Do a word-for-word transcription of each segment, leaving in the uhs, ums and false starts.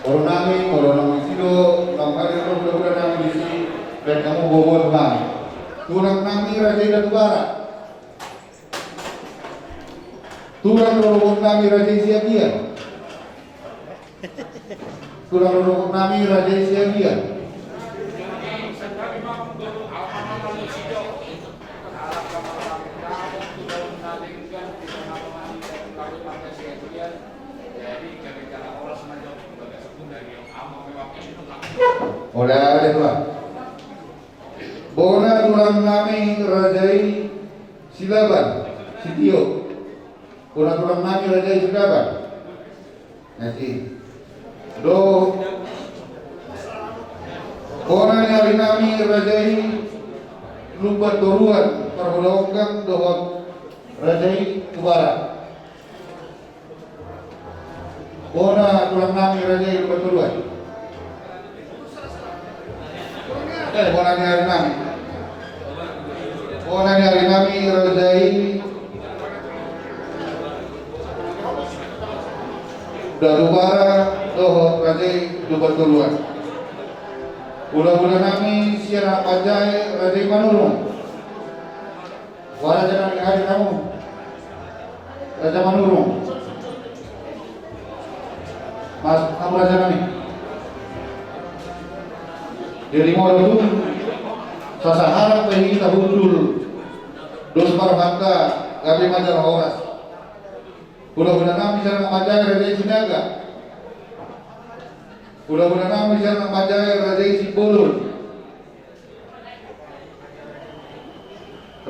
Boru nami, molo naung disi do, naung hadir do hulahula nami disi, baen hamu boaboa tu hami. Tulang nami raja i Datu Bara. Tulang rorobot nami raja i Siagian. Tulang rorobot nami raja i Siagian. Ora, ora, ora. Bona tulang nami raja i Silaban, Sitio. Bona tulang nami raja i Silaban. Nasi. Do. Bona ni ari nami raja i Lumban Toruan, parhulaonggang dohot raja i Tubara. Bona tulang nami raja i Lumban Toruan. Eh, bona ni ari nami. Bona ni ari nami raja i Datu Bara dohot raja i Lumban Toruan. Hulahula nami sian anak panjae raja i Manurung. Ua raja nami, hadir hamu. Raja Manurung. Mas, hamu raja nami. Jadi molo tung sasahalak pe hita hundul, dos ma rohanta, gabe ma jala horas. Hulahula nami sian anak panjae raja i Sinaga. Hulahula nami sian anak panjae raja i Simbolon.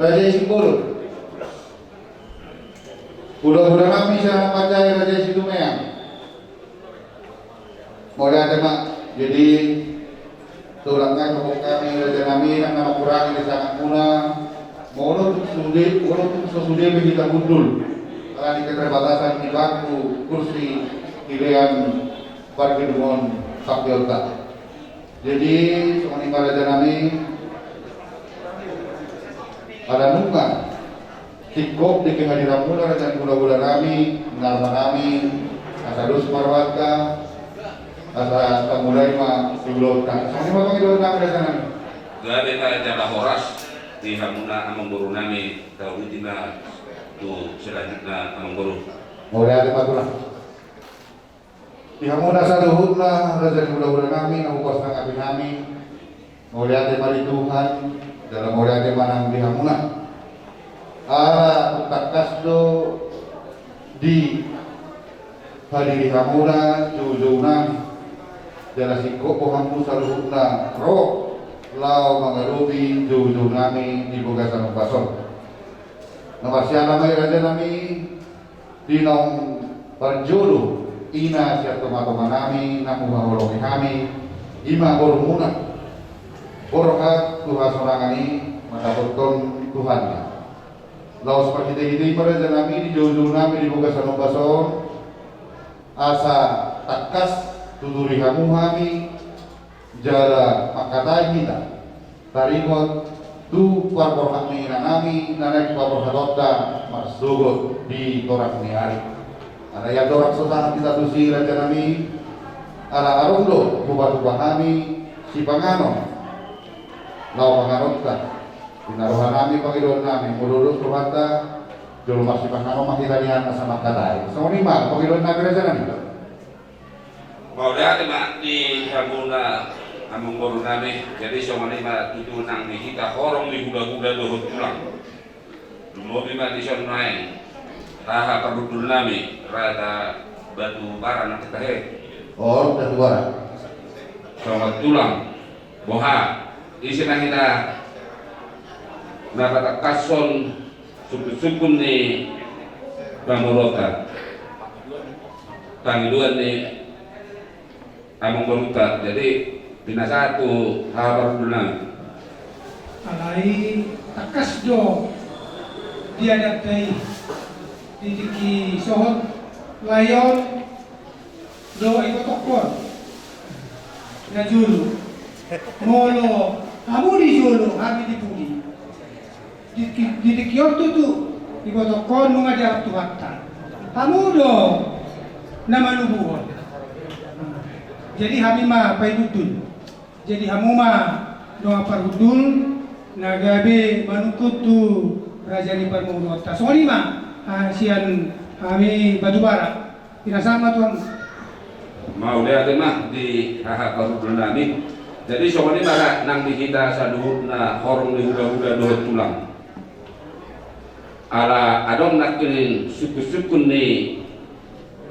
Raja i Simbolon. Hulahula nami sian anak panjae raja i Situmeang. Mauliate ma. Jadi tulang nai, hobok hami raja nami, nang na mangkurangi di sangap muna. Molo tung sude, molo tung so sude pe hita hundul, ala ni keterbatasan ni bangku, kursi, di lean pargedungon pangkeonta. Jadi songon i ma raja nami, ala nunga singkop di kehadiranmuna raja ni hulahula nami, nunga ma nami asa dos ma rohanta, asa tamulai ma di ulaonta. Songon i ma pangidoan nami raja nami. Gabe ma jala horas di hamuna amangboru nami, tahuti ma tu selanjutna amangboru. Mauliate ma tulang. Di hamuna saluhutna raja ni hulahula nami na hupasangapi nami, mauliate ma di Tuhan, jala mauliate ma nang di hamuna. Ala tung tangkas do dihadiri hamuna joujou nami, jala singkop do hamu saluhutna ro laho mangadopi joujou nami di bagasan ombas on. Na marsiala ma i raja nami, di naung parjolo ina sian tongatonga nami na huhaholongi hami, i ma borumuna. Borhat tu hasonangan i mandapothon Tuhanna. Laos marhitehite i ma raja nami di joujou nami di bagasan ombas on, asa tangkas tuturi hamu hami, jala mangkatai hita taringot tu parborhat ni ina nami na naeng paborhatonta marsogot di torang ni ari. Ala ia torang so sahat hita tusi raja nami, ala adong do hupatupa hami sipanganon laho panganonta. Di na roha nami, pangidoan nami, molo dos rohanta, jolo marsipanganon ma hita nian asa mangkatai. Songon i ma pangidoan nami raja nami. Mauliate ma di hamuna amangboru nami. Jadi songon i ma tutu nang di hita horong ni hulahula dohot tulang. Lumobi ma dison nuaeng haha parhundul nami, raja Batu Bara nang hita he. Oh, Batu Bara. Songon tulang. Boha, ise ma hita na patangkashon sungkunsungkun ni pamoruonta, pangidoan ni amangborunta. Jadi pinasahat tu haha parhundul nami. Alai tangkas do di adanta i, di tingki sohot lae on do ibotongkon na jolo. Molo hamu di jolo, hami di pudi, di, di tingki on tutu ibotongkon nunga diarap Tuhanta. Hamu do na manubuhon. Jadi hami ma paihutihut. Jadi hamu ma dongan parhundul na gabe manungkun tu raja ni parboruonta. Songon i ma, ah, sian hami Batubara. Pinasahat ma tu hamu. Mauliate ma di haha parhundul nami. Jadi songon i ma ra nang di hita saluhutna horong ni hulahula dohot tulang. Ala adong nangkining sungkunsungkun ni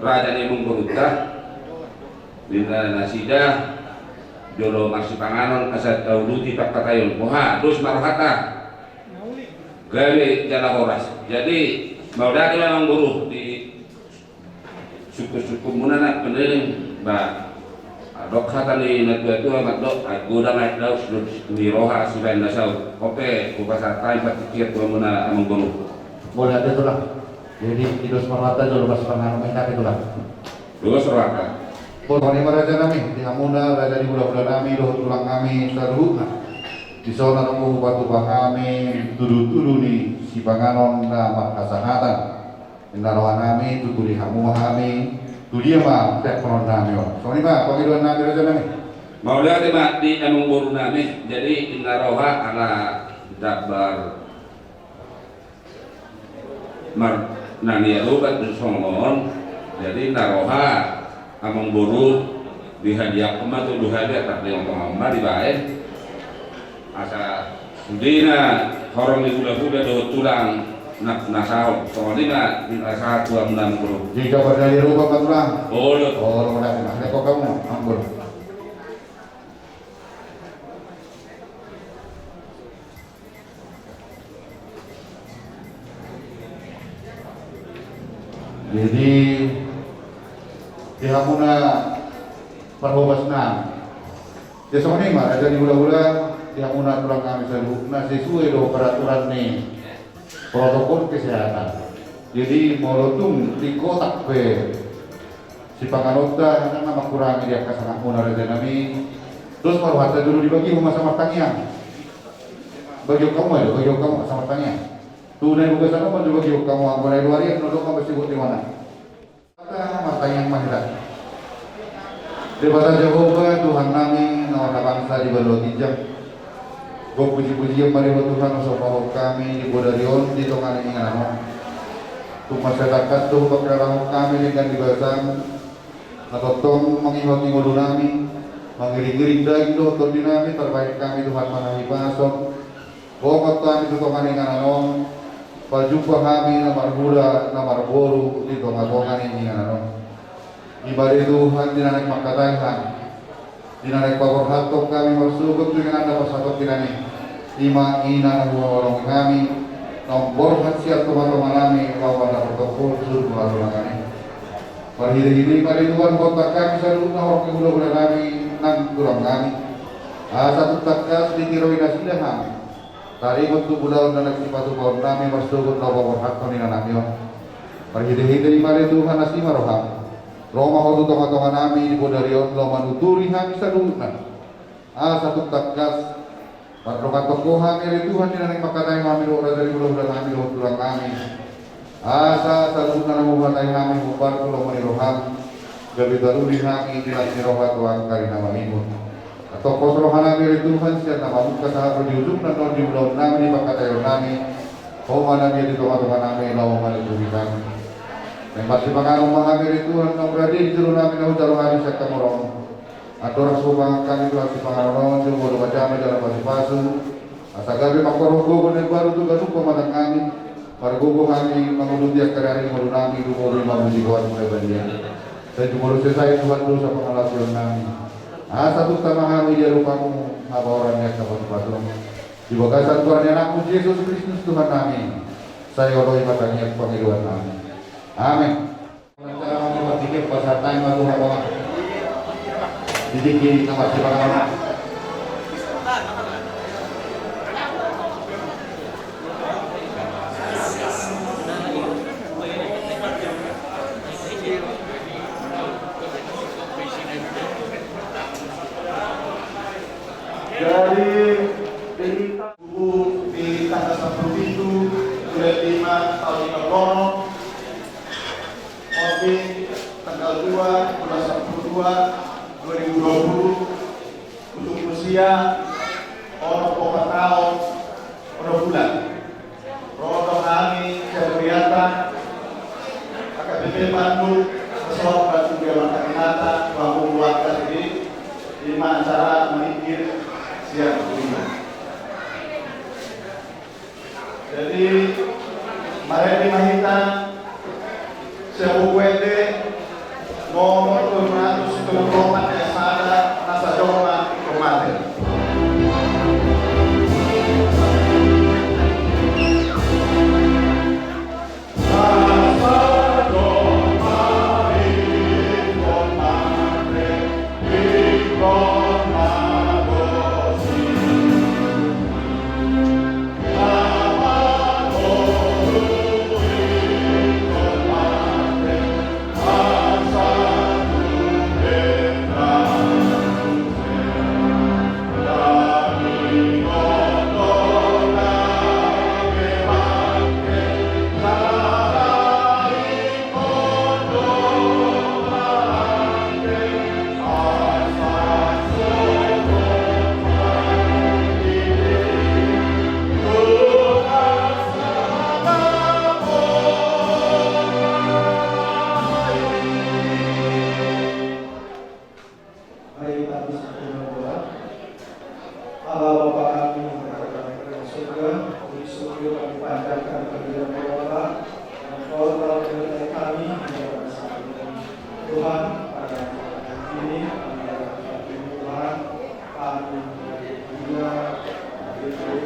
raja ni amangborunta, ninna nasida, jolo marsipanganon asa tauduti pangkataion. Boha, dos ma rohanta. Gabe jala horas. Jadi mauliate ma amangboru di sungkunsungkunmuna nangkining, ba, adong hata ni natuatua mandok, ai godang aek daus dohot ni roha sibaen na saut. Ope, hupasahat hami partingkian tu hamuna amangboru. Mauliate tulang. Jadi, idos ma rohanta jolo marsipanganon ma hita, tulang. Dos rohanta. Songon i ma raja nami, di hamuna raja ni hulahula nami dohot tulang nami saluhutna. Dison adong do hupatupa hami tudutudu ni sipanganon na marhasahatan. Inna roha nami, tutuli hamu ma hami, tu dia ma teakhonon nami on. Songon i ma pangidoan nami raja nami. Mauliate ma di amangboru nami, jadi inna roha ala dambar mar nang ia dobat do songon on, jadi inna roha amangboru dihadiahon ma tu hami, atik di tongatonga ma dibaen. Asa sudena horong ni hulahula dohot tulang na, na saut. Songon i ma di pasahat tu hamuna amangboru. Di jabar dari rumah ma tulang. Olo. Olo, mauliate ma. Lekko hamu amangboru. Jadi di hamuna parhobas nami. Jadi songon i ma raja ni hulahula, di hamuna tulang nami saluhutna, sesuai do peraturan ni protokol kesehatan. Jadi molo tung di kotak pe sipanganonta, ndang na mangkurangi di angka sangapmuna raja nami. Dos ma rohanta jolo dibagihon ma asa martangiang. Bagihon hamu ma, bagihon hamu asa martangiang. Tu na di bagasan on ma jolo bagihon hamu, anggo na di luar i, na dok ma basi buat di mana. Martangiang ma hita. Debata Jahowa, Tuhan nami, na marhabangsa di banua ginjang. Gok pujipujian ma di ho Tuhan, husombahon hami di bodari on, di tonga ni inganan on. Tung mansai tangkas do hupangkilalahon hami denggan di bagasan na tongtong mangihoti ngolu nami, mangiringiring daging dohot tondi nami, tarbahen hami Tuhan marhahipason. Bohot hami tu tonga ni inganan on, pajumpa hami na marhula na marboru di tongatonga ni inganan on. I ma ale Tuhan di na naeng mangkatai hami, di na naeng paborhathon hami marsogot tu inganan na pasahathon hami, i ma ina na huhaholongi hami, naung borhat sian tongatonga nami, laho mandapothon suru halolangan i. Marhitehite i ma ale Tuhan, bohot hami saluhutna horong ni hulahula nami nang tulang nami, asa tung tangkas ditiroi nasida hami. Taringot tu ulaon na naeng sipatupaon nami marsogot laho paborhathon ina nami on. Marhitehite i ma ale Tuhan, asi ma roham. Ro ma ho tu tongatonga nami di bodari on laho manuturi hami saluhutna. Asa tung tangkas mardongan tongtong hami ale Tuhan di na naeng mangkatai hami dohot raja ni hulahula nami dohot tulang nami. Asa saluhutna na huhatai hami hombar tu lomo ni roham, gabe taruli hami di las ni roha tu angka ari na mamimur. Antong pos roha nami ale Tuhan sian na mamungka sahat ro di ujungna on di ulaon nami di pangkataion nami. Ho ma na mian di tongatonga nami laho manuturi hami. Naeng marsipanganon ma hami ale Tuhan, naung rade di jolo nami na hujalo hami sian hamu. Andorang so hupangan hami Tuhan sipanganon on, jumolo ma damai jala pasupasu. Asa gabe mangkorhon gogo na imbaru tu ganup pamatang nami, margogo hami manguduti angka ari ni ngolu nami, dumodui mamuji Ho tu na badia. Sai jumolo sesa i Tuhan dosa pangalaosion nami. Asa tung tama hami di adopanMu, habaoran ni angka pasupasu. Di bagasan goar ni AnakMu Jesus Kristus Tuhan nami, sai olo i ma tangiang pangidoan nami. Amen. Pasahat hami ma tu hamu. Di tingki na marsipanganon. Jadi, di Tugu di tanggal sampulu pitu bulan lima taon lima pulu onom, Moting tanggal dua bulan sampulu dua dua ribu dua puluh, untuk usia onom opat taon onom bulan. Ro do hami sian hurianta H K B P Bandung, Resort Bandung Riau Marta Dinata, Bandung, keluarga sendiri, lima acara menyingkir siang ini. Jadi, marende ma hita sian Buku Ende nomor dua ratus tujuh puluh empat, ayat sada, na sajongjong ma ingkon mate. Mari kita bersatu berdoa. Allah Bapa kami yang berada di surga, di surga kami panjatkan kehadirat Bapa, yang Kau telah menyertai kami di dalam masa ini. Tuhan, pada hari ini kami datang kepada Tuhan, kami dari Dia, dari Tuhan,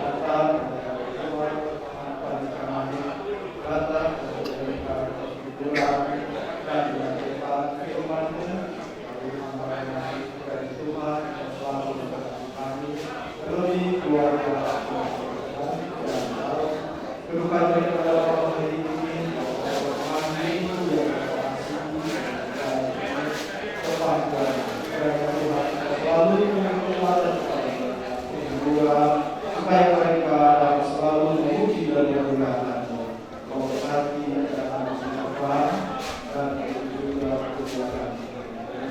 datang dari Tuhan, harapan kami datang dari Tuhan. Supaya mereka dapat selalu memuji dan memuliakan-Mu. Kau berkati acara anak Tuhan dan juga keluarga.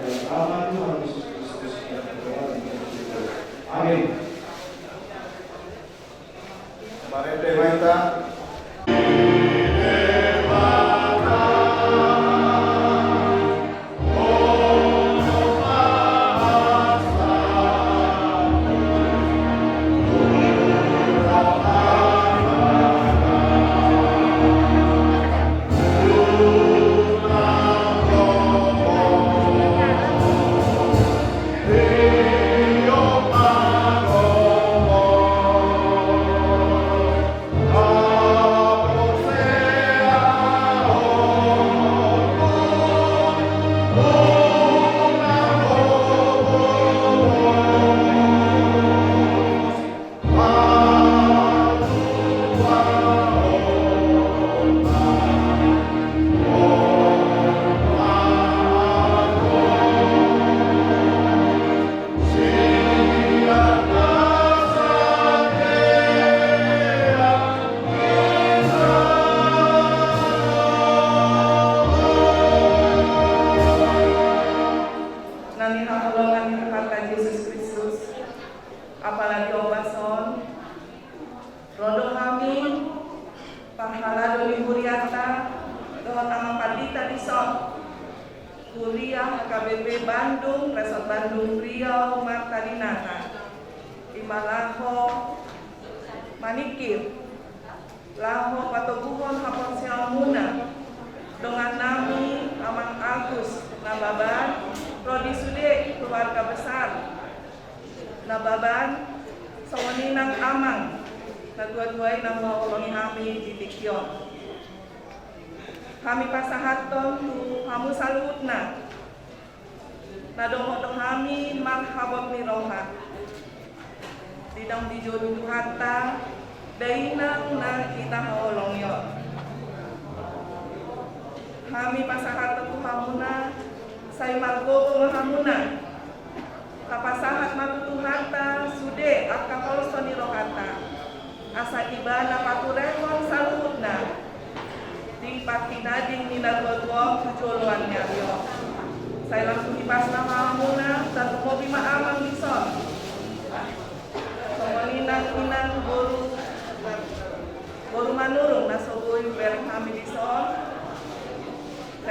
Dalam nama Tuhan Yesus Kristus, kami berdoa dan bersyukur. Amin. Marende ma hita. Na nihaholongan ni Tuhanta Jesus Kristus, apala di ombas on, ro do hami parhalado ni hurianta dohot amang pandita dison, huria H K B P Bandung, Resort Bandung Riau Marta Dinata, i ma laho maningkir, laho patoguhon haporseaonmuna, dongannami amang Agus Nababan, ro di sude keluarga besar Nababan, songon i nang amang natuatua i na huhaholongi hami di tingki on. Hami pasahathon tu hamu saluhutna, na dohot do hami marhabot ni roha, di naung dijou ni Tuhanta dainang na hita haholongi on. Hami pasahathon tu hamuna, sai margogo ma hamuna. Tapasahat ma tu Tuhanta sude angka holso ni rohanta, asa Ibana paturehon saluhutna di partinading ni natuatua on tu joloan ni ari on. Sai langsung hipasna ma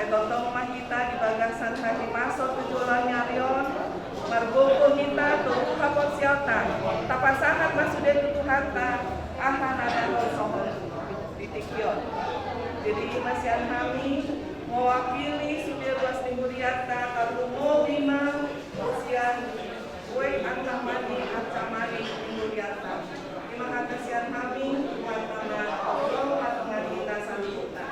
Tongtong ma hita di bagasan hahipason tu joloan ni ari on, margogo hita tu haporseaonta, tapasahat ma sude tu Tuhanta aha na dahon songon di tingki on. Jadi ima sian hami mewakili sude ruas ni hurianta, tarlumobi ma sian boe angka mani, angka mani ni hurianta. Ima hata sian hami, Tuhanta ma tongtong manongani hita saluhutna.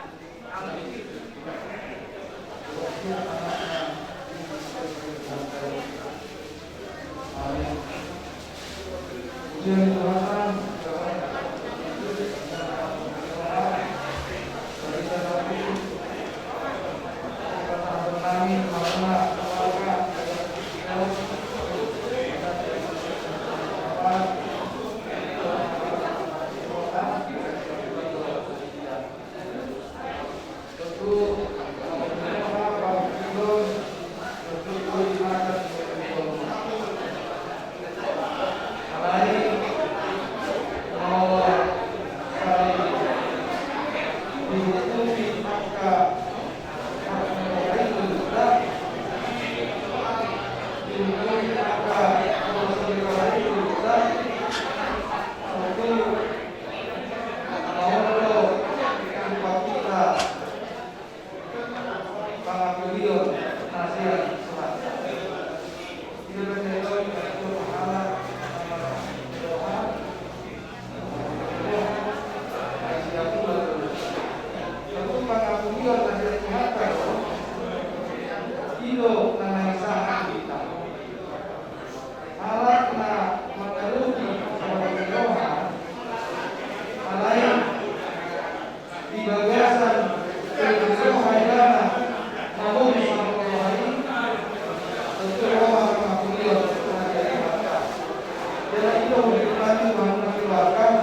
Halak na mangaluki sabagai roha, alai di bagasan roha ibana mamungka roha i, tentu roha mangaluki. Jadi itu menjadi Tuhan mengeluarkan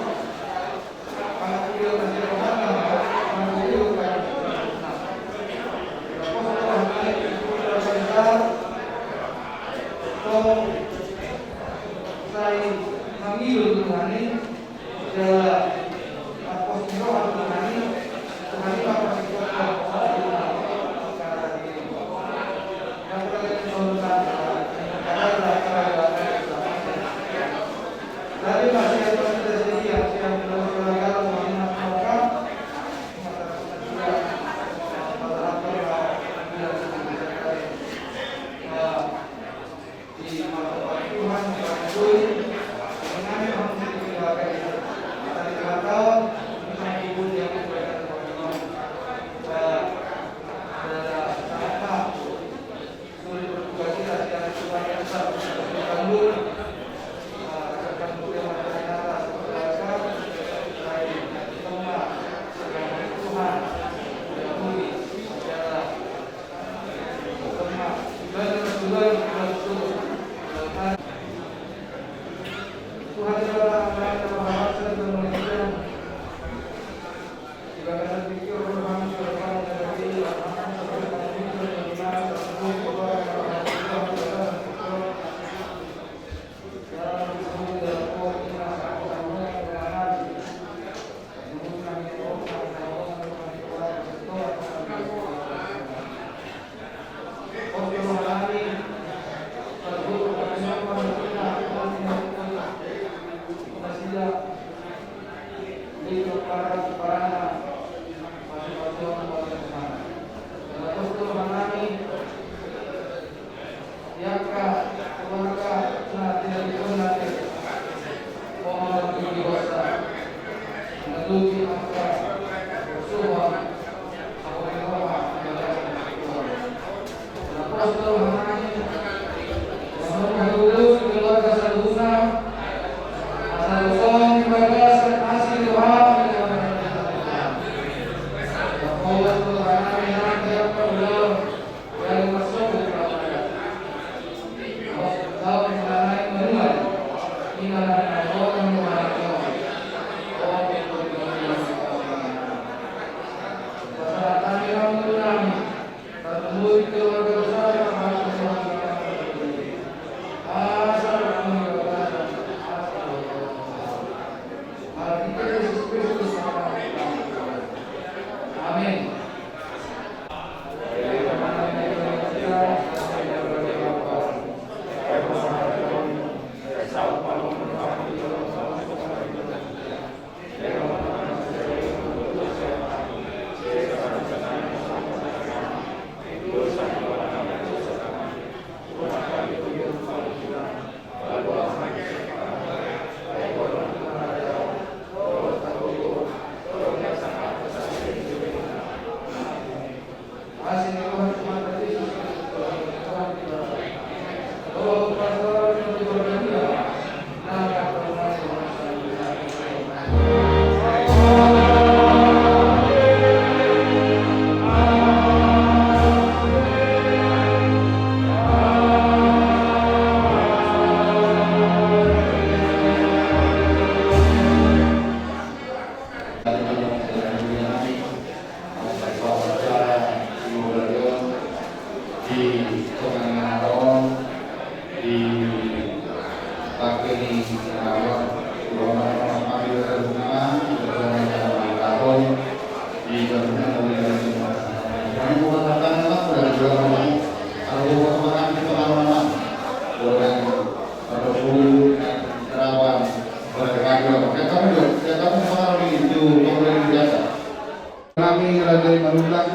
Nami Raja i Marunggak,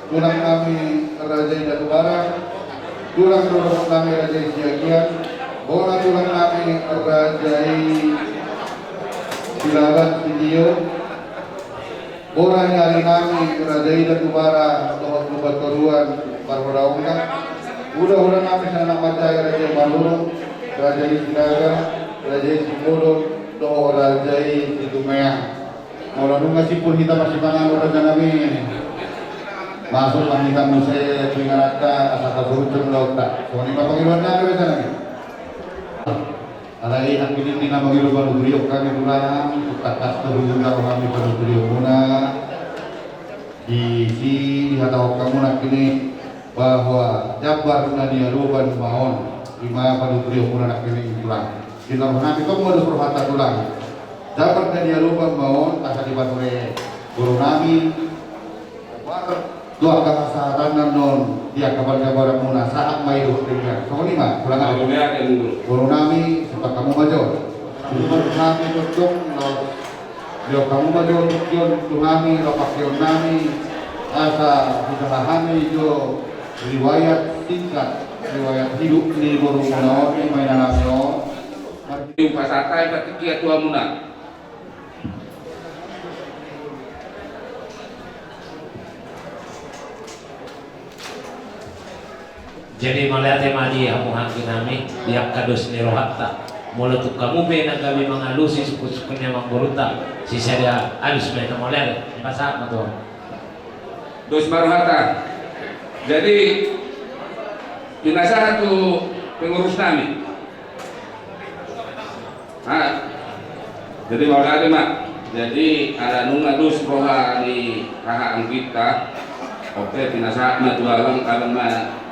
tulang nami Raja i Datubarang, tulang dohot nami Raja i Siagian, bona tulang nami Raja i Silaban Sitio, bona ni ari nami Raja i Datubarang dohot Lumban Toruan Marhora Ongga, hulahula nami sian anak manjae Raja i Marhora, Raja i Sinaga, Raja i Simbolon dohot Raja i Situmeang. Molo nunga simpul hita masipanganon raja nami, masuk ma hita muse tu ingananta asa taburucon lautna. Songon i ma pangidoan nami raja nami. Alai nangkining na mangido panuturion hami tulang, tangkas tu hujalo hami panuturion muna. Disi dihatahon hamu nangkining bahwa jambar na nialoban ma on, i ma panuturion muna nangkining tulang. Di na roha nami tong modus rohanta tulang. Jambar na nialoban ma on asa dipature boru nami. Bar tu angka hasahatan na on di angka parjabaran muna sahat ma i dohot denggan. Songon i ma tulang. Boru nami, sipata hamu ma jo. Sipata hamu ma jo tong. Didok hamu ma jo tingki on tu hami, lapakion nami, asa hujaha hami jo riwayat singkat, riwayat hidup ni boru muna on, ni maina nami on. Marhite pasahat hami partingkian tu hamuna. Jadi mauliate ma di hamu anggi nami, di angka dos ni rohanta. Molo tung hamu pe na gabe mangalusi sungkunsungkun ni amangborunta, sisada alus ma hita mauliate, pasahat ma tu hamu. Dos ma rohanta. Jadi pinasahat tu pengurus nami. Ha. Jadi mauliate ma. Jadi ala nunga dos roha ni haha angginta, oke, pinasahat ma tu abang, abang ma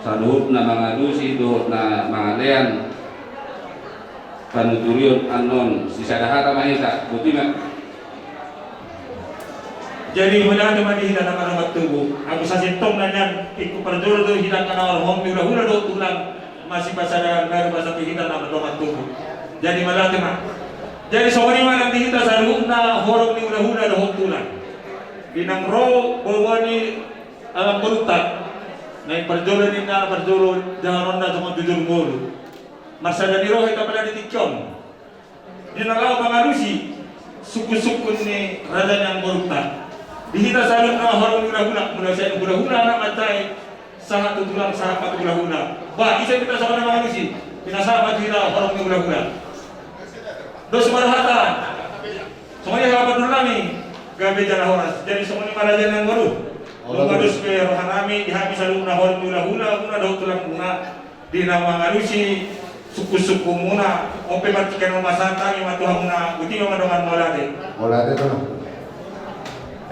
saluhutna mangalusi dohot na mangalean panuturion annon, sisada hata ma hita, boti ma. Jadi mauliate ma di hita na mardongan tubu. Anggo sasintongna nian ingkon parjolo do hita angka na marhorong ni hulahula dohot tulang, masipasada na rupa satu hita na mardongan tubu. Jadi mauliate ma. Jadi songon i ma nang di hita saluhutna horong ni hulahula dohot tulang. Di na ro boru ni amangborunta, naeng parjolo ninna parjolo jaharonna songon jujur ngolu. Marsada ni roha hita pala di tingki on. Di na laho mangalusi sungkunsungkun ni raja ni amangborunta. Di hita saluhutna horong ni hulahula, mulai sian hulahula anak manjae, sahat tu tulang, sahat ma tu hulahula. Bah, ise pe hita songon na mangalusi, pinasahat ma tu hita horong ni hulahula. Dos ma rohanta. Songon i haha pandohan nami, gabe jala horas. Jadi songon i ma raja ni amangboru. Nunga dos pe roha nami, di hami saluhutna horong ni hulahula muna dohot tulang muna. Di na mangalusi sungkunsungkun muna, on pe martingkian on ma sahat hami ma tu hamuna, boti ma dongan mauliate. Mauliate tulang.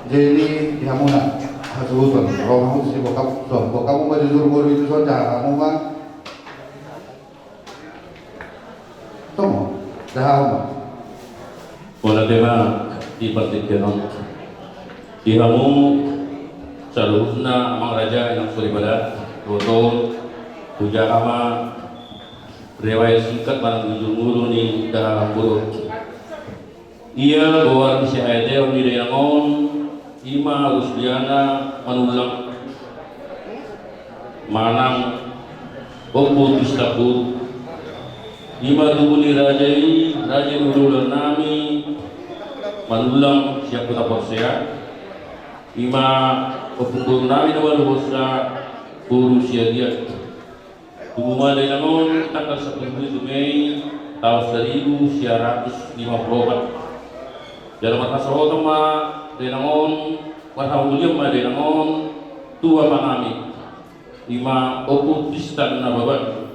Jadi di hamuna, hasuhuton, ro hamu tu si bokap, so, bokap hamu ma jujur ngolu i tu son, jaha hamu ma. Tong, jaha hamu ma. Mauliate ma di partingkian on. Di hamu Saluhutna amang raja, inang soripada, dohot on, hujaha ma riwayat singkat manang jujur ngolu ni dahahang boru. Ia goar ni sihaetehon ni dainang on, i ma Rusdiana Manullang manang Ompu Tistak Boru. I ma tubu ni raja i, raja ni hulahula nami Manullang sian Huta Porsea. I ma ompu boru nami na maluhon sa, boru Siagian. Tubu ma dainang on tanggal sampulu pitu Mei taon saribu sia ratus lima pulu opat. Jala marhasohotan ma dainang on, marhamulian ma dainang on tu ama nami, i ma Ompu Tistak Nababan,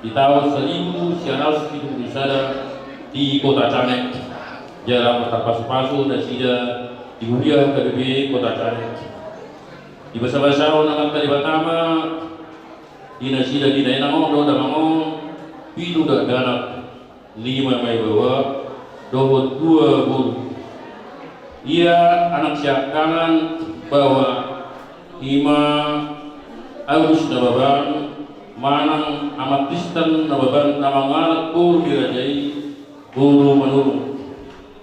di taon saribu sia ratus pitu pulu sada di Kota Cane. Jala marpasupasu nasida di huria H K B P Kota Cane. Dibasabasahon Amanta Debata ma di nasida di dainang on dohot damang on pitu dakdanak, lima ma i baoa dohot dua boru. Ia anak siangkangan baoa, i ma Agus Nababan manang Ama Tistak Nababan na mangalap boru ni raja i, boru Manurung.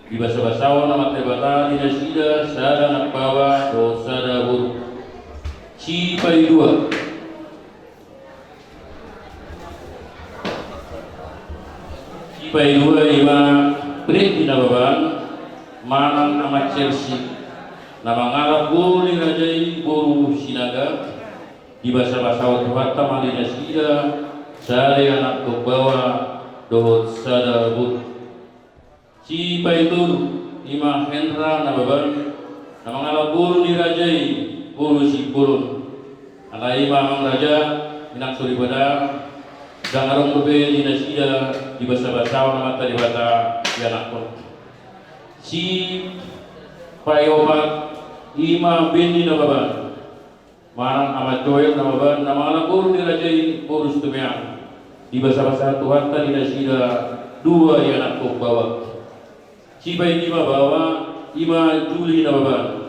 Dibasabasahon Amanta Debata di nasida sada anak baoa dohot sada boru. Sipaidua. Sipaidua i ma Preti Nababan manang Ama Chelsea na mangalap boru ni raja i, boru Sinaga. Dibasabasahon Tuhanta ma di nasida sada i anak baoa dohot sada boru. Sipaitolu i ma Hendra Nababan na mangalap boru ni raja i, boru Simbolon. Alai i ma amang raja, inang soripada, ndang adong dope di nasida dibasabasahon Amanta Debata ianakhon. Sipaiopat i ma Benny Nababan manang Ama Joel Nababan na mangalap boru ni raja i, boru Situmeang. Dibasabasahon Tuhanta di nasida dua ianakhon baoa. Sipaidima baoa i ma Juli Nababan.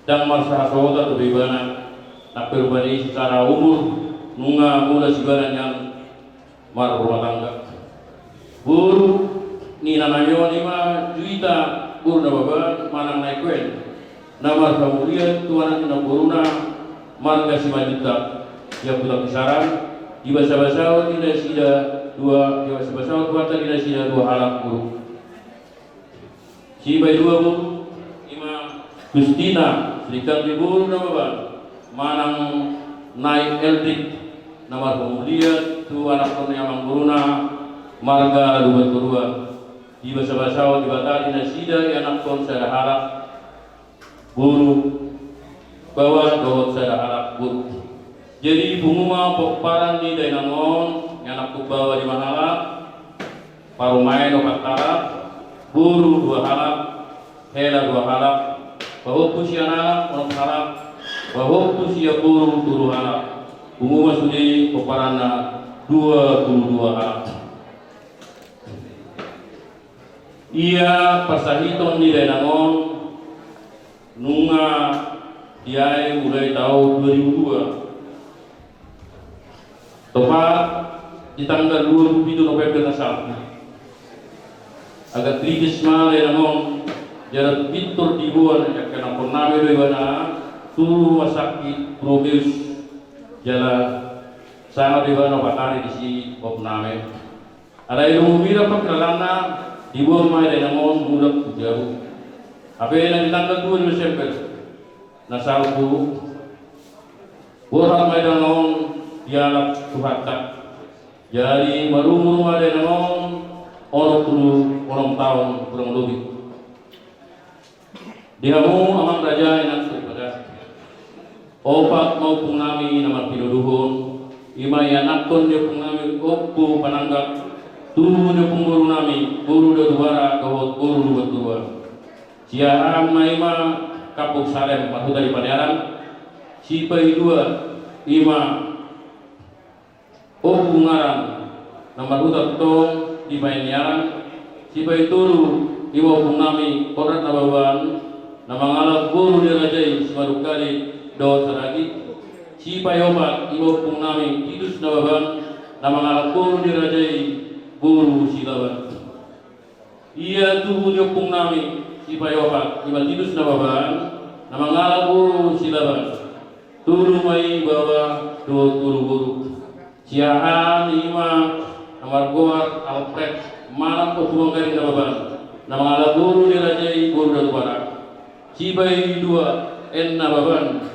Ndang marhasohotan dope ibana, nang pe rupani secara umur nunga mulas ibana nian marrumah tangga. Boru ni inanami on i ma Juita boru Nababan manang Naikoen, na marhamulian tu anak ni namboruna marga Simanjuntak, sian Huta Pisaran. Dibasabasahon di nasida dua, dibasabasahon Tuhanta di nasida dua halak boru. Sipaidua boru i ma Justina, sirikkat ni boru Nababan manang Nai Eldrik, na marhamulian tu anakhon ni amangboruna marga Lumbantoruan. Dibasabasahon Debata di nasida ianakhon sada halak boru, baoa dohot sada halak boru. Jadi pungu ma pomparan ni dainang on, ianakhon baoa lima halak, parumaen opat halak, boru dua halak, hela dua halak, pahompu sian anak onom halak, pahompu sian boru tolu halak. Pungu ma sude pomparanna dua pulu dua halak. Ia parsahiton ni dainang on nunga diae mulai taon dua ribu dua. Topa di tanggal dua pulu pitu November na salpu. Agak kritis ma dainang on, jala pintor diboan, ianakhon nami do ibana tu rumah sakit Prometheus, jala sanga do ibana opat ari disi, pop nami. Alai dung hurang parkenalanna, diboan ma dainang on mulak tu jabu. Hape na di tanggal dua Desember na salpu, borhat ma dainang on dialap Tuhanta. Jadi marumur ma dainang on onom pulu onom taon kurang lobi. Di hamu amang raja, inang soripada, opat ma ompung nami na marpinodohon, i ma ianakhon ni ompung nami Ompu Pananggak, tubu ni ompung boru nami boru Datuara dohot boru Lumbantoruan. Siahaan ma i ma Kampung Salem marhuta di Panearan. Sipaidua i ma Ompu Ngaran na marhuta tong di Panearan. Sipaitolu i ma ompung nami Konrad Nababan na mangalap boru ni raja i Simarukali dohot Saragi. Sipaopat, ima ompung nami Titus Nababan, na mangalap boru ni raja i, boru Silaban. Ia tubu ni ompung nami sipaopat, ima Titus Nababan, na mangalap boru Silaban. Tolu ma i baoa dohot tolu boru. Siahaan ima na margoar Alfred, manang Ompu Manggaring Nababan, na mangalap boru ni raja i, boru Datu Barak. Sipaidua, En Nababan,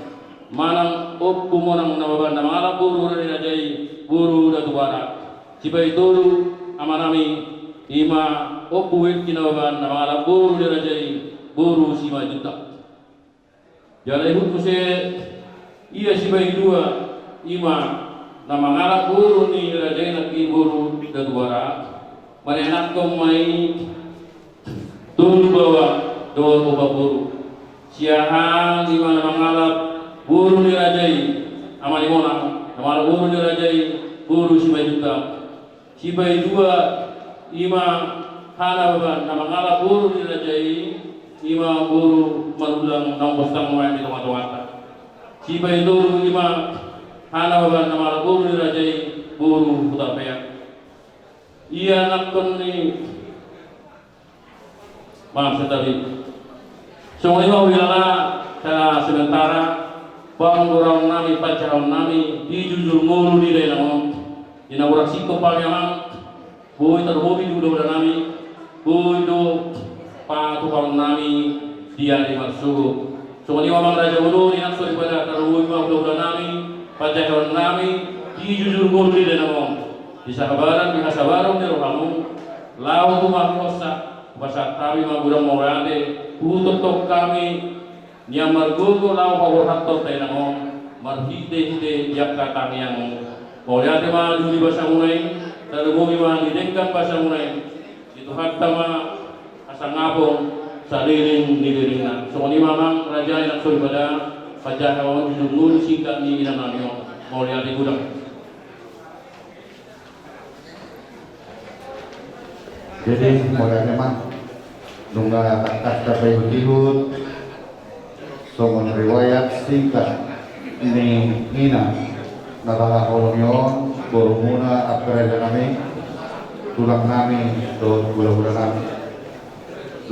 manang Ompu Monang Nababan, na mangalap boru ni raja i, boru Datu Barak. Sipaitolu, ama nami, ima Ompu Wekki Nababan, na mangalap boru ni raja i, boru Simanjuntak. Jala ihut muse ia sipaidua, ima na mangalap boru ni raja i, nangkin boru Datu Barak, manenakhon ma i tolu baoa dohot opat boru. Siahaan ima na mangalap boru ni raja i, ama ni Monang, na mangalap boru ni raja i, boru Simanjuntak. Sipaidua, ima Ha Nababan, na mangalap boru ni raja i, ima boru Manullang, naung bostang nuaeng di tongatonganta. Sipaitolu, ima Ha Nababan, na mangalap boru ni raja i, boru Hutapea. Ianakhon ni Maaf, santabi. Songon i ma huhilala, sementara panggorahon nami, panjahaon nami di jujur ngolu ni dainang on, di na hurang singkop hami, amang, boi tarlumobi di hulahula nami, boi do patupaon nami di ari marsogot. Songon i ma, amang raja molo, di na soripada, tarlumobi ma hulahula nami, panjahaon nami di jujur ngolu ni dainang on, di sahabaran, di hasabaron ni rohamu, laho tumangihonsa. Hupasahat hami ma godang mauliate, hutontong hami nian margogo laho paborhathon dainang on marhitehite di angka tangiangmu. Mauliate ma di basamuna i, tarlumobi ma di denggan basamuna i. Di Tuhanta ma hasangapon saleleng ni lelengna. Songon i ma, amang raja, di na soripada, panjahaon jujur ngolu singkat ni inang nami on. Mauliate godang. Jadi, mauliate ma, nunga tangkas tapaihutihut songon riwayat singkat ni ina na tahaholongi on, borumuna, angka raja nami, tulang nami dohot hulahula nami.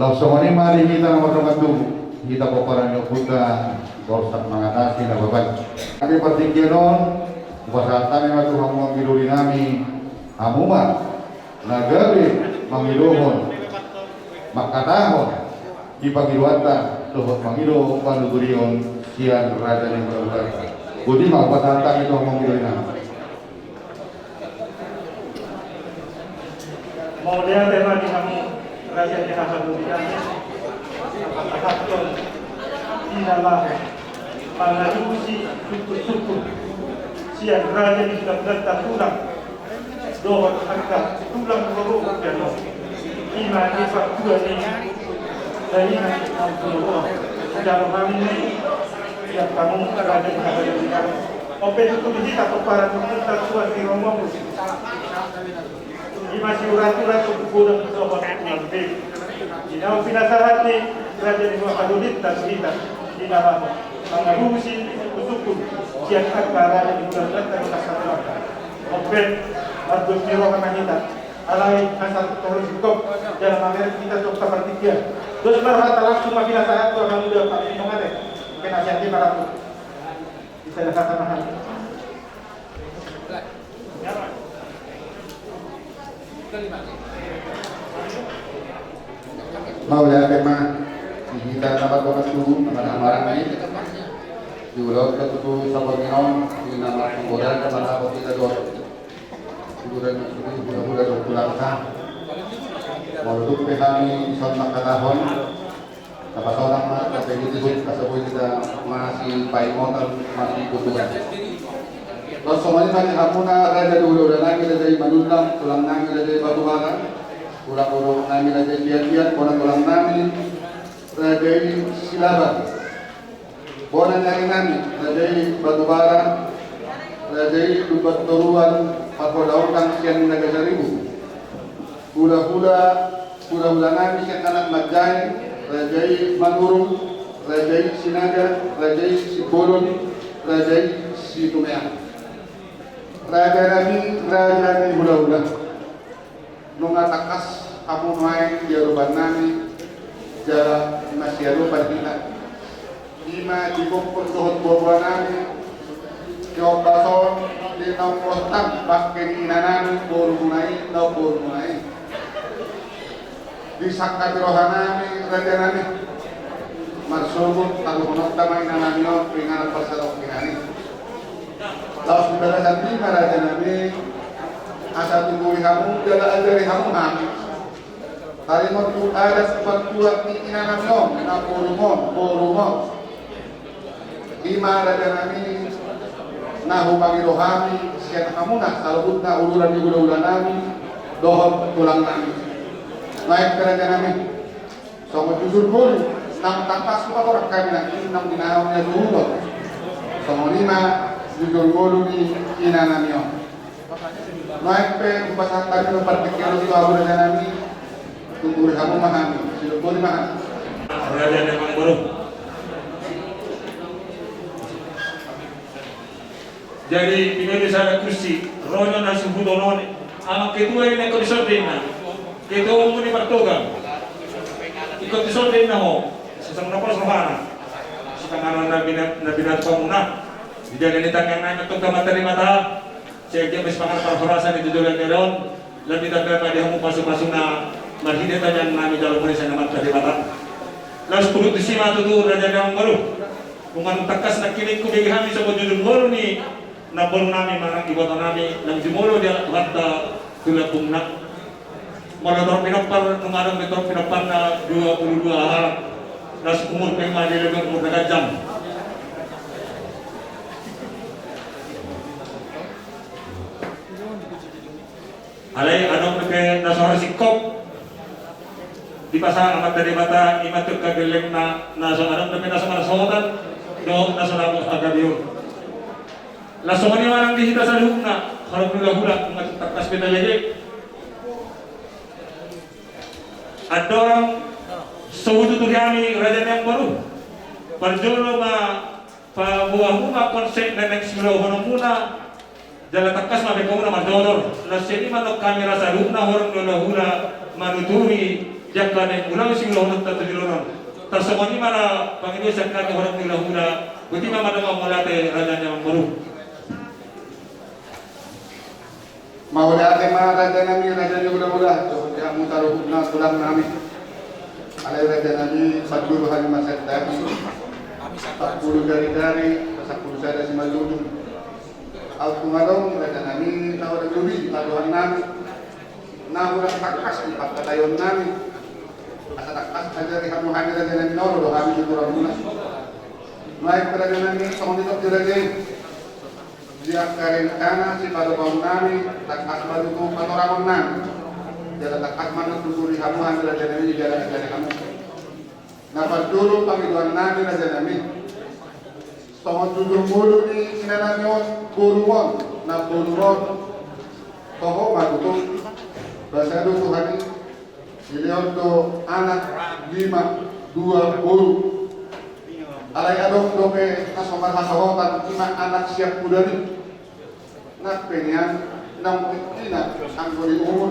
Laos songon i ma di hita na mardongan tubu, hita pomparan ni ompunta Borsak Mangatasi Nababan. Di partingkian on, hupasahat hami ma tu hamu anggi doli nami, hamu ma na gabe mangidohon, mangkatahon di pangidoanta dohot mangido panuturion sian raja ni hulahulanta. Boti ma, hupasahat hami tu hamu anggi doli nami. Mauliate ma di hamu raja ni hahadolian, na pasahathon di na laho mangalusi sungkunsungkun sian raja ni hulahulanta tulang dohot angka tulang rorobot, jalo ima di partua ni dainang na umur on. Jalo hami ma i, sian hamu raja ni hahadolian. On pe tutu di hita pomparan ni ompunta tuan di romomu, ima siurat-urat, Ompu Godang dohot Ompu Malbe. Di naung pinasahat ni raja ni hahadolianta tu hita, di na laho mangalusi sungkunsungkun sian angka raja ni hulahulanta dohot angka tulangta. On pe mardos ni roha ma hita, alai asa torus singkop jala mamereng hita tu partingkian. Dos ma rohanta, langsung ma pinasahat tu anak muda, Pak Minong Ate. Oke, nasihat i ma langsung. Bisa ada kata mahal. Mauliate ma di hita na mardongan tubu, na marhahamaranggi. Di ulaon na tutu sapornina on, di na marhahamaranggi, na marhahamaranggi hita dohot hulahula, hulahula dohot tulangta. Molo tung pe hami songon mangkatahon, tapasonang ma, tapaihutihut, asa boi hita masipaingotan, masipunduan. Laos songon i ma di hamuna raja ni hulahula nami, raja i Manullang, tulang nami raja i Batubara, tulang boru nami raja i Siansian, bona tulang nami raja i Silaban, bona ni ari nami raja i Batubara, raja i Lumban Toruan, parhola undang sian Nagasaribu. Hulahula, hulahula nami sian Anak Manjae, raja i Manurung, Raja i Sinaga, raja i Simbolon, raja i Situmeang. Raja nami, raja ni hulahula. Nunga tangkas hamu nuaeng di adopan nami, jala masiadopan hita. Ima di gokhon dohot boa nami, di ombas on, di na umbosta, bangke ni ina nami, boru muna i, na boru muna i. Disangkapi roha nami, raja nami. Marsogot, taruhononta ma ina nami on, tu inganan parsatongkinan i. Laos di bagasan i ma raja nami, asa tuturi hamu, jala ajari hamu hami. Taringot tu adat partuat ni ina nami on, na boru on, boru on. Ima raja nami, na hupangido hami, sian hamuna, saluhutna ururan ni hulahula nami, dohot tulang nami. Baik raja nami. Songon jujur ngolu, nang tangkas hupatorang hami nangkin, nang di na uli ni aturan. Songon i ma jujur ngolu ni ina nami on. Nuaeng pe hupasahat hami ma partingkian on tu hamu raja nami, tuturi hamu ma hami, sidok boli ma hami. Raja nami amangboru. Jadi pinillit sada kursi, ro do na suhut on, amang ketua i na ingkon dison do inna. Ketua umum ni Martoga. Ingkon dison do inna ho. Sasama na pos rohana. Sipanganon na bina-, na binahen hamuna. Di dalan ni tangiang nami antong tu Amanta Debata. Sai anggiat ma sipanganon parhorasan di joloan ni ari on. Lam ditanda ma di hamu pasupasuna marhite tangiang nami jalo muna sian Amanta Debata. Laos huhut tusi ma tutu raja nami amangboru. Nunga tangkas nangkin hubege hami songon jujur ngolu ni namboru nami manang iboto nami nang jumolo dialap Tuhanta tu lambungna. Molo torop pinompar nunga adong be torop pinomparna dua puluh dua halak. Laos umur pe ma dilebihon umur na ganjang. Alai adong dope na so harsingkop dipasahat Amanta Debata, ima tu angka gellengna, na so adong dope na so marsohotan dohot na so dapot hagabeon. Laos songon i ma nang di hita saluhutna horong ni hulahula, nunga tangkas be tabege. Andorang so hututuri hami raja nami amangboru, parjolo ma paboa hamu ma konsep na naeng siulaonmuna. Jala tangkas ma be hamuna marjojor. Laos sian i ma nang hami ra saluhutna horong ni hulahula manuturi di angka naeng ulaon siulaonta tu joloan on. Tarsongon i ma ra pangidoan sian hami horong ni hulahula. Botima ma dongan, mauliate raja nami amangboru. Mauliate ma raja nami, raja ni hulahula, dohot di hamu saluhutna tulang nami. Alai raja nami, parjolo hami marsenda, sampulu jari-jari, sampulu sada simalungun. Aut tung adong raja nami na hurang lobi di pandohan nami, na hurang tangkas di pangkataion nami, asa tangkas ajari hamu hami raja nami na olo do hami di tulang muna. Nuaeng pe raja nami, songon i do di raja i. Di angka rencana sipadopaon nami, tangkas ma tutu patorangon nami. Jala tangkas ma nang tuturi hamu hami raja nami, jala ajari hamu. Na parjolo pangidoan nami raja nami. Songon jujur ngolu ni ina nami on, boru on, na boru on. Toho ma tutu. Basa do Tuhan i. Dilehon do anak lima, dua boru. Alai adong dope na so marhasohotan, ima anak siampudan i. Nang pe nian naung tingki na anggo di umur,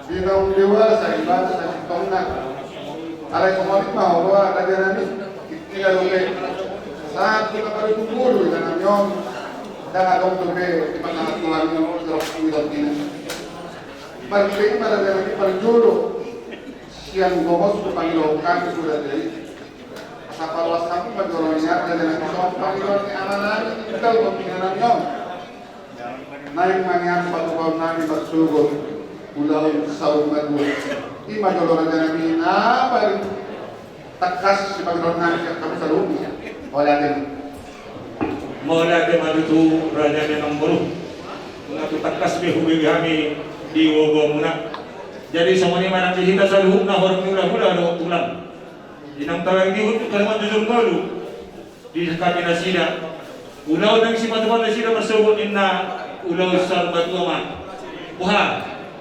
di naung dewasa ibana sasintongna. Alai songon i ma huroha raja nami, tingki na dope sahat tu na paduahon ngolu ina nami on. Ndang adong dope dipasahat Tuhan i, ro i ro ina. Marhite i ma raja nami parjolo sian gomos tu pangidoan hami tu raja i. Asa paloas hamu ma jolo ni raja nami songon pangidoan ni ama nami, tinggal dohot ina nami on. Naeng ma nian patupaon nami marsogot ulaon saur matua. I ma jolo raja nami na paling tangkas sipangidoan nami sian hamu saluhutna. Mauliate ma. Mauliate ma tutu raja nami amangboru. Nunga tung tangkas be hubege hami di boaboamuna. Jadi songon i ma nang di hita saluhutna horong ni hulahula dohot tulang. Inang talang di hutut kalimat jujur ngolu. Di hami nasida. Ulaon naeng sipatupaon nasida marsogot ninna ulaon saur matua ma. Boha.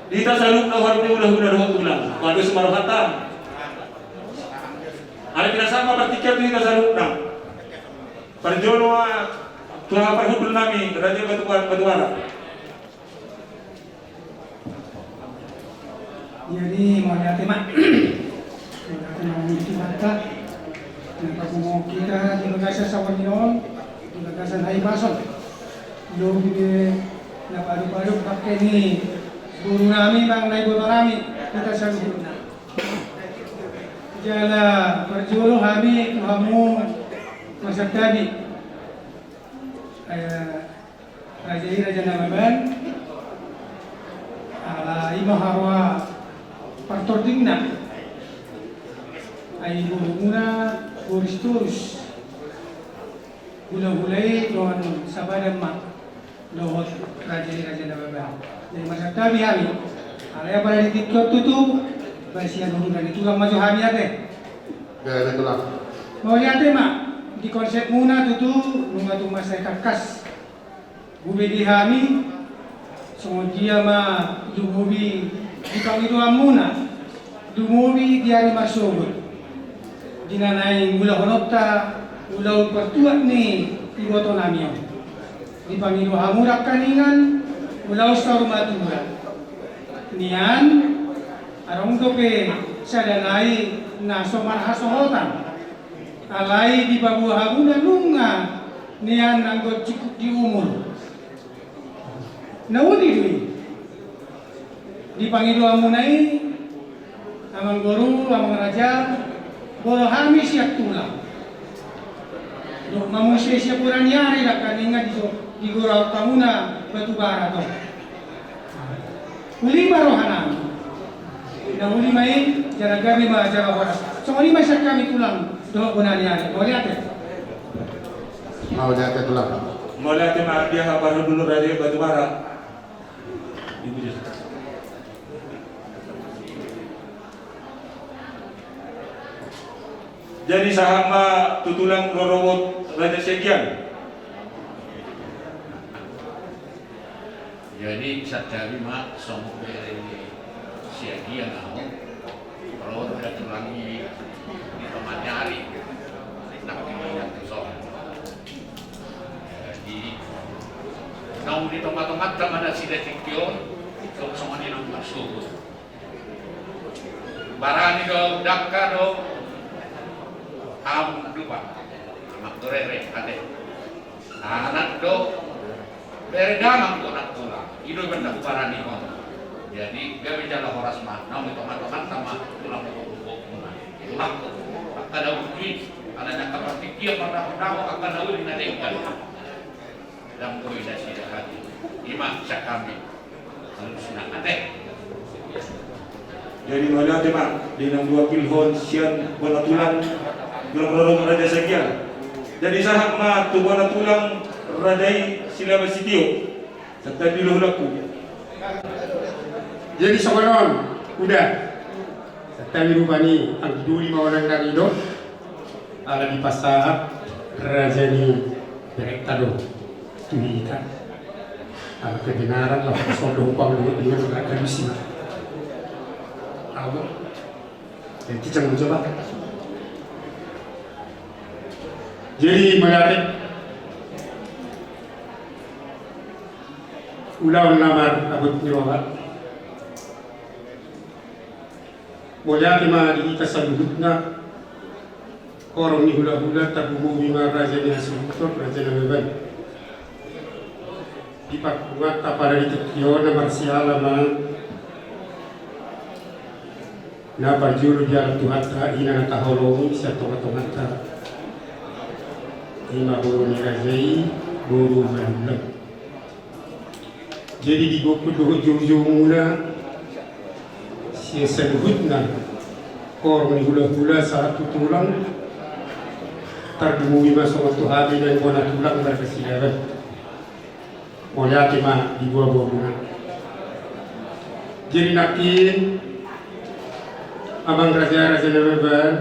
Di hita saluhutna horong ni hulahula dohot tulang. Pado sumarohata. Alai pinasahat ma partingkian tu hita saluhutna. Parjolo ma tu haha parhundul nami Raja Batu, Batu Bara. Jadi mauliate ma. Mauliate ma di Tuhanta na papungu hita di bagasan saonari on, di bagasan hahipason. Lobi be na padupaduhon bangke ni boru nami manang naiboto nami hita saluhutna. Jala parjolo hami tu hamu marsantabi. Eh, Raja i Raja Nababan, ala i ma haroa partordingna. Ai borumuna boru Sitorus. Hulahula i dohonon sabadan ma dohot raja i Raja Nababan. Jadi marsantabi hami. Alai apala di tingki on tutu, basian hulahula ni tulang ma jo hami ate. Gabe tulang. Mauliate ma, di konsepmuna tutu nunga tung mansai tangkas. Bube di hami, songon dia ma lumobi di pangidoanmuna, lumobi di ari marsogot. Di na naeng ulahononta ulaon partuat ni iboto nami on. Dipangido hamu nangkaningan ulaon saur matua. Nian, adong dope sada nai na so marhasohotan. Alai dipaboa hamuna nunga nian anggo cukup di umur. Na uli do i. Di pangidoanmuna i, amang boru, amang raja, bolo hami sian tulang. Dohot ma muse sian bona ni ari nangkaningan di so, di gora hamuna Batu Bara on. Uli ma rohanami. Na uli ma i, jala gabe ma jala horas. Songon i ma sian hami tulang dohot bona ni ari. Mauliate. Mauliate tulang. Mauliate ma di haha parhundul Raja i Batu Bara. Jadi sahat ma tu tulang rorobot Raja Siagian. Jadi santabi ma songon bere ni Siagian ahu. Rorobot da tulang i di tonga ni ari. Nang di tonga ni ari tu son. Jadi naung di tongatonganta ma nasida tingki on. Songon i naung marsogot. Barani do dangka do. Amu dupa. Amak do rere ate. Anak do. Bere damang do anak tulang. I do benda barani on. Jadi gabe jala horas ma. Naung di tongatonganta ma tulang do. Tulang do. Angka daun i. Ala ni angka partingkian pardamodamot angka daun i na denggan. Dang boi nasida hami. I ma sian hami. Alusna ate. Jadi mauliate ma di na diwakilhon sian bona tulang, tulang rorobot Raja Siagian. Jadi sahat ma tu bona tulang Raja i Silaban Sitio. Santabi hulahulangku. Jadi songon on, udah. Santabi rupani, anggi doli ma unang nang i do. Ala dipasahat raja ni berenta do tu hita. Ala kebenaran lah, songon do hupang do dia, maka kalusi ma. Au. Jadi jangan coba. Jadi melihat ulaon na marabot ni roha. Mauliate ma di hita saluhutna. Horong ni hulahula, tarlumobi ma raja ni hasuhuton, Raja Nababan. Di pangkunganta pada di tingki on na marsiala ma na parjolo dialap Tuhanta, ina na taholongi sian tongatonganta. I ma boru ni raja i, boru Manulang. Jadi di gokhon dohot joujoumuna sian saluhutna horong ni hulahula sahat tu tulang, tarlumobi ma songon tu hami naeng bona tulang marga Silaban. Mauliate ma di boaboamuna. Jadi nangkin amang raja, Raja Nababan,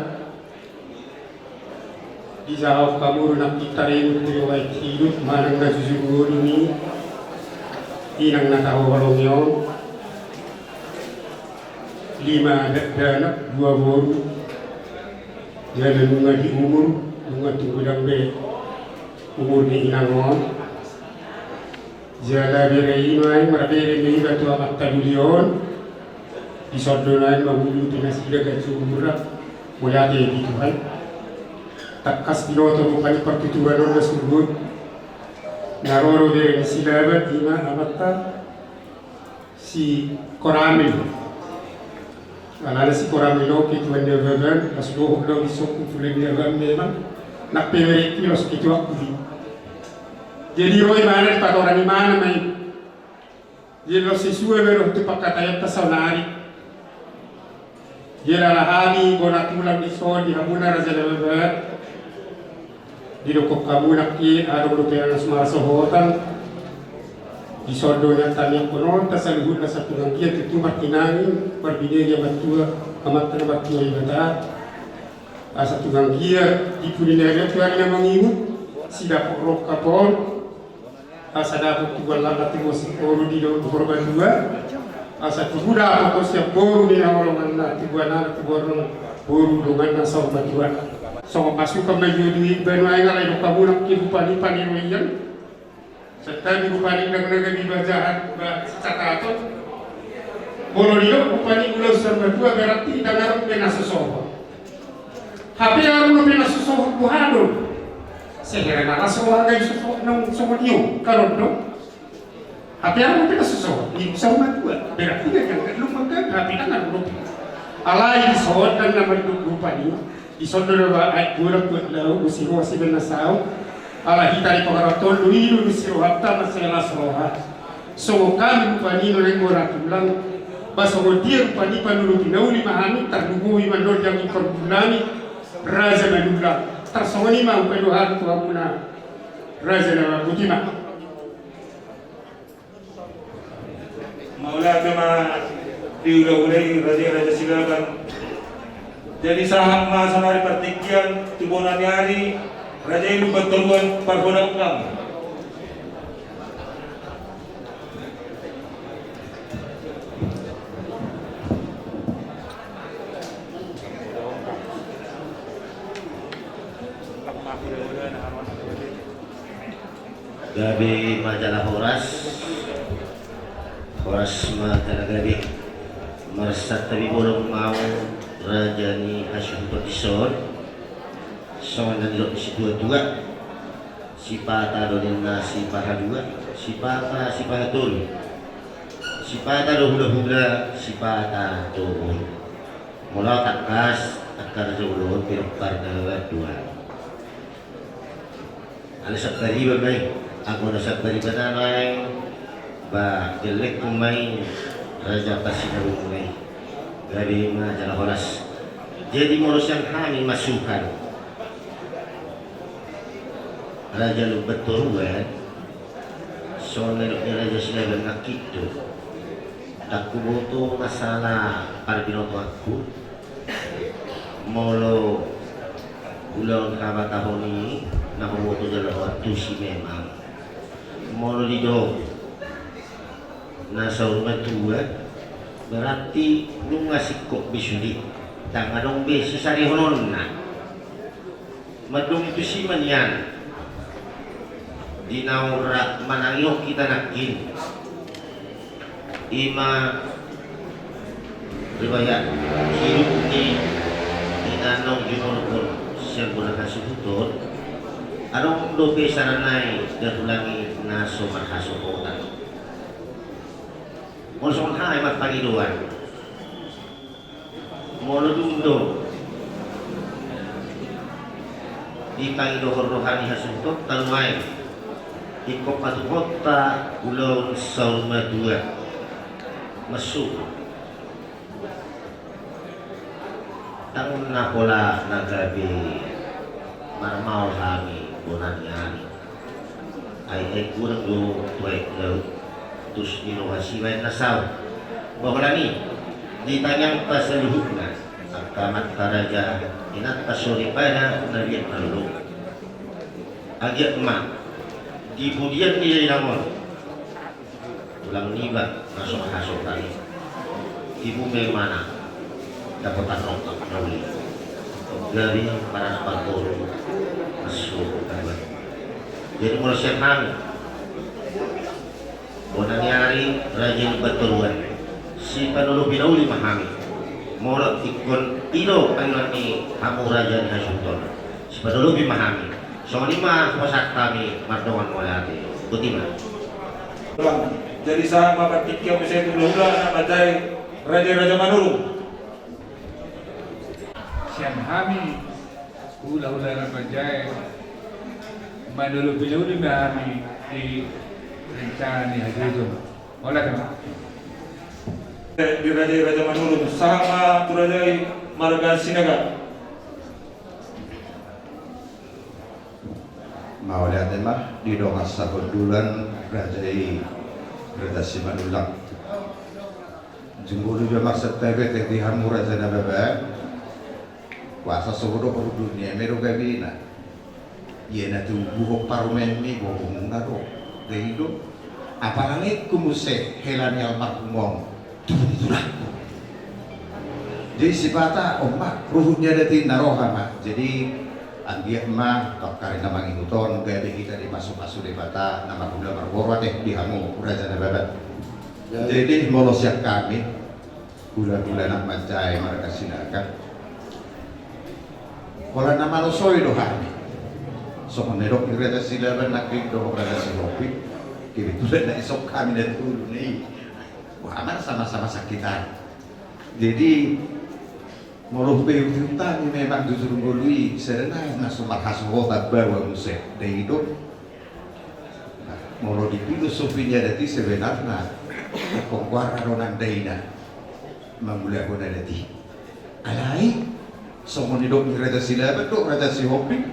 dijahahon hamu do nangkin taringot tu riwayat hidup manang na jujur ngolu ni inang na tahaholongi on. Lima dakdanak, dua boru, Jala nunga di umur, nunga tung godang be umur ni inang on. Jala bere i nuaeng marbere ma iba tu amanta doli on. Dison do nuaeng manguluti nasida gabe umurna. Mauliate di Tuhan. Tangkas binoto rupani partuturan on na surgut. Na ro do bere ni Silaban, ima amanta si Koramil. Alana si Koramil on ketua ni ababan, las dohot laho di sokku tulen ni ababan memang. Nang pe bere i las ketua ku di. Jadi ro imana di patorang imana ma i. Jadi las sisue be dohot tu pangkataion ta saonari. Jala hami bona tulang dison di hamuna raja na babat. Didok hamu nangkin adong dope na so marsohotan. Dison do na tangiangkononta saluhutna sahat tu anggia tutu martinangi marbinege matua amanta na martua Debata. Asa tu anggia di pudi na ria tu ari na mangihut sidapot rongkap on. Asa dapot tu goarna na tubu si boru di daun boru matua. Asa tubu dapot tu sian boru ni na holongan na tubu anakna tu boru donganna saur matua. Songon masukan ma i jo di banuaeng alai dok hamu nangkin rupani paniroian. Sentani rupani ndang na gabe iba jahat ba sicataton. Molo didok rupani ulaon saur matua berarti ndang adong be na so sohot. Hape adong dope na so sohot boha do. Sehera na las roha gabe so sohot nang songon i on karon do. Hape adong dope na so sohot i saur matua berarti ndang na lumangkan hape ndang adong dope. Alai dison ndang na mandok rupani. Dison do na ba aek godang buat lau dosi roha sibaen na saut. Ala hita di pangarantoan do i do dosi rohanta mansai las roha. Songon hami rupani nuaeng bona tulang. Ba songon dia rupani panurupi na uli ma hami tarlumobi mandok di anggi parbulan i. Raja Manullang. Tarsongon i ma hupaboa hami tu hamuna. Raja na botima. Mauliate ma di hulahula i raja i raja Silaban. Jadi sahat ma saonari partingkian tu bona ni ari raja i Lumban Toruan parhodang nang. Gabe ma jala horas. Horas ma jala gabe. Marsantabi bolon ma au raja ni hasuhuton dison. Songon na nidok ni situatua. Sipata do ninna sipahalua, sipata sipahatolu. Sipata do hulahula, sipata do boru. Molo au tangkas angka raja ulaon pe dok pardalan dua. Ala sabar iba ma i, anggo na sabar iba na laeng ba gellengku ma i raja parsinabungku ma i. Gabe ma jala horas. Jadi molo sian hami masukan Raja Lumban Toruan, songon na nidok ni raja Silaban nangkin do. Ndang huboto masalah parbinotoanku. Molo ulaon habatahon i na huboto jala ho antusi memang. Molo didok na saur matua berarti nunga singkop be sude. Ndang adong be sisarihononna. Mandung tusi ma nian di na ora manangihon hita nangkin. Ima riwayat hidup ni inanta on jumolo sian bona hasuhuton. Adong dope saranai da tulangi na so marhasohotan. Molo songon hami marpangidoan. Molo dung do dipangidohon roha ni hasuhutonta nuaeng ingkon patupaonta ulaon saur matua. Masuk. Ndang na pola na gabe marmaol hami bona ni ari. Ai aek godang do tu aek laut. Tus ni roha sibaen na saut. Ba holan i di tangiangta saluhutna angka amanta raja inanta soripada na biak na lolo. Anggiat ma di pudian ni dainang on tulang niba na so hasohotan i. Tibu ma imana dapotan rongkap na uli. Gabe marangkup boru, asu, kawan. Jadi molo sian hami, bona ni ari raja ni Bantoruan, sipanolopi na uli ma hami. Molo ingkon i do pangidoan ni hamu raja ni hasuhuton, sipanolopi ma hami. Songon i ma hupasahat hami mardongan mauliate. Botima. Jadi sahat ma partingkian muse tu hulahula anak manjae, raja-raja Manurung. Sian hami hulahula anak manjae, manolopi na uli ma hami di rencana ni hasuhuton. Mauliate ma. Di raja-raja Manurung, sahat ma tu raja i marga Sinaga. Mauliate ma di dongan sahundulan raja i, raja Simanullang. Jumolo iba marsantabi di hamu raja na baba. Kuasa so godang, ro dunia ma i do gabena. Ia na tubuhon parumaenmi bohongna do. Jadi do. Apalagi ku muse hela ni almarhum on. Tulang-tulangku. Jadi sipata on ma ruhut ni adat i na roha ma. Jadi anggiat ma tongkari na mangihut on gabe hita dipasu-pasu Debata na marhula marboru ate di hamu raja na baba. Jadi molo sian hami hulahula anak manjae marga Sinaga, holan na manosoi do hami. Songon na nidok ni raja Silaban nangkin dohot raja Sihombing, kebetulan na dison hami na tolu na i. Wah, aman sama-sama sakit hati. Jadi molo hupaihut-ihut hami memang jujur ngolu i, sebenarna na so marhasohotan baoa muse. Jadi do. Nah, molo di filosofi ni adat i sebenarna ingkon goarna do nang daina mangulahon adat i. Alai songon nidok ni raja Silaban dohot raja Sihombing,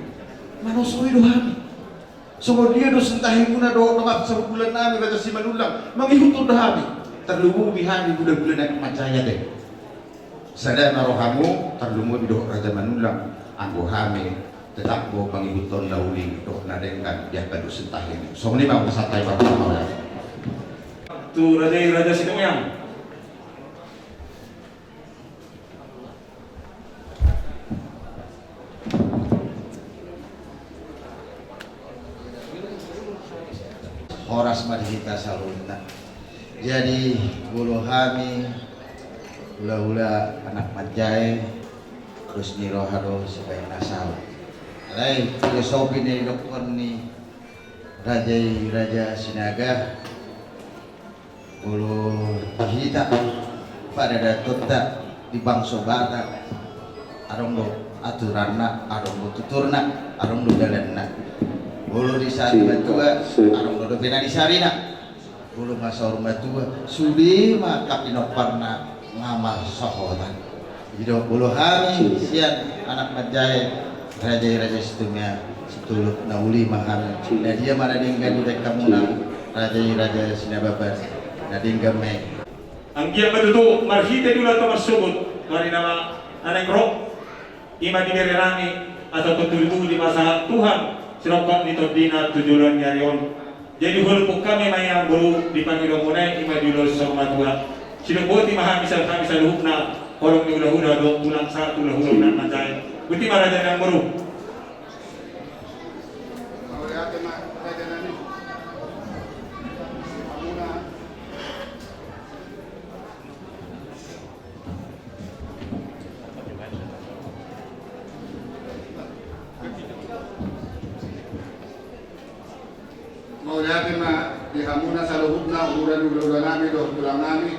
manosoi do hami. Songon dia do sintahimuna dohot dongan sahundulan nami raja Simanullang, mangihuthon do hami. Tarlumobi hami hulahula anak manjae ate. Sada ma rohamu, tarlumobi dohot raja Manullang, anggo hami tetap do mangihuthon na uli dohot na denggan di angka dos sintahim. Songon i ma hupasahat hami marhula-hula. Tu raja i, raja Sitangiang. Horas ma di hita saluhutna. Jadi molo hami hulahula anak manjae, dos ni roha do sibaen na saut. Alai filosofi na nidokhon ni raja i, raja Sinaga, molo di hita paradatonta di bangso Batak, adong do aturanna, adong do tuturna, adong do dalanna. Molo di sari matua, adong do dope na di sarina. Molo masaur matua, sude ma angka pinomparna nga marsohotan. I do, molo hami sian anak manjae, raja i, raja Sitangiang, sitolopi na uli ma hami. Na dia ma na denggan dibaen hamuna, raja i, raja Sinababan, na denggan ma i. Anggiat ma tutu marhite dula tu marsogot, tu ari na naeng ro. I ma di bere nami, asa tongtong tutu dipasahat Tuhan sirongkap ni tondina tu joloan ni ari on. Jadi hupalumpuk hami ma i, anggo di pangidoanmuna i, i ma di ulaon saur matua. Sidok boti ma hami, sian hami saluhutna, holong ni hulahula dohot tulang sahat tu hulahula anak manjae. Boti ma raja nami, boru. Mauliate ma raja nami. Hamuna. Mauliate ma di hamuna saluhutna, ururan ni hulahula nami dohot tulang nami,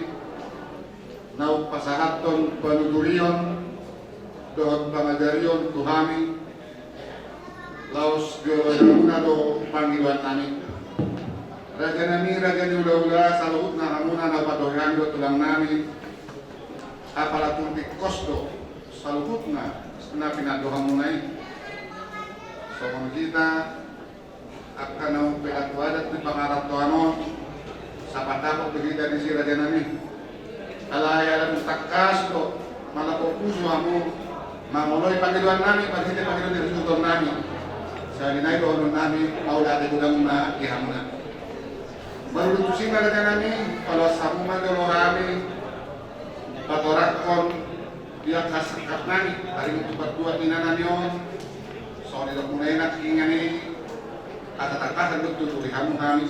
na hupasahathon panuturion dohot pangajarion tu hami, laos dioloi hamuna do pangidoan nami. Raja nami, raja ni hulahula, saluhutna hamuna na hupatorang do tulang nami, apala tung tingkos do saluhutna na pinatupa hamuna i. Songon hita angka na umpelan tu adat di pangarantoan on, sapatapot do hita disi raja nami. Alai ala dung tangkas do manopot pusu hamu mangoloi pangidoan nami, marhite pangidoan ni hasuhuton nami. Sahali nai dohonon nami, mauliate godang ma di hamuna. Marudut tusi ma raja nami, paloas hamu ma jolo hami patorangkon Di angka sangkap nami, taringot tu partua ni inanami on, songon didok muna i nangkiningan i, hata tangkasan do tuturi hamu hami.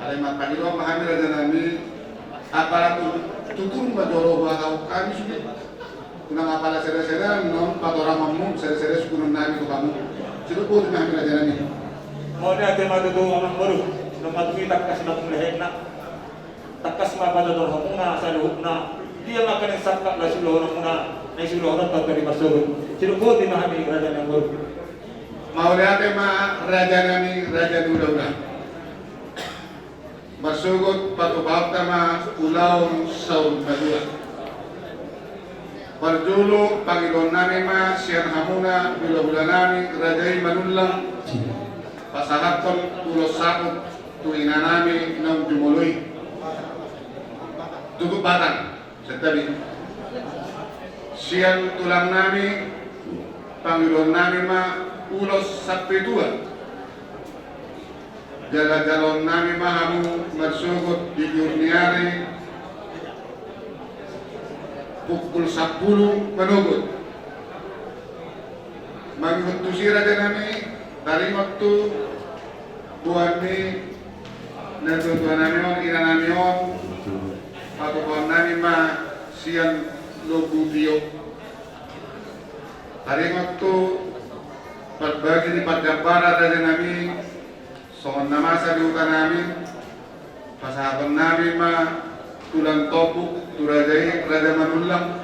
Alai marpangidoan ma hami rajanami, apala tu, tutur ma jolo huhatahon hami sude. Unang apala sada-sada annon patorangonmu, sada-sada sungkunon nami tu hamu. Sidok botima hami rajanami. Mauliate ma tutu amang boru, nunga tung i tangkas ma tung lehenna. Tangkas ma patotorhonmuna saluhutna. Dia ma angka na sangkap na siulahononmuna, na siulahononta tu ari marsogot. Sidok botima hami rajanami amang boru. Mauliate ma rajanami raja ni hulahula. Marsogot patupahonta ma ulaon saur matua. Parjolo pangidoan nami ma sian hamuna hulahula nami raja i Manullang, pasahathon ulos saput tu inanami naung jumolo i. Tutup batang. Santabi. Sian tulang nami, pangidoan nami ma ulos sampe tua. Jala jaloon nami ma hamu marsogot di jur ni ari pukul sampulu manogot. Mangihut tusi rajanami, taringot tu boan ni natuatua nami on, inanami on, patupaon nami ma sian Lombu Tio. Taringot tu parbagi ni parjambaran rajanami, songon na masa di huta nami, pasahaton nami ma tulan tombuk tu raja i, raja Manullang.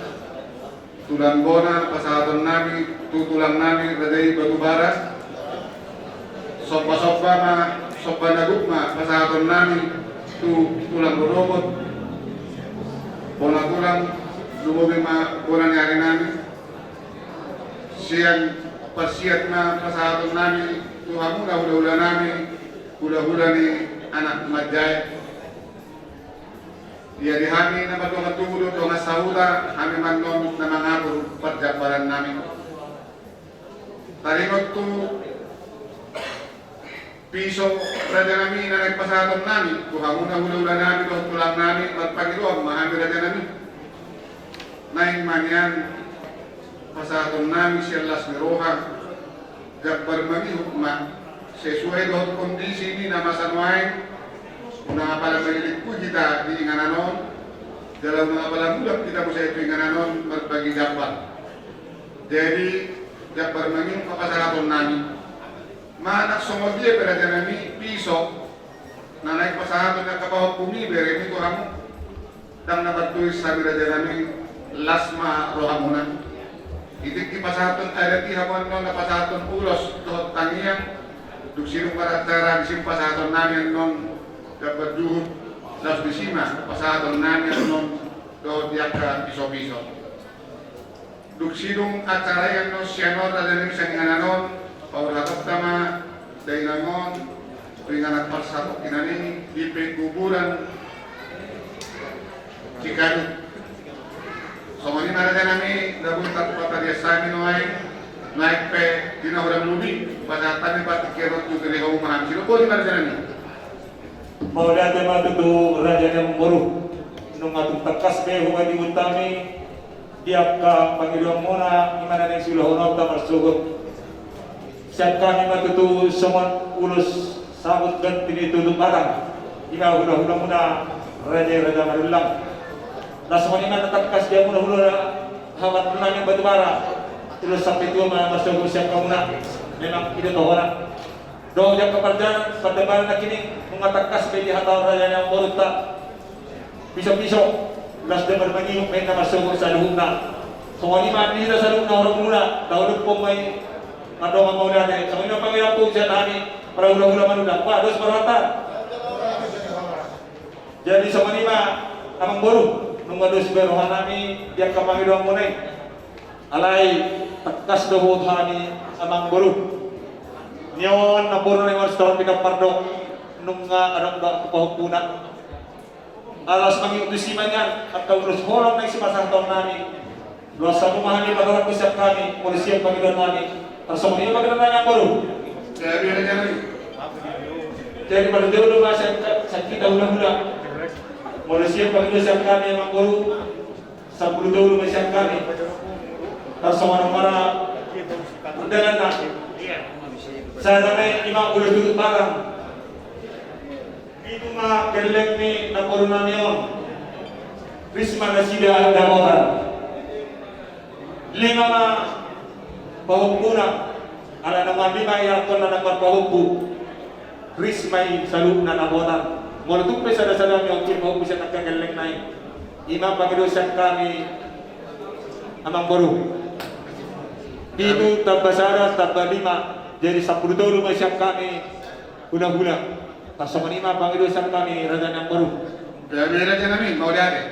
Tulan bona pasahaton nami tu tulang nami raja i Batubara. Somba-somba ma, somba na gok ma pasahaton nami tu tulang rorobot. Bona tulang, lumobi ma bona ni ari nami. Sian parsiat ma pasahaton nami tu hamuna hulahula nami, hulahula ni anak manjae. Ia di hami na mardongan tubu dohot dongan sahuta, hami ma annon na mangatur parjambaran nami. Taringot tu piso rajanami na naeng pasahaton nami tu hamuna hulahula nami dohot tulang nami, marpangidoan ma hami rajanami. Naeng ma nian pasahaton nami sian las ni roha, jambar mangihut ma sesuai dohot kondisi ni na masa nuaeng. Unang apala mangalingkui hita di inganan on, jala unang apala mulak hita muse tu inganan on marbagi jambar. Jadi jambar mangihut ma pasahaton nami. Manang songon dia pe rajanami piso na naeng pasahaton ni angka pahompu ni beremi tu hamu. Ndang na martuis hami rajanami, las ma rohamuna. Di tingki pasahaton adat i hamu annon na pasahaton ulos dohot tangiang. Dung sidung maracara disi ma pasahaton nami annon jambar juhut, laos disi ma pasahaton nami annon dohot di angka pisopiso. Dung sidung acara i annon sian on rajanami sian inganan on, paurhatonta ma dainang on tu inganan parsatongkinan i di pekuburan Cikadut. Songon i ma rajanami, na boi tarpatarias hami nuaeng, nuaeng pe di na hurang lobi pasahat hami partingkian on tu tingki hamu ma hami. Sidok botima rajanami. Mauliate ma tutu rajanami amang boru. Nunga tung tangkas be hubaen hami di angka pangidoanmuna, i ma na naeng siulahononta marsogot. Sian hami ma tutu songon ulos saput ganti ni tutup batang, i ma hulahulamuna raja i raja Manullang. Laos songon i ma na tangkas di hamuna hulahula hamu annon Batubara, ulos sampe tua ma marsogot sian hamuna. Memang i do tohona. Dung di angka parjambaran, parjambaran nangkining, nunga tangkas be dihatahon rajanami amang borunta. Pisopiso, las jambar mangihut ma inna marsogot saluhutna. Songon i ma di hita saluhutna horong muna, tahu dompong ma i. Mandongan mauliate, songon i ma pangidoanmuna sian hami, para hulahula Manullang. Bah, dos ma rohanta. Jadi songon i ma amang boru, nunga dos be rohanami di angka pangidoanmuna i. Alai tangkas do huboto hami amang boru. Nion amang boru na i marsitorop di kampar do, nunga adong do angka pahompuna. Alas mangihut tusi ma nian angka ulos holong na i sipasahaton nami. Luas hamu ma hami patorangkon sian hami, molo sian pangidoan nami. Tarsongon i ma pangidoan nami amang boru. Jadi pada jolo ma sian hita hulahula. Molo sian pangidoan sian hami amang boru. Sampulu tolu ma sian hami. Tarsongon on ma ra dalanna. Sada ma i ma ulos tutup balang. Pitu ma gelleng ni namboru nami on. Ris ma nasida dapotan. Lima ma pahompuna. Ala na marlima i angkon na marpahompu. Ris ma i saluhutna dapotan. Molo tung pe sada-sada ni ongkir pahompu sian angka gellengna i, i ma pangidoan sian hami, amangboru. Pitu tamba sada tamba lima, jadi sampulu tolu ma sian hami hula-hula. Tarsongon i ma pangidoan sian hami, raja ni amangboru. Jadi raja nami, mauliate.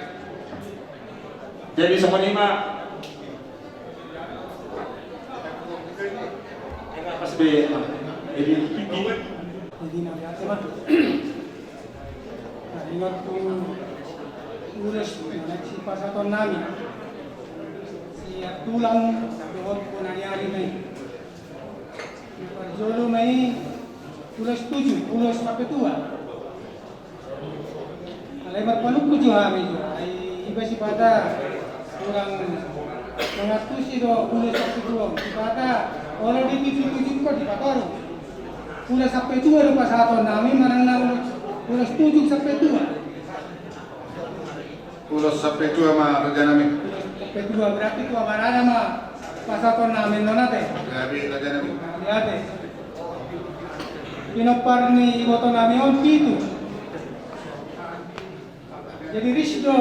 Jadi songon i ma. Pas be, jadi, jadi na biasa ma. Nah, ingot tu ulos na sipasahaton nami. Sian tulang dohot bona ni ari nai. Parjolo ma i ulos tujuh, ulos sampe tua. Alai marpanungkun jo hami jo, ai iba sipata kurang mangantusi do ulos sampe tua on. Sipata olo di tujuh tujuh ko di patoru. Ulos sampe tua do pasahaton nami manang na ulos, ulos tujuh sampe tua. Ulos sampe tua ma raja nami. Ulos sampe tua berarti tua barada ma pasahaton nami on ate. Gabe raja nami. Gabe ate. Pinompar ni iboto nami on pitu. Jadi ris do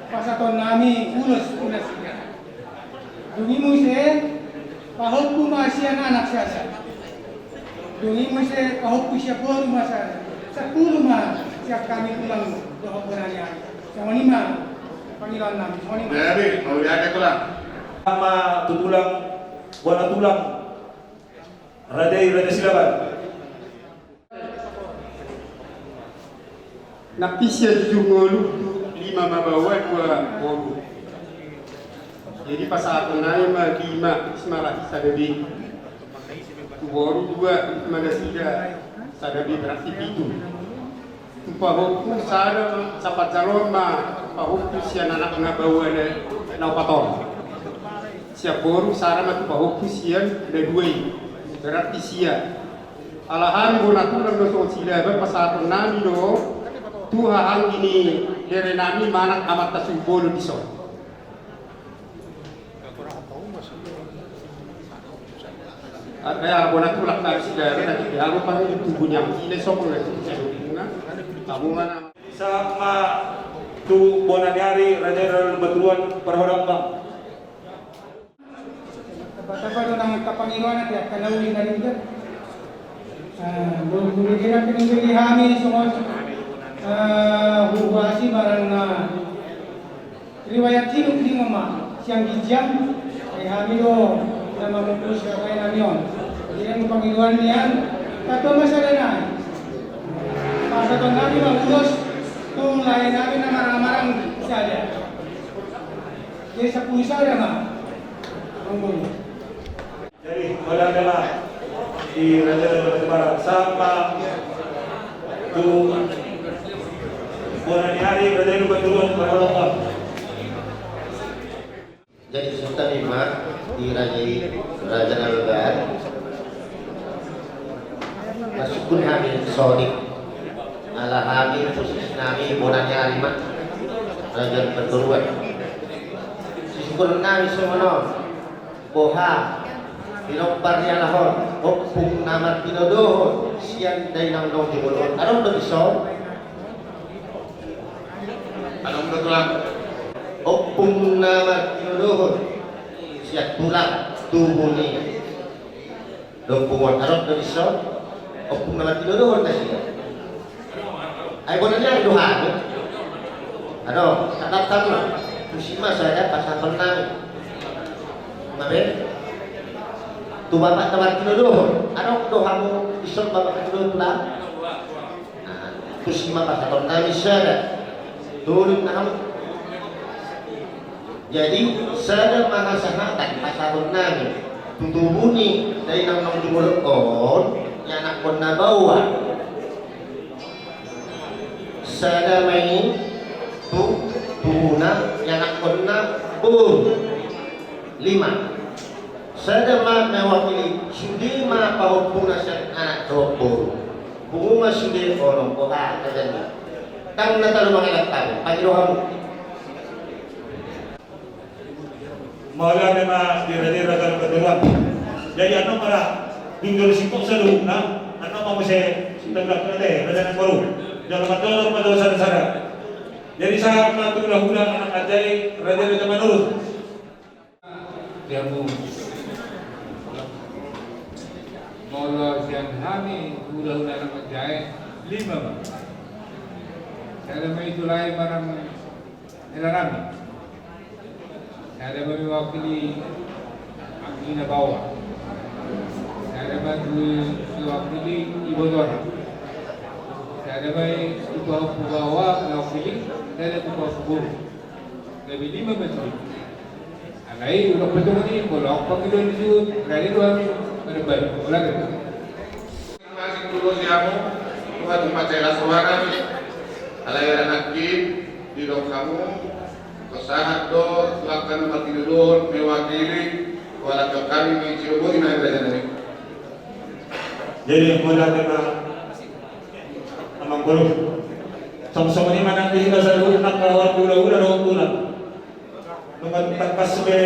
pasahaton nami ulos ulos. Dung i muse pahompu ma sian anak sada. Dung i muse pahompu sian boru ma sada. Sampulu ma sian hami tulang dohot bona ni ari. Songon i ma pangidoan nami. Songon i ma. Jadi mauliate tulang. Ama tu tulang, bona tulang. Raja i Raja Silaban. Nang pisia jujur ngolu tu lima ma baoa dua boru. Jadi pasahaton nai ma lima, isi ma lahi sada be. Tu boru dua, isi ma nasida sada be berarti pitu. Tu pahompu sada, sapat jaloon ma pahompu sian anak na baoa na opat on. Sian boru sada ma tu pahompu sian na dua i berarti sia. Ala hami bona tulang do songon Silaban pasahaton nami do tu haha anggi ni bere nami manang amanta Sumbolon dison. Arga ya bona tulang nami Silaban na di hamu pang tubu ni anggi na isok na di sadobingna. Hamu mana. Sahat ma tu bona ni ari raja i Raja Lumban Turuan parhodang bang. Tamba-tamba do nang angka pangidoan di angka na uli na denggan. Dung denggan pe nang di hami songon huhuasi barang na riwayat hidup di mama sian ginjang. Ai hami do na mamungkus riwayat nami on. Jadi pangidoan nian tamba ma sada nai. Pasahaton nami ma ulos tu lae nami na marhamaranggi sada. Jadi sampulu sada ma. Jadi mauliate ma di raja na di Barat sama tu bona ni ari raja i Lumban Turuan parhodang bang. Jadi songon i ma di raja i, raja na baoa. Masukun hami songon i. Ala hami posisi nami bona ni ari ma raja na berturuan. Sisungkun nami songon on. Boha pinompar ni halak on, ompung na martinodohon sian dainang naung jumolo on. Adong do dison? Adong do tulang? Ompung na martinodohon sian tulang tubu ni Lompungon, adong do dison? Ompung na martinodohon nasida. Ai bona ni ari do hami. Adong, tatap ma. Tusi ma sada pasahaton nami. Mabe. Tu bapak na martinodohon. Adong do hamu dison bapak na tinodohon tulang? Tusi ma pasahaton nami sada. Tolu na hamu. Jadi sada ma hasahatan pasahaton nami tu tubu ni dainang naung jumolo on, ni anakkon na baoa. Sada ma i tu Punguan, ianakhonna, boru. Lima. Sada ma mewakili, sude ma pahompuna sian anak dohot boru. Punguan sude onom, boha, raja nami. Ndang na talu mangelek hamu, pangido hamu. Mauliate ma di raja i, raja na partubuan. Jadi annon ma ra, dung jolo singkop saluhutna, annon ma muse, sintang lakna te, raja na boru. Jala mandodor ma jolo sada-sada. Jadi sahat ma tu hula-hula anak raja i, raja-raja Manurung. Di hamu. Molo sian hami hula-hula anak raja i, lima ma. Sada ma i tu lae manang hela nami. Sada ma mewakili anggina baoa. Sada ma mewakili ibotona. Sada ma i tu pahompu baoa mewakili, sada tu pahompu boru. Gabe lima ma tu i. Alai ulang patungan i, molo au pangidoan di suhut, rade do hami, pada balik, ulang. Masing tulo si hamu, Tuhan tu mansai las roha nami. Alai anak i, didok hamu, pasahat do, tu angka na martinodohon, mewakili, hualap jo hami, ni siroboti na raja nami. Jadi, mauliate ma, amang boru. Songon i ma nang di hita saluhutna, angka hula-hula dohot tulang. Nunga tangkas be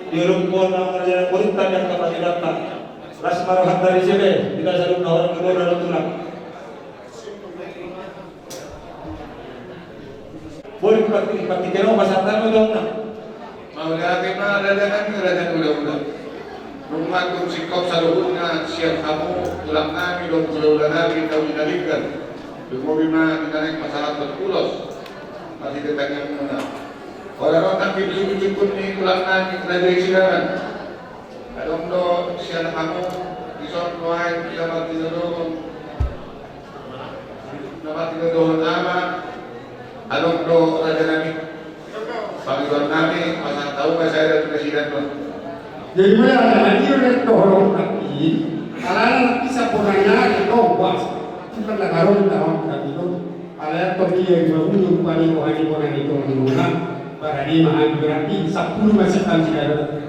diolunghon na mangajari boruta di angka pangidoanta. Las ma rohanta di sude, di hita saluhutna, hula-hula dohot tulang. Boru, partingkian on, pasahat ma jolo. Mauliate ma raja nami, raja ni hula-hula. Nunga tung singkop saluhutna sian hamu, tulang nami dohot hula-hula nami, tau di na denggan. Lumobi ma di na naeng pasahathon ulos. Marhite tangiangmuna. Holan on nangkin sungkun-sungkun ni tulang nami, raja i Silaban. Adong do sian hamu, dison nuaeng, na martinodohon, na martinodohon ama, adong do raja nami. Pangidoan nami, pasahat hamu ma sada tu nasida do. Jadi mulai ada lagi, udah dohorong tapi, alana nanti saponanya ada do, puas. Cuma nda adong, nda adong, nda adong. Alai tong dia dua puluh, paling rohani, rohani tong dua, barani ma hami, berarti sampulu ma sian hami sada.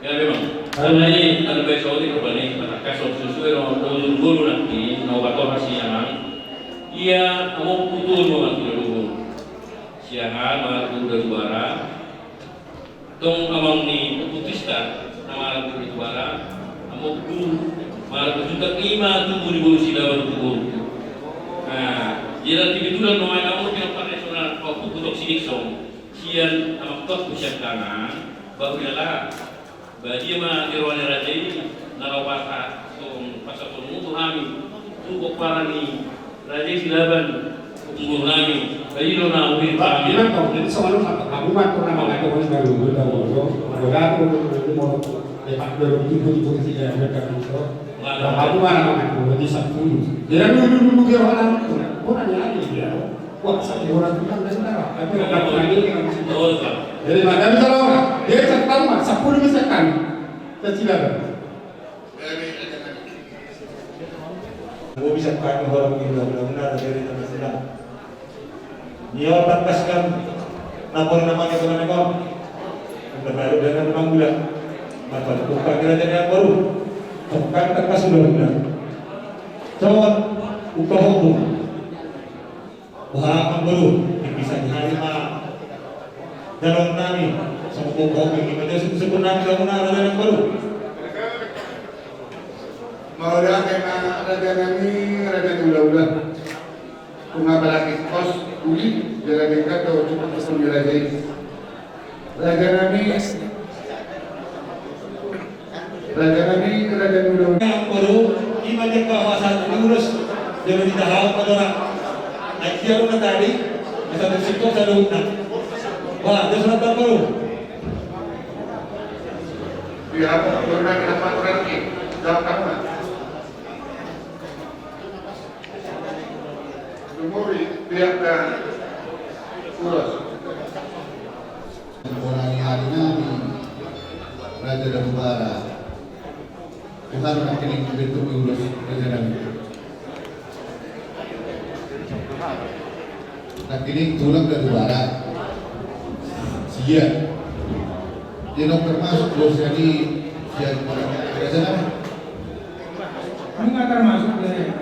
Ya, memang. Alai, alai, bae, sori, rupani, manangkas, so, susuai, no, no, dulu nanti, no, bator, siangan. Ia, among putu, no, nanti, dulu. Siangan, mangalap guru Datu Bara. Tong amang ni Ompu Tista, na mangalap guru Datu Bara. Amongku, mangalap guru, jutak lima, tubu ni boru Silaban, tubu. Nah, jadi kebetulan, no, amang, di tempat nasional, waktu putok sidik, song. Sian amang tuak tu sian tangan, baru ia laho. Badia ma di roha ni raja i, na laho pasahat, pasahathonmu tu hami, tu pomparan ni raja i Silaban, tu boru nami, badia do na huhilala hami. Ima tong, jadi songon on ma tong, hamu ma tong na mangadopi na lulu, da boru, molo da boru, molo depak do, di boru, di boru, di boru, di boru, di boru. Hamu ma na mangadopi sampulu. Jadi lulu, lulu, di roha nami, boru nami, dia. Wah, satu orang tu kan dari mana? Tapi ada lagi dengan situ. Jadi, madam, kalau dia serta mas, sepuluh misalkan, kecilan. Gua bisa pakai orang ini, orang benar, dari teman sedang. Dia tangkaskan, lapor namanya, teman ekor. Udah baru dengan teman gula. Maka tukar kira-kira yang baru. Tukar tangkas sudah benar. Cowok, upah hukum. Wah, amang boru, di bisa di hari ma jaloon nami, songon boru, di baca suku-suku nami, kamu na raja nami boru. Mauliate ma raja nami, raja ni hula-hula. Tung apalagi kos uli, jala denggan do cukup pesan di raja i. Raja nami, raja nami, raja ni hula-hula. Boru, ima jaka masa diurus, jolo ditahan, Pak Dora. Aja lu tadi, masa bersiko saluhutna. Wah, dia surat tak boru. Pihak boru nami, apa kurang ni? Jawab kamu, Pak. Lumuri, pihak dan ulos. Bona ni ari nami, Raja Datu Bara. Tuhan makin bentuk ulos Raja nami. Nangkining tulang Datu Bara. Iya. Dia dong termasuk bos jadi sian Raja Nama. Enggak termasuk dari.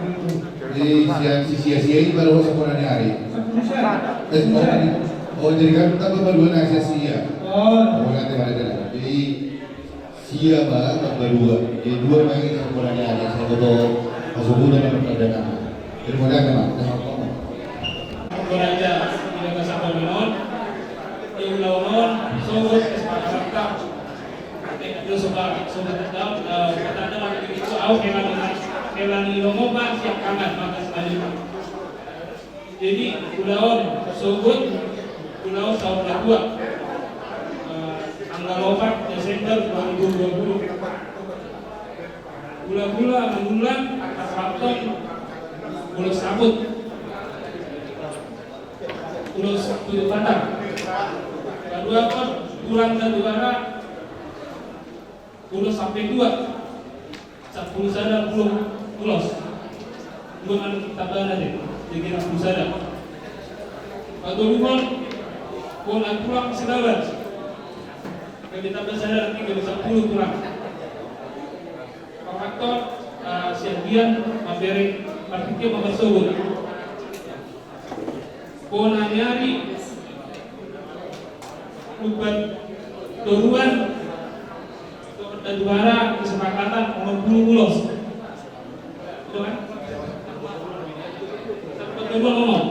Di sian si sia-sia ini baru sepuluh hari. Sepuluh hari. Eh, oh, oh, jadi kan tambah baru na sia-sia. Oh. Oh, nanti ada, ada. Jadi sia ma tambah dua. Jadi dua lagi sepuluh hari. Saya foto masuk dulu dengan Raja Nama. Jadi mau lihat, Mas. Raja, tidak kasar, Pak Limon. Di ulaon on, sogot, kesepakatan. Oke, itu sobat, sobat tetap, eh, kata ada lagi itu, au, hewan, hewan di Lomo, Pak, siap kangen, maka sekali. Jadi, ulaon, sogot, ulaon saur matua. Eh, tanggal opat Desember dua ribu dua puluh. Hula-hula, hula-hula, angka keraton, ulos sabut. Ulos tujuh patang. Paduahon, Tulang Datu Bara. Ulos sampe dua. Sampulu sada ulos. Dua man tambana de. Jadi sampulu sada. Patoluhon, Bona Tulang Sedaban. Gabe tamba sada, nanti gabe sampulu tulang. Paopathon, eh, sian dia, mambereng partingkian, mambereng sogot. Bona ni ari, Lumban Toruan, Datu Bara, kesepakatan onom pulu ulos. Itu kan? Lumban Toruan ngomong.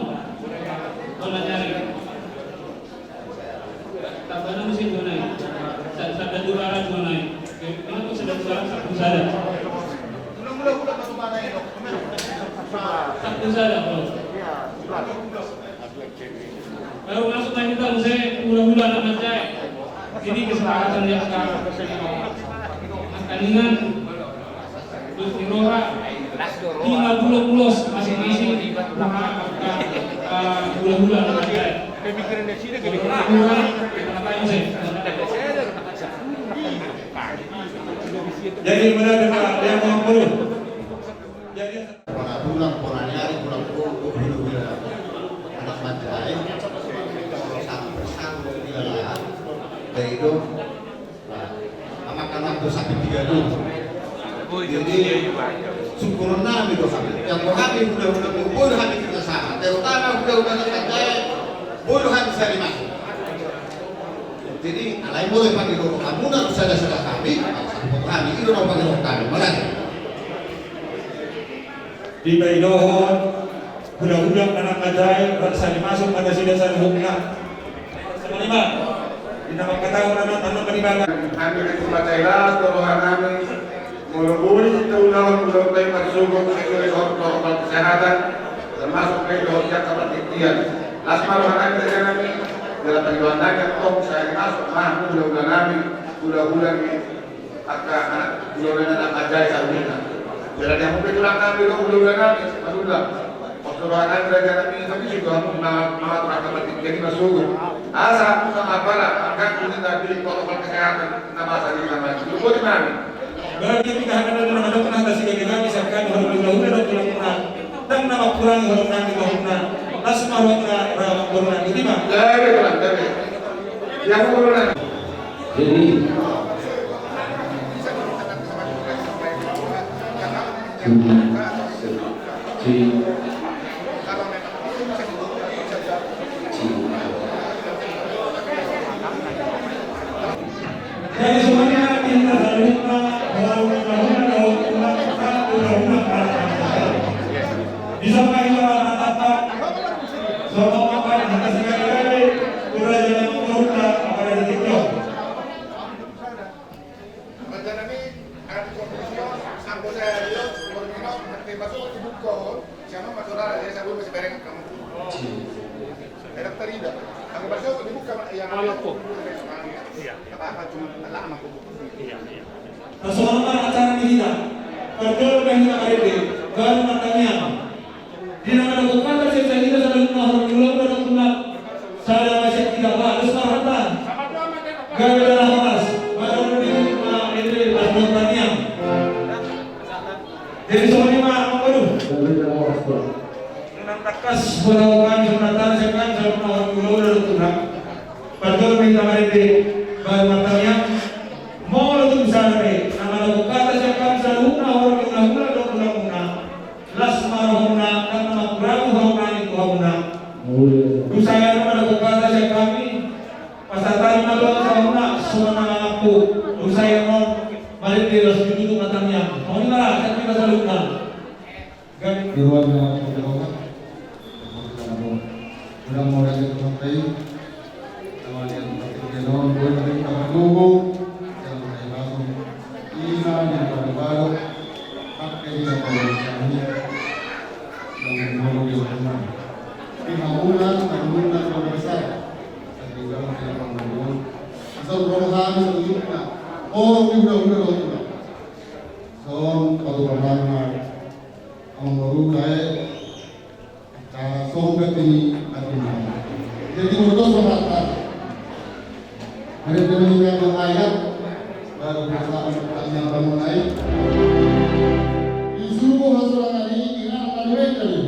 Bona ni ari. Tambana muse dua nai. Sa-, sada dua arah dua nai. Kenapa sada dua arah satu sada? Satu sada, bro. Baru masuk lagi kita muse hula-hula anak Manjae. Jadi kesepakatan yang sekarang. Angka ningan. Terus di roha, lima puluh ulos masing-masing, roha, eh, hula-hula, anak Manjae. Kurang, kurang, kurang, kurang. Jadi, mana ada, Pak, yang mau ngomong? Jadi, bona tulang, bona ni ari, bona tulang, hula-hula anak Manjae. Satu persatu, hula-hula. Baik, dong. Nah, amak-amak do sampe tiga tu. Jadi, syukuron nami do hami. Jala hami hula-hula, boi do hami kerjasama. Terutama hula-hula na Manjae, boi do hami sari masuk. Jadi, alai molo panggidohon hamuna sada-sada hami, hami, i do na panggidohon hami. Makasih. Dipaidohon hula-hula anak Manjae, rap sari masuk ma nasida saluhutna. Songon i ma, di na mangkatahon anak, anak ma di bagasan. Hami di Manjae las do roha nami, molo boi hita ulaon, ulaon baen marsogot, sesuai protokol kesehatan, termasuk paidohon jangka partingkian. Las ma roha nami, raja nami, jala paidohon nami, antong sari masuk ma hula-hula nami, hula-hula ni angka anak, hula-hula na Manjae saluhutna. Jala di hamu pe tulang nami do, hula-hula nami, marhula. Pos roha nami, raja nami, tapi juga hamu na, na, na, na, jadi masuk. Asa hamu na apala, angka kulit tadi protokol kesehatan, na masa di sana. Itu boi nami. Bagi kita hana na, na, na, na, na, na, sigabe nami, sangkan, hula-hula, hula-hula, hula-hula. Ndang na mangkurangi holong nami tu hamuna. Las ma roha ni, roha ni boru nami, i ma. Gabe, Tulang, gabe. Jadi, jadi, semuanya kita saling. Bisa main apa? Raja nami, ada komisi, anggota dia, koordinator, termasuk dibuka, siapa masuk lah, ya, saya belum masih bareng kamu. Enak tadi dah. Anggota masuk dibuka, yang ada. Iya. Apa-apa, cuma lama kok. Iya, iya. Tarsongon on ma acara ni hita. Parjolo ma hita marende, baru martangiang. Di na mandapothon hita, sian hita sada na hula-hula dohot tulang. Sada ma sian hita, bah, dos ma rohanta. Gabe na horas, baru di na ende, baru martangiang. Jadi songon i ma, amang boru. Nunga tangkas, boru, kami songon na tangkas, sian hami sada na hula-hula dohot tulang. Parjolo ma hita marende baru martangiang. Molo tung sada pe na mandokkon hata sian hami saluhutna horong ni hulahula dohot tulang muna, las ma rohamuna ndang na mangkurang horong nami tu hamuna. Dung sai annon mandokkon hata sian hami, pasahat hami ma tu hamuna songon na mangampu. Dung sai annon marende las tutu martangiang. Songon i ma ra sian hita saluhutna. Di ruangan yang aku jawab, aku tidak mau. Udah mau lagi ke tempat lain. Sama dia tempat lain, dia lawan gue, tapi kita menunggu. Yang saya masuk. Ina yang baru-baru. Pakai dia baru kami. Yang mau dia rumah. Di Hamuna, Hamuna keluarga besar. Tapi kalau saya mau ngomong, asal rohani selanjutnya. Oh, ini udah, udah, udah, udah. Som, patu pertama. Amang boru, lae, acara songket ini, akhirnya. Jadi, menurut saya, hari ini kita ayat, baru perasaan yang bangun naik. Di subuh hasil hari ini, ingat, akan duit tadi.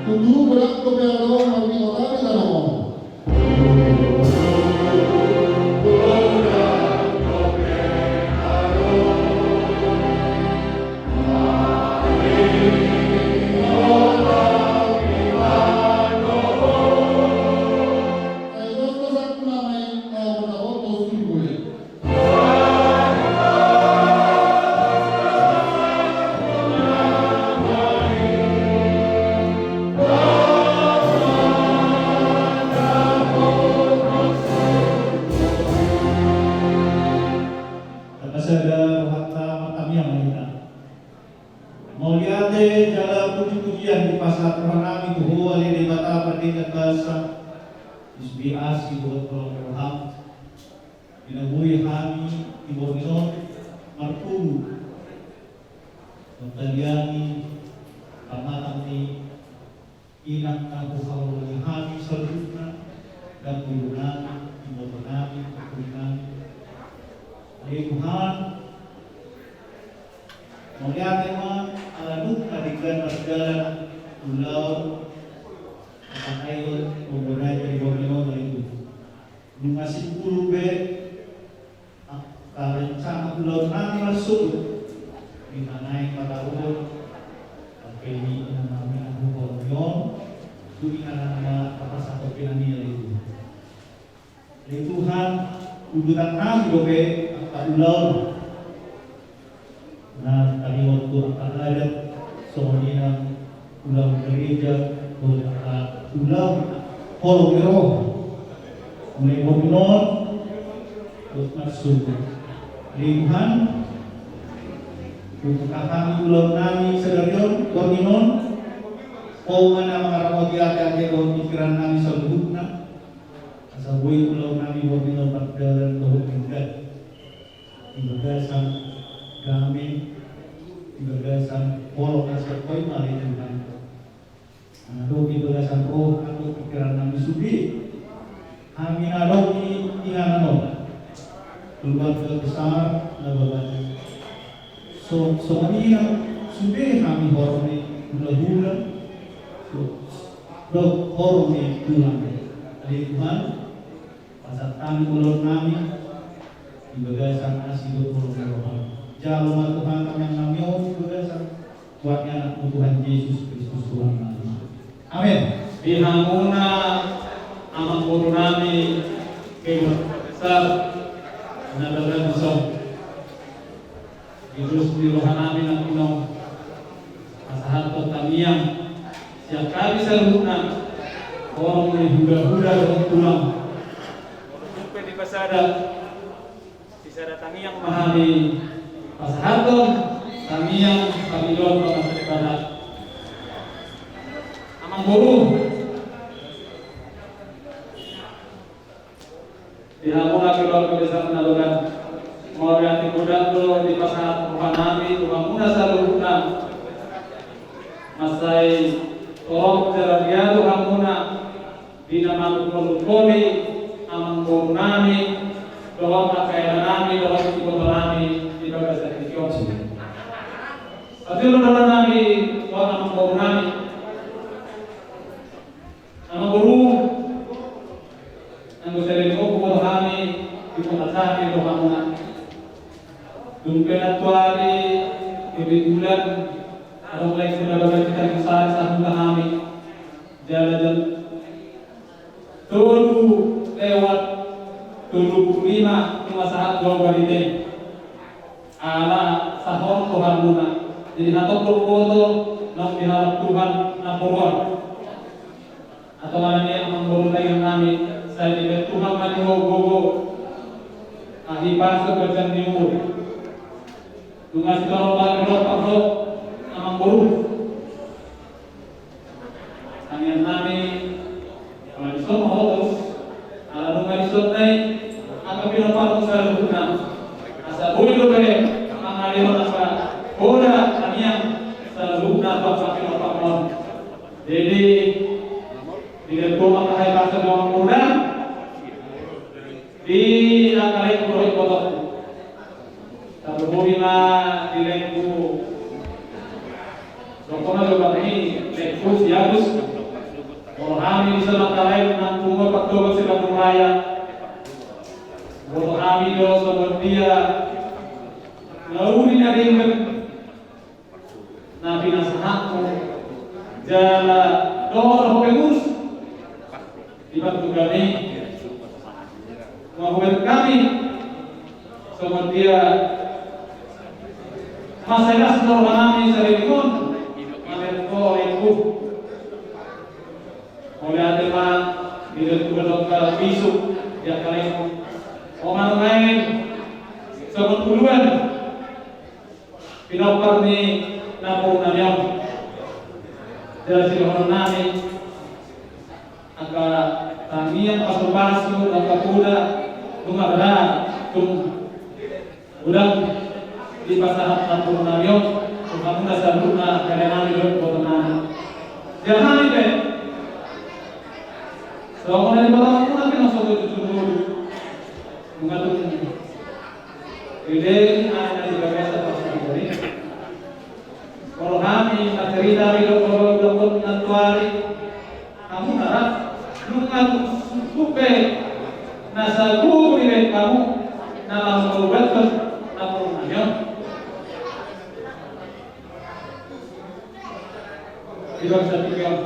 Tutu berang dope adong marminggu tadi tanamu. Tapasada rohanta martangiang ma hita. Mauliate jala puji-pujian dipasahat rohanami tu Ho ale Debata pardenggan basa, di sude asi dohot holong ni roham. Di na boi hami di borngin on marpungu mangaliangi pamatang ni inang na huhaholongi hami saluhutna, dang boru nami, imoto nami, pangkuri nami. Ale Tuhan, mauliate ma ala nunga denggan mardalan ulaon, mangkatai on, manggorai di borngin on, ale Tuhan. Nunga simpul be angka rencana ulaon nami marsogot, di na naeng maradophon angka inang nami na huhaholongi on, tu inganan ma pasahathon pe nami, ale Tuhan. Ale Tuhan, udutan nami dope angka ulaon na taringot tu angka adat, songon i nang ulaon gereja, dohot angka ulaon holong ni roha. Mulai borngin on dohot marsogot. Ale Tuhan, umbuka hami ulaon nami sadari on, borngin on, Ho ma na mangaramoti ateate dohot pingkiran nami saluhutna, asa boi ulaon nami borngin on mardalan dohot denggan. Di bagasan dame, di bagasan holong na sian Ho i ma, ale Tuhan. Mangadopi bagasan roha dohot pingkiran nami sude hami na adong di inganan on, keluarga besar Nababan. So, songon i nang sude hami horong ni hulahula, so, dohot horong ni tulang. Ale Tuhan, pasahat hami ulaon nami di bagasan asi dohot holong ni roham. Jalo ma Tuhan tangiang nami on di bagasan goar ni Anakmu Tuhan Jesus Kristus Tuhan nami. Amen. Di hamuna amangboru nami keluarga besar Nababan on. Di dos ni roha nami nangkining, pasahathon tangiang sian hami saluhutna, horong ni hulahula dohot tulang. Molo tung pe dipasada, disada tangiang ma hami pasahathon tangiang pangidoan tu Amanta Debata. Amangboru, Di hamuna keluarga besar Nababan, mauliate godang do dipasahat rohanami tu hamuna saluhutna. Mansai torop jala dia do hamuna di na manungkun-nungkuni amangborunami dohot angka inanami dohot ibotonami di bagasan tingki on. Parjolo dohononnami tu amangborunami. Amangboru, anggo saleleng on huboto hami di kota Cake do hamuna. Dung pe nantuari kebetulan adong lelengku na bagas di Tanjung Sari sahuta hami. Jala jam tolu lewat tolu pulu lima nunga sahat do au Barita i. Ala sahorong do hamuna. Jadi hatop do huboto naung dihalap Tuhan na poruan. Atau ala ni amangboru, inanami, sai dibahen Tuhan ma di ho gogo, hahipason, ganjang ni umur. Nunga sitorop pangkilop ho amangboru. Tangiangnami, ala dison ma ho torus, ala nunga dison nai angka pinomparmu saluhutna. Asa boi dope mangalehon angka poda tangiang saluhutna tu angka pinomparmon. Jadi, di lengkung angka hahipason, di amangboru, di angka lelengku dohot ibotongku. Tarlumobi ma di lelengku, dohonon do hami, lelengku si Agus. Molo hami dison angka lae nang punguan Pardongan se-Bandung Raya, huboto hami do songon dia na uli na denggan na pinasahatmu jala dohot pengurus di Bandung i. Nunga hubahen hami songon dia mansai las do rohanami saleleng on. Mamereng ho, lelengku. Mauliate ma di lelengku, dohot angka bisuk di angka lelengku. Ho ma nuaeng songon uluan pinompar ni namborunami on. Jala sidohononnami, angka tangiang, pasu-pasu, angka poda, nunga ra tung godang dipasahat namborunami on tu hamuna saluhutna, angka inanami dohot ibotonami. Jala hami pe songon na diboto hamuna pe na so tutu dulu. Nunga tung dilehon i na di bagasan parsahiton i. Molo hami na cerita, ridok, molo didok nantuari, hamuna ra, nunga tung sukup be na sagugu dilehon hamu na laho maubathon namborunami on. Di bagasan tingki on.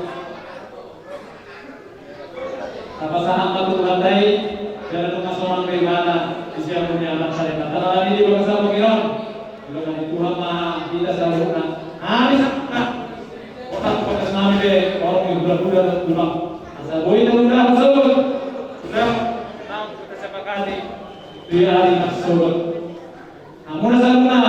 Tapasahat ma tu Tuhanta i, jala nunga sonang be ibana di siamun ni anak saleman. Alani di bagasan tingki on, di bagasan Tuhan ma hita saluhutna. Hami sangkap otak bagas nami be, horong ni hula-hula dohot tulang. Asa boi na hula-hula sogot. Hula-hula naung tasepakati di ari na sogot. Hamuna saluhutna,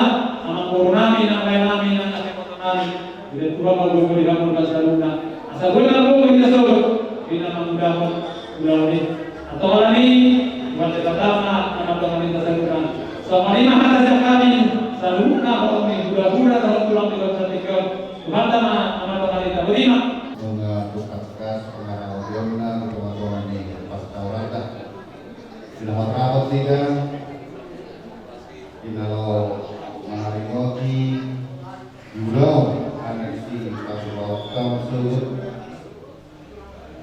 amangborunami, nang laenami, nang ibotonami, dilehon Tuhan ma gogo di hamuna saluhutna. Asa boi na gogo hita sogot di na mangulahon ulaon i. Antong alani, Tuhan Debata ma na mandongani hita saluhutna. Songon i ma hata sian hami saluhutna, horong ni hula-hula dohot tulang di bagasan tingki on. Tuhanta ma na mandongani hita. Botima. Nunga tung tangkas pangaramotionna di tonga-tonga ni parsaoranta. Selamat rapat hita. Di na laho mangaringoti di ulaon na disi pasupaonta on sogot.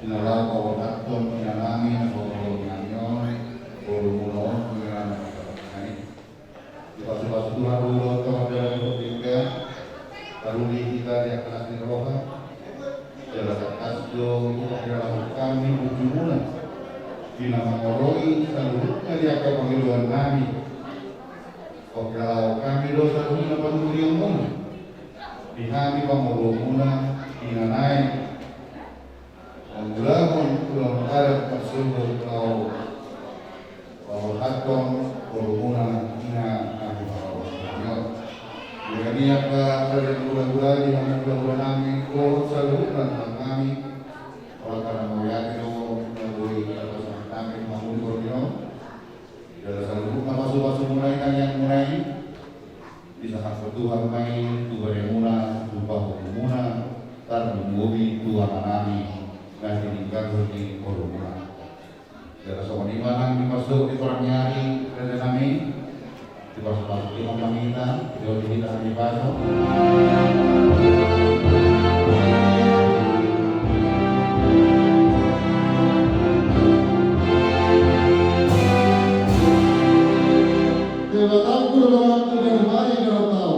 Di na laho paborhathon inanami na so paborunami on, borumuna on, inanami na so paborunami. Dipasu-pasu Tuhan do ulaonta mardalan di tingki on. Taruli hita di angka las ni roha. Jala tangkas do hupakilalahon hami burjumuna di na mangoroi saluhutna di angka pangidoannami. Pakilalahon hami do saluhutna panuturianmuna di hami pangolomuna di na naeng mangulahon ulaon adat marsogot laho paborhathon borumuna, ina na hupangalaho hami on. Di angka hula-hula di hamu hula-hulanami dohot saluhutna tanami, ala na mauliate do na boi tapasahat hami tu hamu di borngin on. Di forum. Jala songon i ma nang di pasu di torang ni ari, rere nami, di pasu-pasu di mamang hita, di hita nang di pasu. Debata guru dohot tujuan hari dohot tau.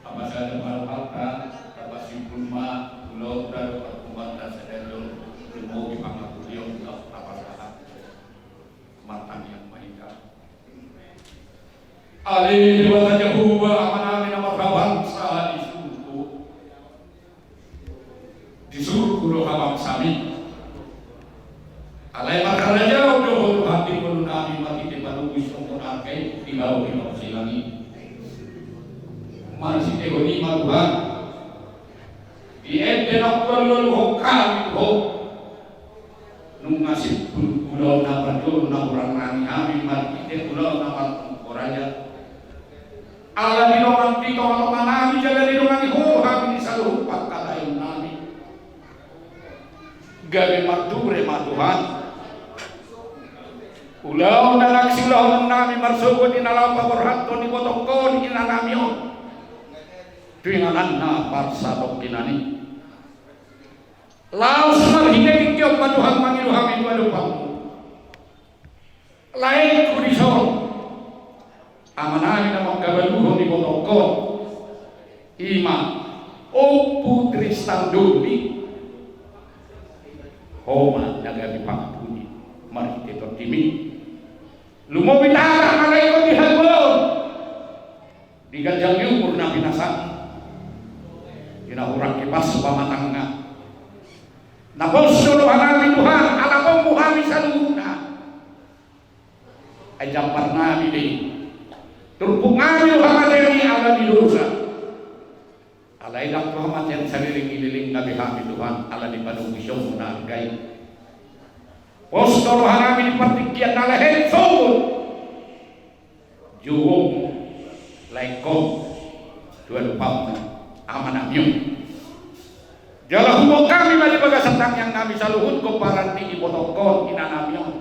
Apa sada maruhata, apa simpul ma, ulo, ulo, parkumbang, rasa dan dong, ilmu di pangakulion, apa sahat. Martangiang ma hita. Ale Debata Jahowa, Amanami na marhabangsa di surgo. Di surgo do habangsami. Alai marharajaon do Ho Tuhan di ngolunami marhite panogu songon arga i di bawah di bawah silang i. Marhitehon i ma Tuhan. Di ende na hualualuhon hami tu Ho. Nunga simpul ulaon na parjolo na hurang nami hami marhite ulaon na martonggo raja. Ala didongani di tongatonganami jala didongani Ho hami di saluhut pangkataionnami. Gabe marture ma Tuhan. Ulaon na naeng siulahononnami marsogot di na laho paborhathon ibotongkon inanami on. Tu ingananna parsatongkinan i. Laos marhite tingki on ma Tuhan mangido hami tu adopanmu. Laengku dison, amanami na mangkabaluhon ibotongkon, i ma Ompu Tristan Doli. Ho ma na gabe pangampuni marhite tondimi. Lumobi tara malaikat di haluaon. Di ganjang ni umur na pinasam, di na hurang kipas pamatangna. Na pos do rohanami Tuhan, ala pos do hami saluhutna. Ai jambarnami do i. Turpuknami do hamatean i ala ni dosa. Alai ndang tu hamatean saleleng ni lelengna be hami Tuhan, ala ni panogusionmu na arga i. Pos do rohanami di partingkian na lahe sogot. Jouonmu, laengkon, tu adopanmu, amanami on. Jala huboan hami ma di bagasan tangiangnami saluhut pomparan ni ibotongkon inanami on.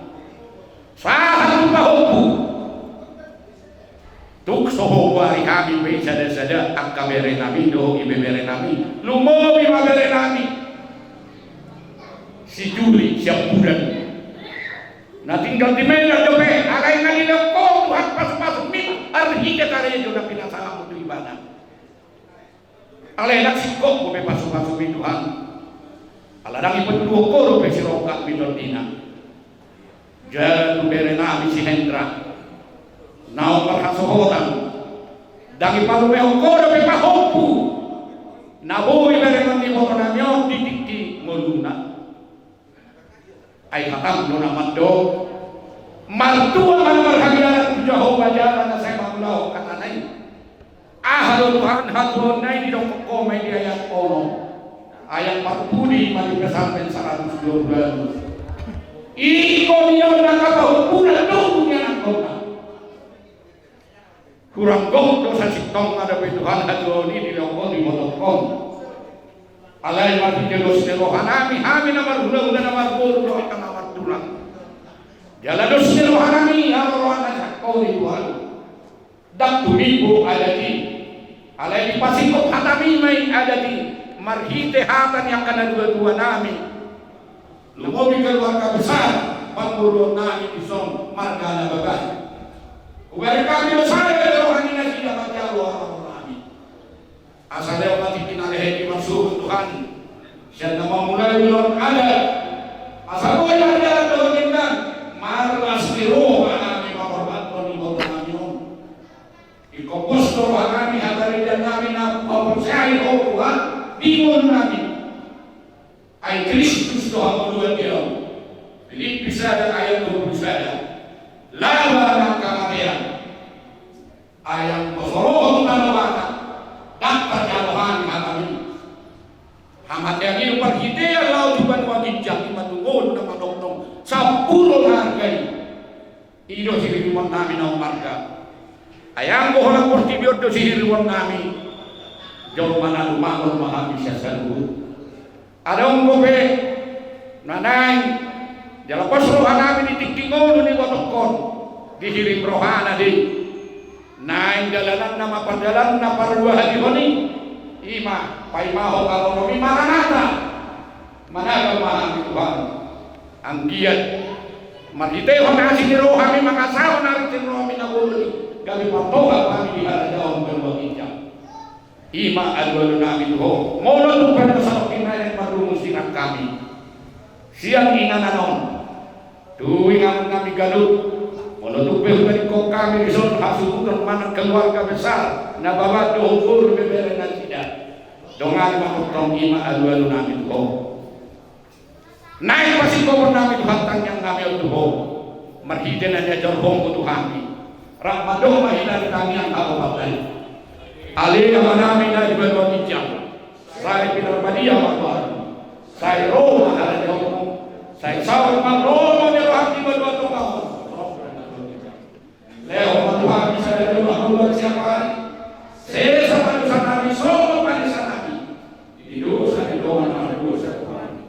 Sahat tu pahompu. Tung so huboan hami pe sadasada angka berenami dohot ibeberenami. Lumobi ma berenami. Si Juli, si Ambulan. Na tinggal di Medan dope, alai na dilehon Ho Tuhan pasupasumi, marhite karejo na pinasahatmu tu ibana. Alai ndang singkop dope pasupasumi Tuhan. Ala ndang ipatuduhon Ho dope sirongkapmi tondina. Jala tu berenami si Hendra. Naung marhasohotan. Ndang ipalumehon Ho dope pahompu. Na boi berengon ni ibotonami on di tingki ngoluna. Ai hatam do na mandok. Martua ma na marhagiaran tu Jahowa jala Tuhan, hatuaonna i didokkon Ho ma i di ayat onom. Ayat parpudi ma di Psalmen saratus dua pulu ualu. Ingkon i do angka pahompu na tongtong nianakhonna. Hurang gok do sasintongna dope Tuhan hatuaon i di rohangku, di ibotongku. Alai marhite dos ni rohanami, hami na marhulahula, na marboru dohot na martulang, jala dos ni rohanami haroroan na sangkot i, Tuhan, ndang tumimbo adat i. Alai dipasingkop hatami ma i adat i marhite hata ni angka natuatuanami. Lumobi keluarga besar parboruonnami dison marga Nababan. Hubereng hami do sada di roha ni nasida manjalo haroroannami. Asa lehon ma tingki na lehon i marsuhut, Tuhan, sian na mamulai ulaon adat. Asa boi mardalan dohot denggan, marlas ni roha hami mangorbanhon ibotonami on. Ingkon pos do rohanami, hataridannami na mamporseai Ho, Tuhan, di ngolunami. Ai Kristus do hangoluan ni ahu. Pilippi sada ayat dua pulu sada. Laba nang hamatean. Ai anggo so ro Ho tu tano Batak, ndang tarjalo hami hatami. Hamatean i do parhitean laho tu banua ginjang, i ma tu ngolu na manongtong sampulon arga i. I do sihirimonami na umarga. Ai anggo holan portibi on do sihirimonami, jolma na lumangon ma hami sian saluhut. Adong dope na naeng jala pos rohanami di tingki ngolu ni ibotongkon, dihirim rohana do i. Naeng dalananna ma pardalananna parduahalihon i. I ma paimahon halomomi, Maranata. Managa ma hami, Tuhan. Anggiat marhitehon asi ni rohami mangasahon ari ni rohami na bolon i, gabe partohap hami di harajaon banua ginjang. I ma alualunami tu Ho. Molo tung pe na salonganna naeng marrumus di nang hami sian inganan on tu inganannami ganup, molo tung pe hubege hami dison hasuhuton manang keluarga besar Nababan dohot boru, ibebere nasida, dongani ma tongtong. I ma alualunami tu Ho. Naeng pasingkoponnami, Tuhan, tangiangnami on tu Ho, marhite na niajarhonmu tu hami. Rap mandok ma hita di tangiang haposan i. Ale Amanami na di banua ginjang, sai pinarbadia ma goarmu. Sai ro ma harajaonmu. Sai saut ma lomo ni roham di banua tonga on. Lehon ma tu hami sadari on hangoluan siapari. Sesa ma dosanami songon panesanami di dosa ni dongan na mardosa tu hami.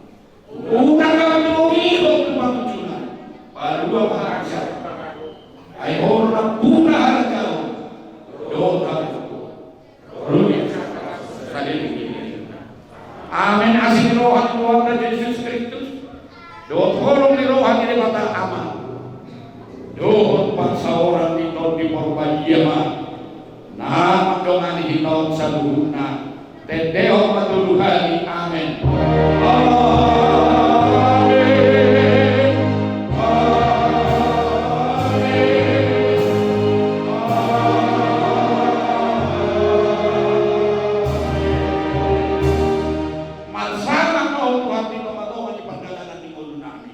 Unang hami togihon tu pangunjunan. Palua ma hami sian pangago. Ai Ho do nampuna harajaon dohot hagogoon. Amen. Asi ni roha ni Tuhanta Jesus Kristus, dohot holong ni roha ni Debata Ama, dohot parsaoran ni Tondi Porbadia ma na mandongani hita on saluhutna. Tendehon ma tolu hali. Amen. Amen. Amen. Amen. Marsahat ma Ho, Tuhan, di tongatonga ni pardalanan ni ngolunami.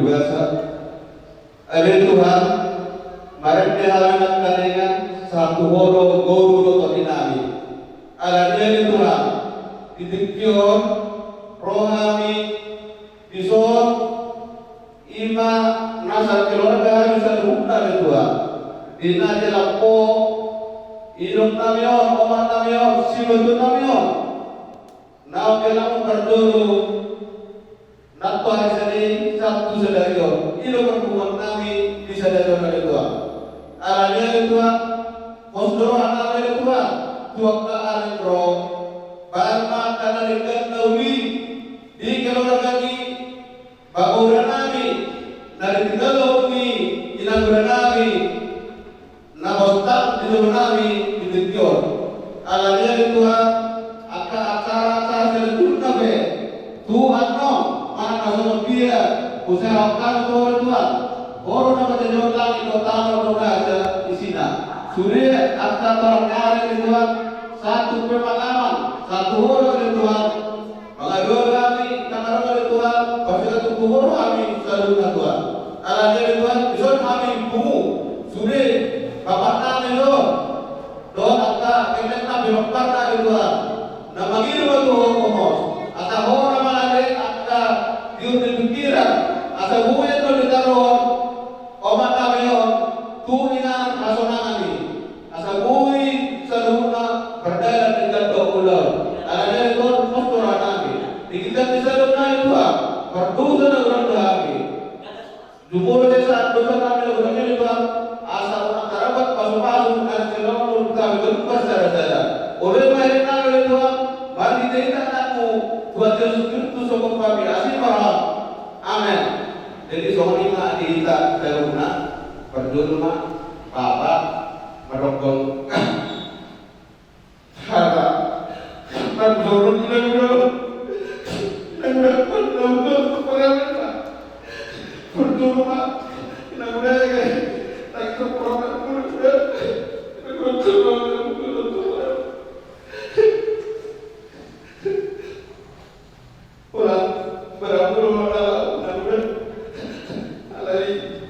Biasa. Ale Tuhan, marende hami nangkaningan sahat tu Ho do guru dohot tondi nami. Alani i ale Tuhan, di tingki on ro hami dison, i ma nasa keluarga hami saluhutna ale Tuhan. Di na dilap Ho inong nami on, omak nami on, siboto nami on. Naung dilap Ho parjolo, nang tu ari sadari sahat tu sadari on, i do parpunguan nami di sadari on ale Tuhan. Alani i ale Tuhan, pos do roha nami ale Tuhan tu angka ari na ro. Bahen ma angka na denggan na uli di keluarga ni baoa nami na ditinggalhon ni inanggura nami na bostang di jolo nami di tingki on. Alani i ale Tuhan, angka acara-acara selanjutna pe, Tuhan, no manang na songon dia usaha hami tu Ho ale Tuhan. Ho do na manjajahon langit dohot tano dohot nasa isina. Sude angka torang ni ari ale Tuhan, sahat tu pemakaman, sahat tu Ho do ale Tuhan. Mangadopi hami, mangadopi ale Tuhan, pasti na tumpu Ho do hami saluhutna Tuhan. Alani i ale Tuhan, dison hami pungu, sude bapak nami do, dohot angka kenek nami, bapak nami ale Tuhan. Na mangido ma tu Ho, Ho, asa Ho na mangale angka tiur ni pikiran, asa boi do ditaruhon omak nami on tu inganan hasonangan i. Asa boi saluhutna mardalan denggan dohot ulaon. Alani i ale Tuhan, pos do roha nami. Di ginjang ni sadari on ale Tuhan, mardosa na godang do hami. Jumolo sesa dosa nami na godang i ale Tuhan, asa unang tardapat pasupasu na naeng sian Ho tu hami ganup marsadasada. Olo ma hata nami ale Tuhan, marhitehite Anakmu, Tuhan Jesus Kristus, songon pamilasi ma roham. Amen. Jadi songon i ma di hita saluhutna, parjolo ma Bapak mandok hata parjolo. Holan, barang mulu ma na, na, na, alai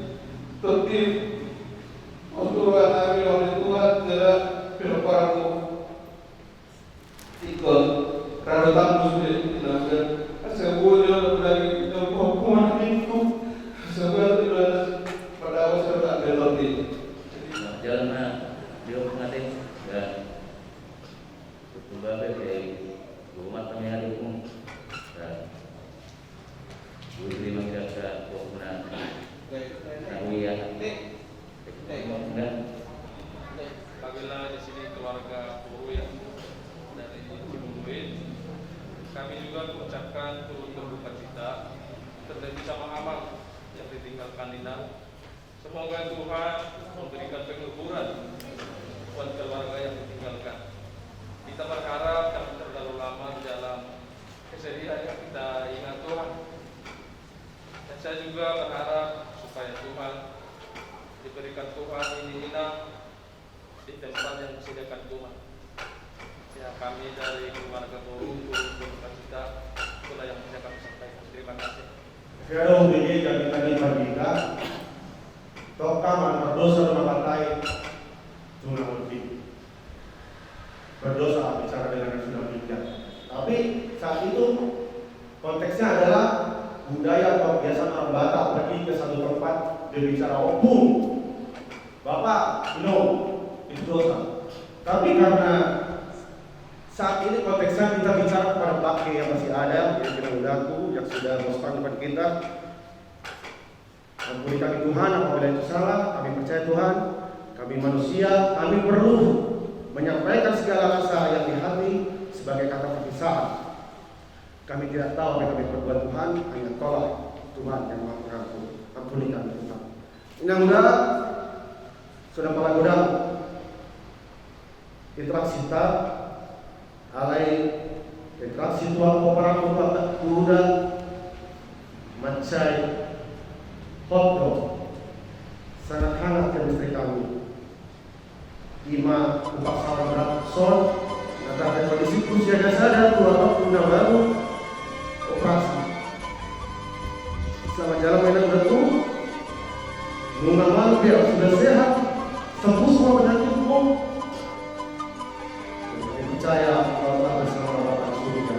tondi, pos do roha nami ale Tuhan, jala pinomparanmu ingkon radotanmu sude, na, na, asa boi do na lagi na pahompu nami tu, asa boi do na padawa serta beton di. Jalan na, dia pengantin, dan Betul banget, ya. Gue mata nih, adikmu. Nah, gue terima kasih, Bang. Nah, tahu ya. Enggak. Apabila di sini keluarga Puru ya, dari Cibuluin, kami juga mengucapkan turut berduka cita, terlebih sama Amang yang ditinggalkan Inang. Semoga Tuhan memberikan penghiburan buat keluarga yang ditinggalkan. Kita berharap jangan terlalu lama di dalam kesedihan yang kita ingat Tuhan. Dan saya juga berharap supaya Tuhan diberikan Tuhan ini Inang di tempat yang disediakan Tuhan. Ya, kami dari keluarga Boru turut berduka cita, itulah yang bisa kami sampaikan. Terima kasih. Siadong bege jami tadi pagi ka, tokang mardosa do mangkatai tulang lebih. Berdosa bicara dengan yang sudah meninggal. Tapi saat itu konteksnya adalah budaya atau kebiasaan orang Batak pergi ke satu tempat berbicara, "Ompung, Bapak, Inong," itu dosa. Tapi karena saat ini konteksnya kita bicara kepada bangke yang masih ada, yang kena udaku, yang sudah bostang depan kita. Ampuni kami Tuhan apabila itu salah, kami percaya Tuhan, kami manusia, kami perlu menyampaikan segala rasa yang di hati sebagai kata perpisahan. Kami tidak tahu apa yang kami perbuat Tuhan, hanya Engkaulah Tuhan yang Maha Pengampun. Ampuni kami Tuhan. Inang uda, sudah pala godang interaksi ta, alai interaksi tu angka parangkutan uda mansai hot do, sangat hangat chemistry kami. Ima upak salam berat son, na tarjadi di situ siaga sada dua waktu na baru operasi. Selamat jalan, Inang uda. Nunga malu dia, sudah sehat, sembuh semua penyakitmu. Percaya bahwa Tuhan bersama Bapa di surga.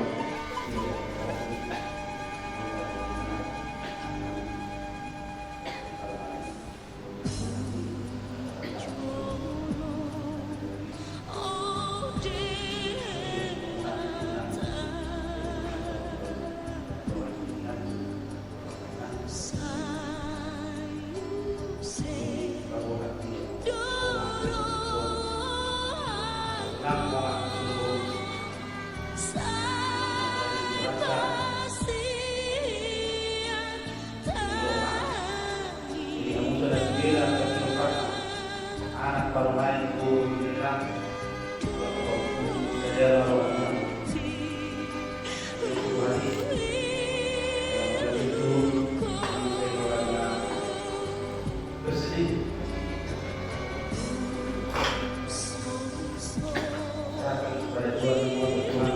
Anak parumaen, boru ni Tuhan, sadia ma rohana. Bersih. Serahkan kepada Tuhan semua, Tuhan.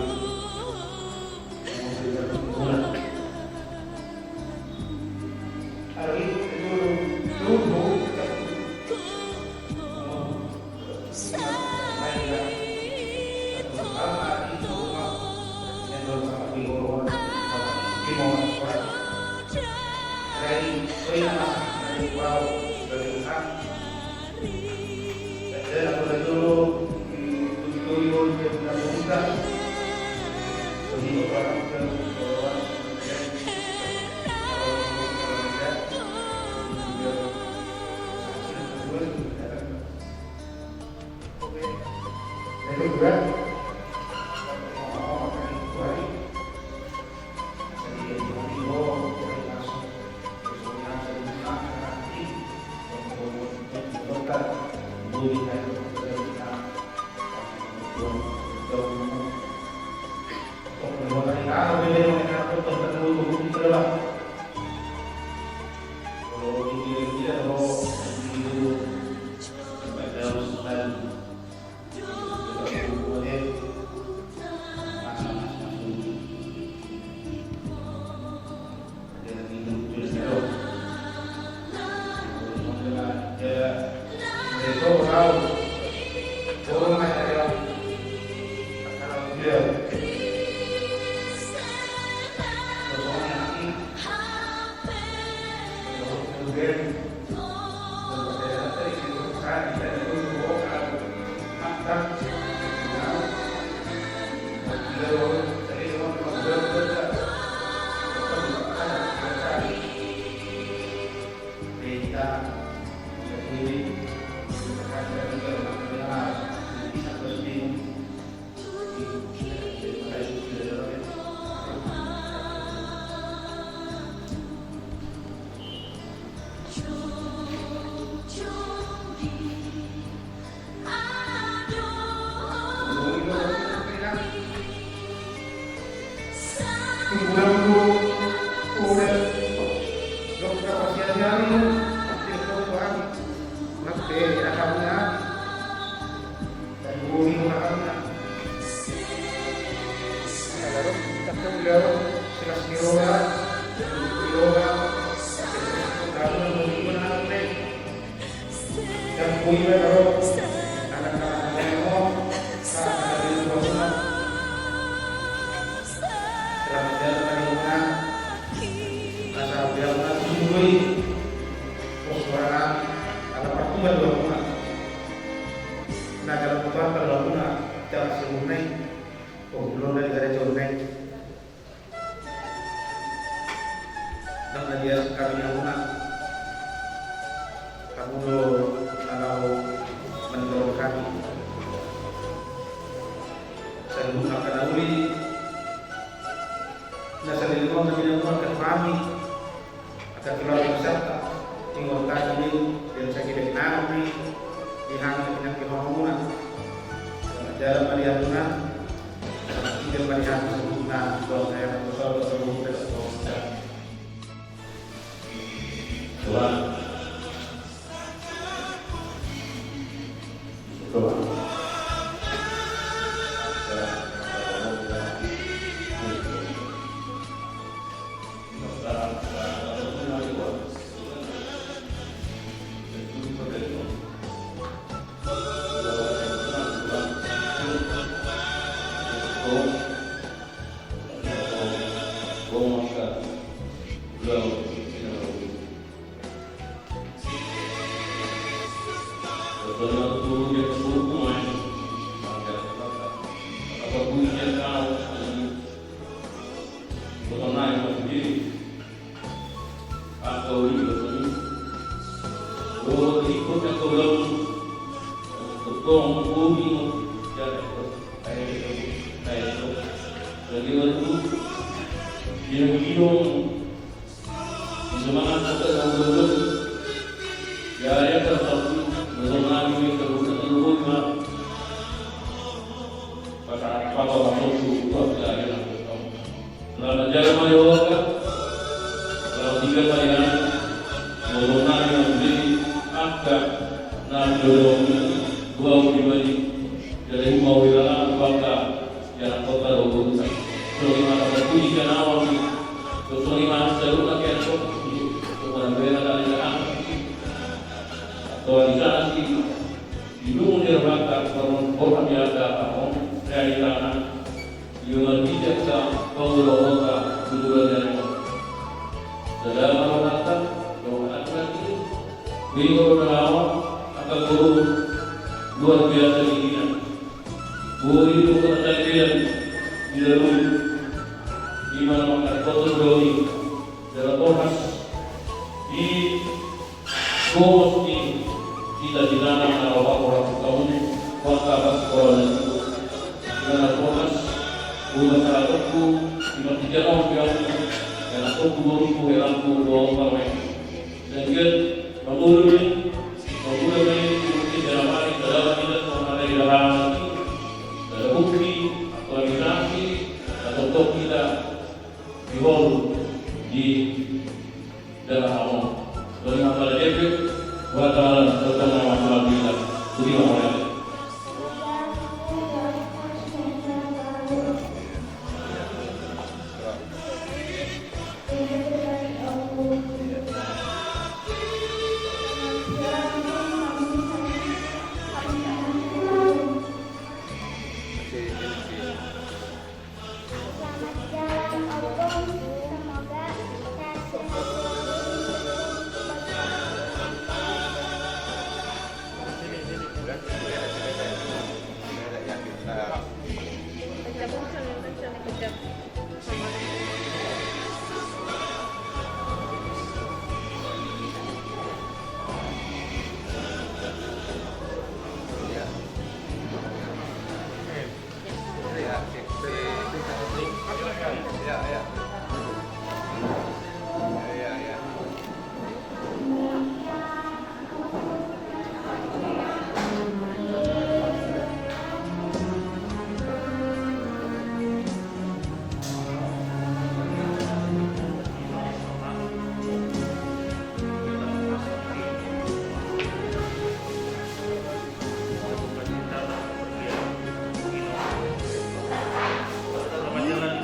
Nang na biasa hami na muna, hamu do na laho manjalo hami. Saluhut angka na uli, na saleleng on na binahen hami, angka keluarga besarta, di Mortani ni, dan sakit dan nang ni, di hami na pinangkihon muna. Selamat jalan ma di hamuna. Selamat tinggal ma di hami saluhutna, dohot hela na poso, dohot saluhut hela na poso. Tuhan. Tuhan. Selamat jalan, Mario Oka. Selamat tinggal, Mario. Ngolongan yang beri angka na dodong dua puluh lima di dari mau wilayah bangka yang kota dua puluh. Selamat berpuji dan awal. Selamat selalu pakai untuk mana bela dari angka. Aktualisasi di dunia bangka, orang orang biasa, orang realita. Ia marhite angka pangulaonta di bulan ni on. Sada ma rohanta, rohanta i. Bingung roha, angka guru luar biasa di hina. Boi do kata kalian di dalam di mana makan kotor doi dalam bohas di Bos ni cita-citana na laho paboa tu kamu ni, buat apa sekolah dan itu. Dengan Thomas, bukan salah aku, di mati jalan dia, dan aku guru ku heran ku bawa pawe. Dan dia, mengurus, mengurus ini, mungkin dalam hari, dalam kita, mengenai dalam hati, dalam bukti, aktualisasi, dan contoh kita, di hall, di Dalam awal. Dalam awal dia tu, buat awal, buat awal, buat awal kita. Budi awal. Selamat jalan, Opung. Semoga sehat selalu.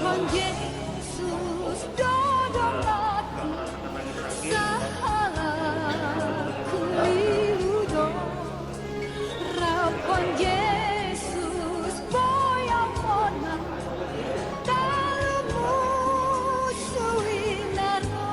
Tuhan Jesus, dodong nami sahalak huliu do. Rap Tuhan Jesus, boi amonna talu musu i na ro.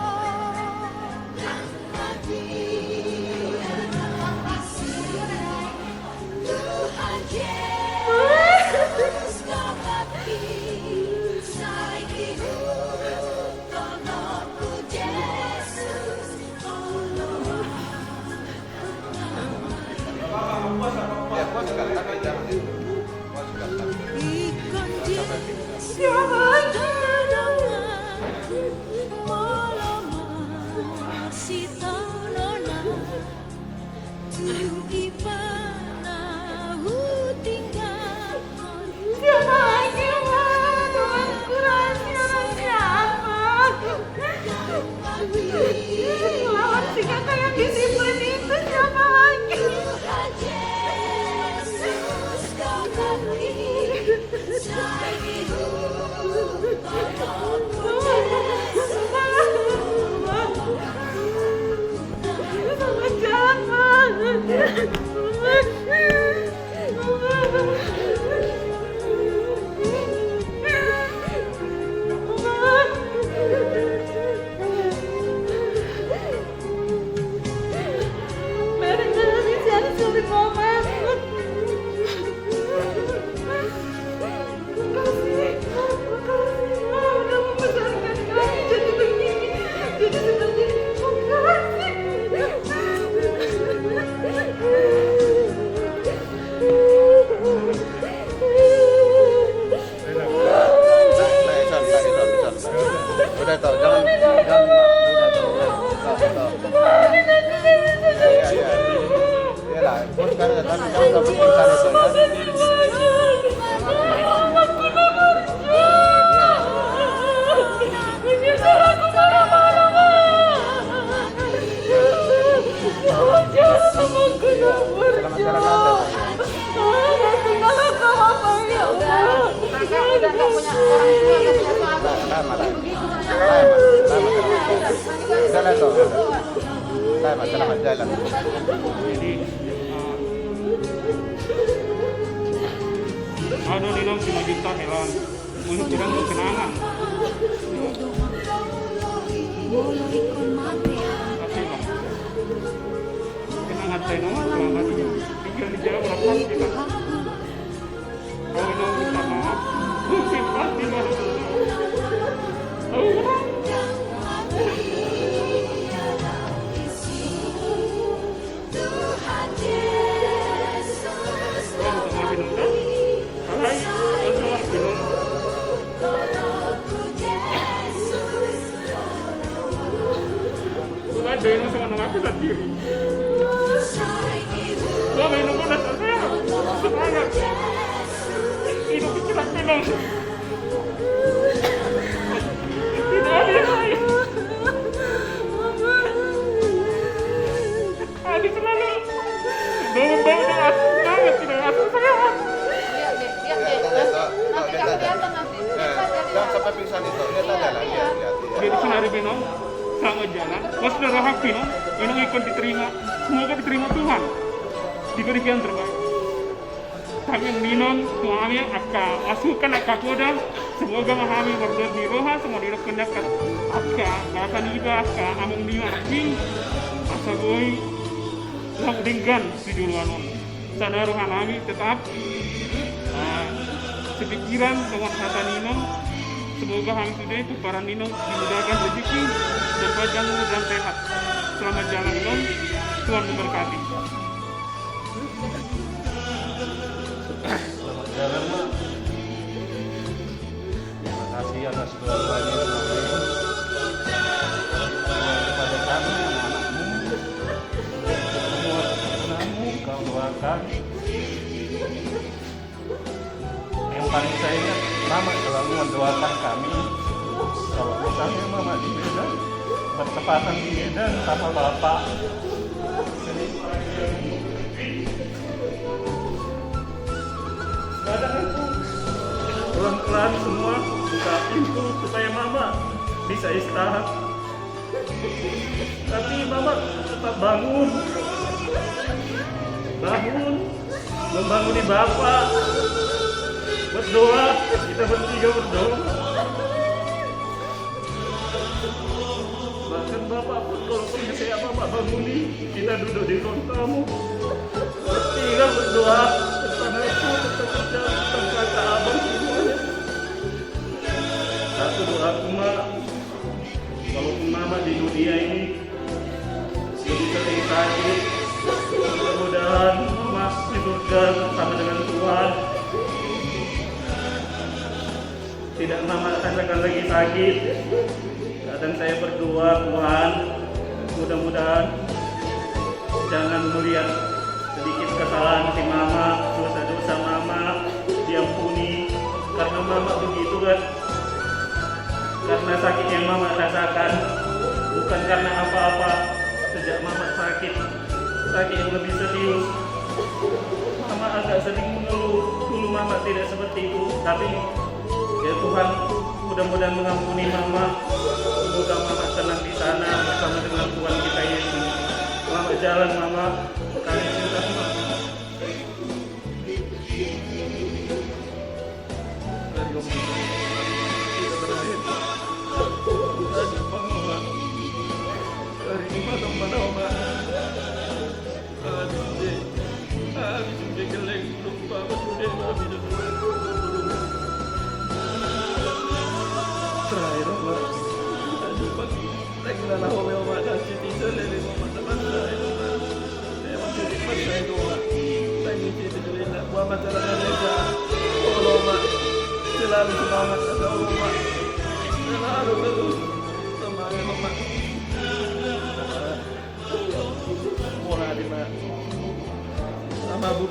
Siapa lagi, Tuhanku, rahasia, rahasia apa? Lawan si kakak yang disiplin itu siapa lagi? Selamat jalan, Bang. Jalan, jalan, jalan. Jadi, ada di dalam si Magita heran. Untuk orang berkenangan. Tapi, Bang, kenangan saya nama selamat. Tinggal di Jawa berapa kita? Kalau mau minta maaf, mungkin pasti baru tahu orang. Habis selalu. Bau, bau, bau, asam banget, tidak asam sehat. Lihat deh, lihat deh. Nanti, nanti kamu diantar nanti. Jangan sampai pingsan itu. Lihat aja lah, lihat, lihat, lihat. Jadi, sonari be, Inong, selamat jalan. Wah, sudah rohakku, Inong. Inong ikut diterima. Semoga diterima Tuhan. Diberikan terbaik. Hami, Inong, tu hami angka masukan, angka poda, semoga ma hami mardohot ni roha, semoga didok angka, angka basa niba, angka among niba, asa boi lam denggan di joloan on. Sada roha nami tetap, eh, sepikiran dengan hata ni Inong. Semoga hami sude pomparan ni Inong dimudahkan rezeki dan panjang umur dan sehat. Selamat jalan, Inong. Tuhan memberkati. Selamat jalan, Mak. Terima kasih atas doa-doanya selama ini. Doa kepada kami, anak-anakmu, semua keturunanmu, kau doakan. Yang paling saya ingat, Mamak selalu mendoakan kami. Kalau misalnya Mamak di Medan, bertepatan di Medan sama Bapak. Jadi, kadang itu pelan-pelan semua buka pintu supaya Mamak bisa istirahat. Tapi Mamak tetap bangun. Bangun. Membanguni Bapak. Berdoa. Kita bertiga berdoa. Bahkan Bapak pun kalau perlu saya Bapak banguni, kita duduk di ruang tamu. Bertiga berdoa tentang aku, tentang kerja, tentang kakak abang semuanya. Satu doaku, Mak, kalaupun Mamak di dunia ini lebih sering sakit, mudah-mudahan Mamak di surga bersama dengan Tuhan. Tidak Mamak rasakan lagi sakit. Kadang saya berdoa, Tuhan, mudah-mudahan jangan melihat sedikit kesalahan si Mamak, dosa-dosa Mamak diampuni. Karena Mamak begitu kan, karena sakit yang Mamak rasakan, bukan karena apa-apa. Sejak Mamak sakit, sakit yang lebih serius, Mamak agak sering mengeluh. Dulu Mamak tidak seperti itu, tapi ya Tuhan, mudah-mudahan mengampuni Mamak. Semoga Mamak tenang di sana bersama dengan Tuhan kita Yesus. Selamat jalan, Mamak. Kami cinta, Mamak. Terakhir, Mak. Aduh, Mak. Tenggelam, Mak. Mak. Selalu semangat, Mak. Selalu terus semangat, Mak. Murah di, Mak. Sama Bu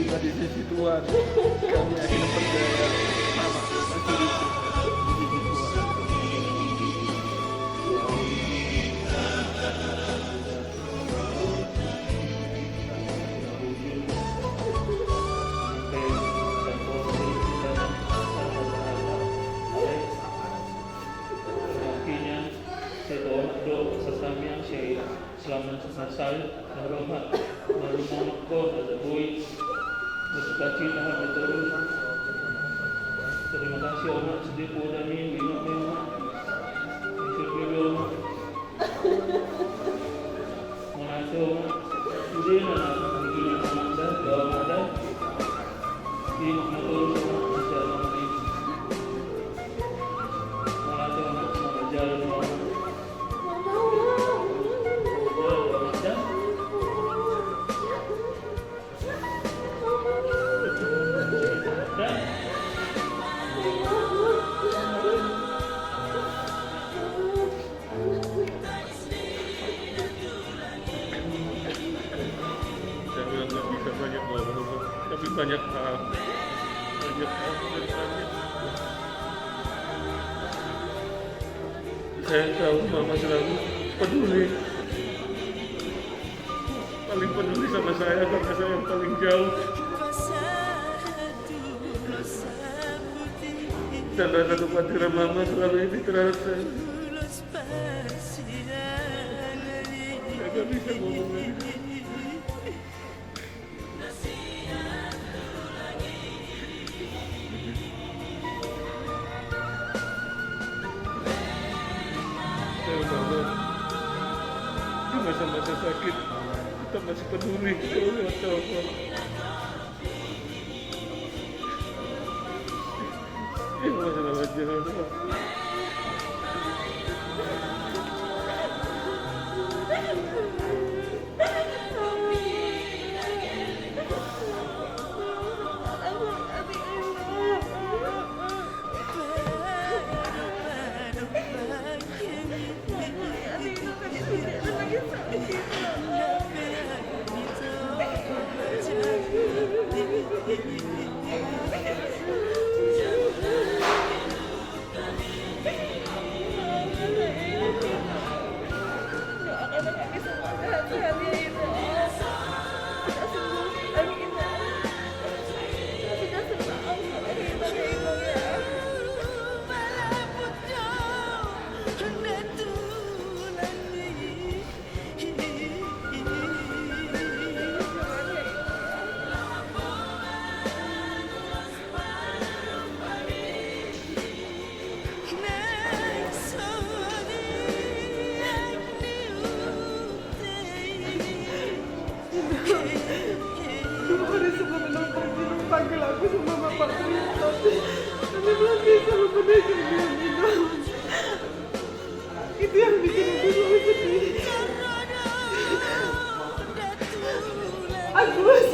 Di sisi Tuhan kami akhirnya percaya. Sama, masih di sisi Tuhan. Akhirnya, saya doa doa sesamian saya. Selamat selesai, na ro ma, na ro ma, na ro ma, na ro ma. Bersukacita hami terus. Terima kasih, Oma, sudah poda mi, minum mi, Oma. Bisa dulu, Oma. Makasih, Oma. Sudah, Oma. Sudah, Oma. Terima kasih, Oma. Bisa, Oma. Makasih, Oma. Selamat jalan, Oma. Tapi banyak hal. Banyak hal. Saya tahu mama selalu peduli. Paling peduli sama saya karena saya yang paling jauh. Dan rasa kekhawatiran mama selama ini terhadap saya. Saya nggak bisa ngomong lagi. Di masa-masa sakit, kita masih peduli. Ya Allah, ya Allah. Ya Allah, ya Allah. Dua hari sebelum Inong pergi, Inong panggil aku sama Bapak Tristan. Tapi belum bisa hubungi Inong. Itu yang bikin aku lebih sedih. Agus,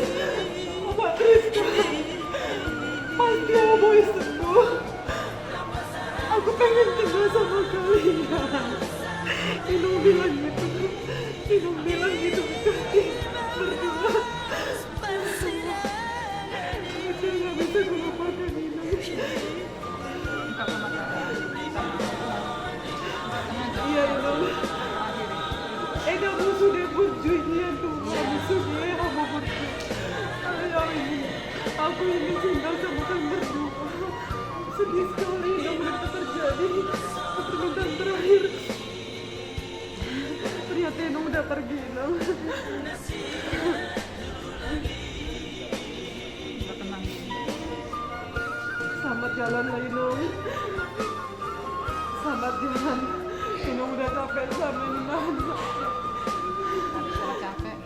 Bapak Tristan, pasti Om Boy sembuh. Aku pengen tinggal sama kalian. Inong bilang gitu. Inong bilang gitu. Berdua. Itu nggak bisa gue lupakan, Inong. Iya, Inong. Eda musu de burju, iya tuh, musu de hamu burju. Ayo, ini. Aku ini tinggal sama kalian berdua. Sedih sekali, Inong, apa terjadi. Permintaan terakhir. Ternyata Inong udah pergi, Inong. Selamat jalan lah, Inong. Selamat jalan. Inong udah capek sama ini, Inong. Capek.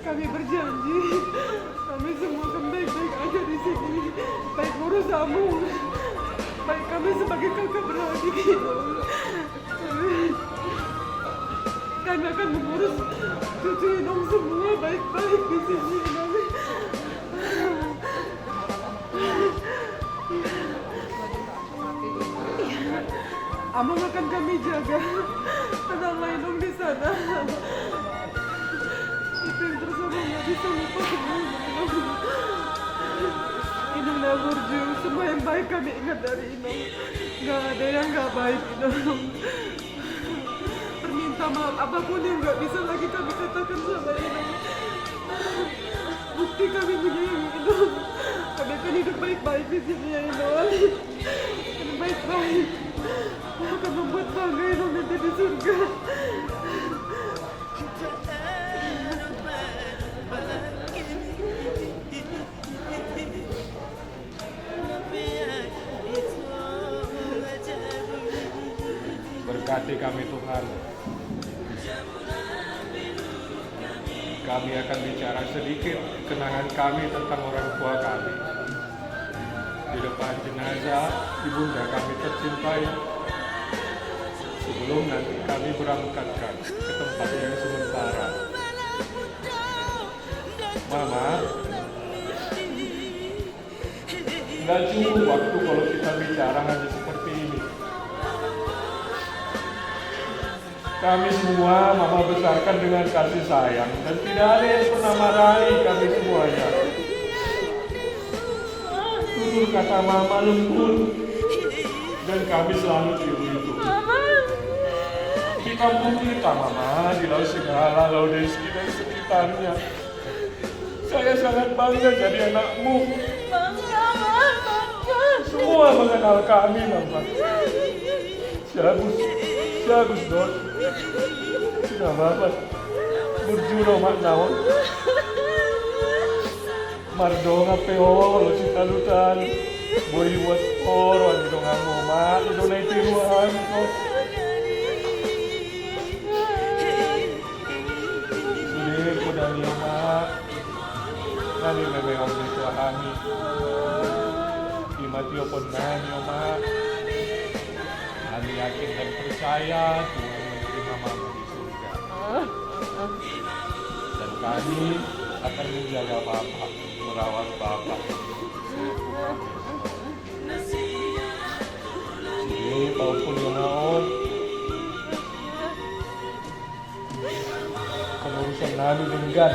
Kami berjanji, kami semua akan baik-baik aja di sini. Baik ngurus Among, baik kami sebagai kakak beradik, Inong. Kami akan mengurus cucu Inong semua baik-baik di sini, Inong. Among akan kami jaga. Tenanglah, Inong, di sana. Itu yang terus Among nggak bisa lupa sama Inong. Nah, burju, semua yang baik kami ingat dari Inong. Nggak ada yang nggak baik, Inong. Perminta maaf apapun yang nggak bisa lagi kami katakan sama Inong. Bukti kami menyayangi Inong. Kami akan hidup baik-baik di sini ya, Inong. Akan baik-baik. Akan membuat bangga Inong nanti di surga. Berkati kami, Tuhan. Kami akan bicara sedikit kenangan kami tentang orang tua kami di depan jenazah ibunda kami tercintai, sebelum nanti kami berangkatkan ke tempat yang sementara. Mama, nggak cukup waktu kalau kita bicara hanya seperti ini. Kami semua Mama besarkan dengan kasih sayang dan tidak ada yang pernah marahi kami semuanya. Tutur kata Mama lembut dan kami selalu tiru itu. Di kampung kita, Mama, di Lau Segala, Lau Desi, dan sekitarnya, saya sangat bangga jadi anakmu. Bangga, Bang, bangga. Semua mengenal kami, Bang, Bang. Si Agus, si Agus, Don. Tidak apa-apa. Burju do, Mak, naon. Mardongan pe olo sitalu-talu. Boi buat oro, ani dongan, Mak. Ido na i tiruan ko. Sude poda ni, Mak. Nami memehon ni tu hami. Ima tiopon nami, Mak. Kami yakin dan percaya Tuhan menerima Mama di surga. Dan kami akan menjaga Bapak, merawat Bapak. Sude pahompu ni Oma on. Kemurusan nami denggan.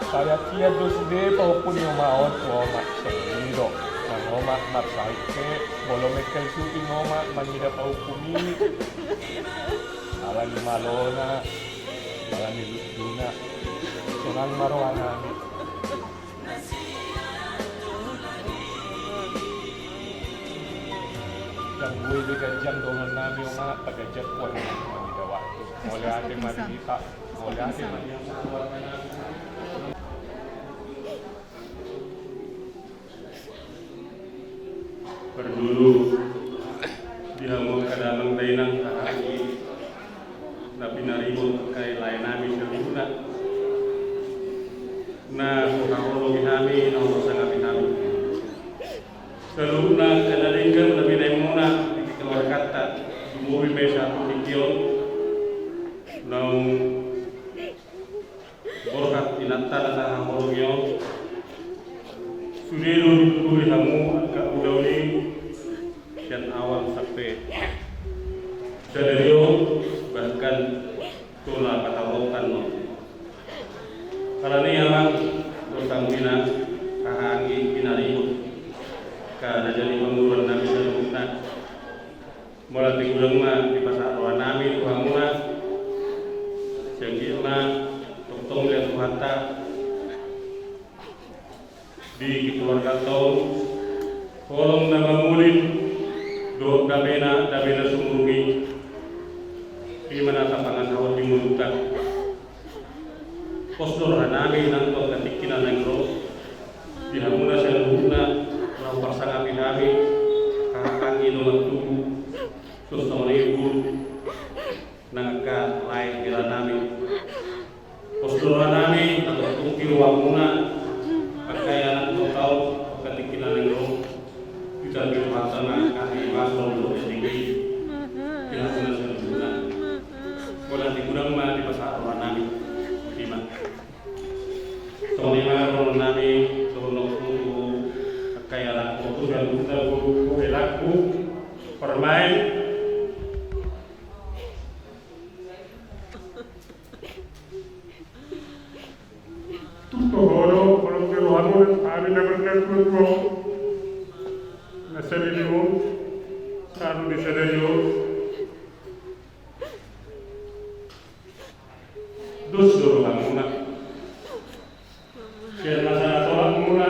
Saya kian do sude pahompu ni Oma on tu Oma. Songon i do. Nang Oma marsahit pe, molo mengkel suting Oma mangida pahompu ni. Ala ni malona, ala ni lutuna. Sonang ma roha nami. Ndang boi be ganjang dohonon nami, Oma, paganjang puan nami mangida waktu. Mauliate ma di hita, mauliate ma di hita. Pardulu di hamu angka damang dainang, haha anggi na pinaribot, angka lae nami saluhutna na huhaholongi hami, na hupasangapi hami. Saluhutna angka na denggan na binaenmuna di keluarganta, dumobi ma i sahat tu tingki on, naung borhat inanta na tahaholongi on. Sude do dituturi hamu angka ulaon i sian awal sampe sadari on, bahkan tu na pataruhon on. Alani i, Amang dohot Inang, haha anggi pinaribot, angka na jadi panguruan nami saluhutna, mauliate godang ma dipasahat roha nami tu hamuna. Sai anggiat ma tongtong dilehon Tuhanta di keluarganta on holong na mamulin dohot damena, damena sumurung i. Ima na tapangasahon di ngolunta. Pos do roha nami nang tu angka tingki na naeng ro, di hamuna saluhutna na huparsangapi hami, haha anggi dongan tubu, songon i nang angka lae hela nami. Pos do roha nami na tongtong tiru hamuna, angka anak dohot angka tingki na naeng ro. Hita pe Tuhanta ma hami masol dohot tingki. Di hamuna saluhutna, mauliate godang ma dipasahat roha nami. Ima. Songon i ma dohonon nami, songon nongku tu angka anak dohot saluhutna, tu helangku Permain. Tung toho do holong ni rohamuna Hami na marnatuatua, na saleleng on, saluhut ni sadari on. Dos do rohamuna. Sian na sala tolapmuna.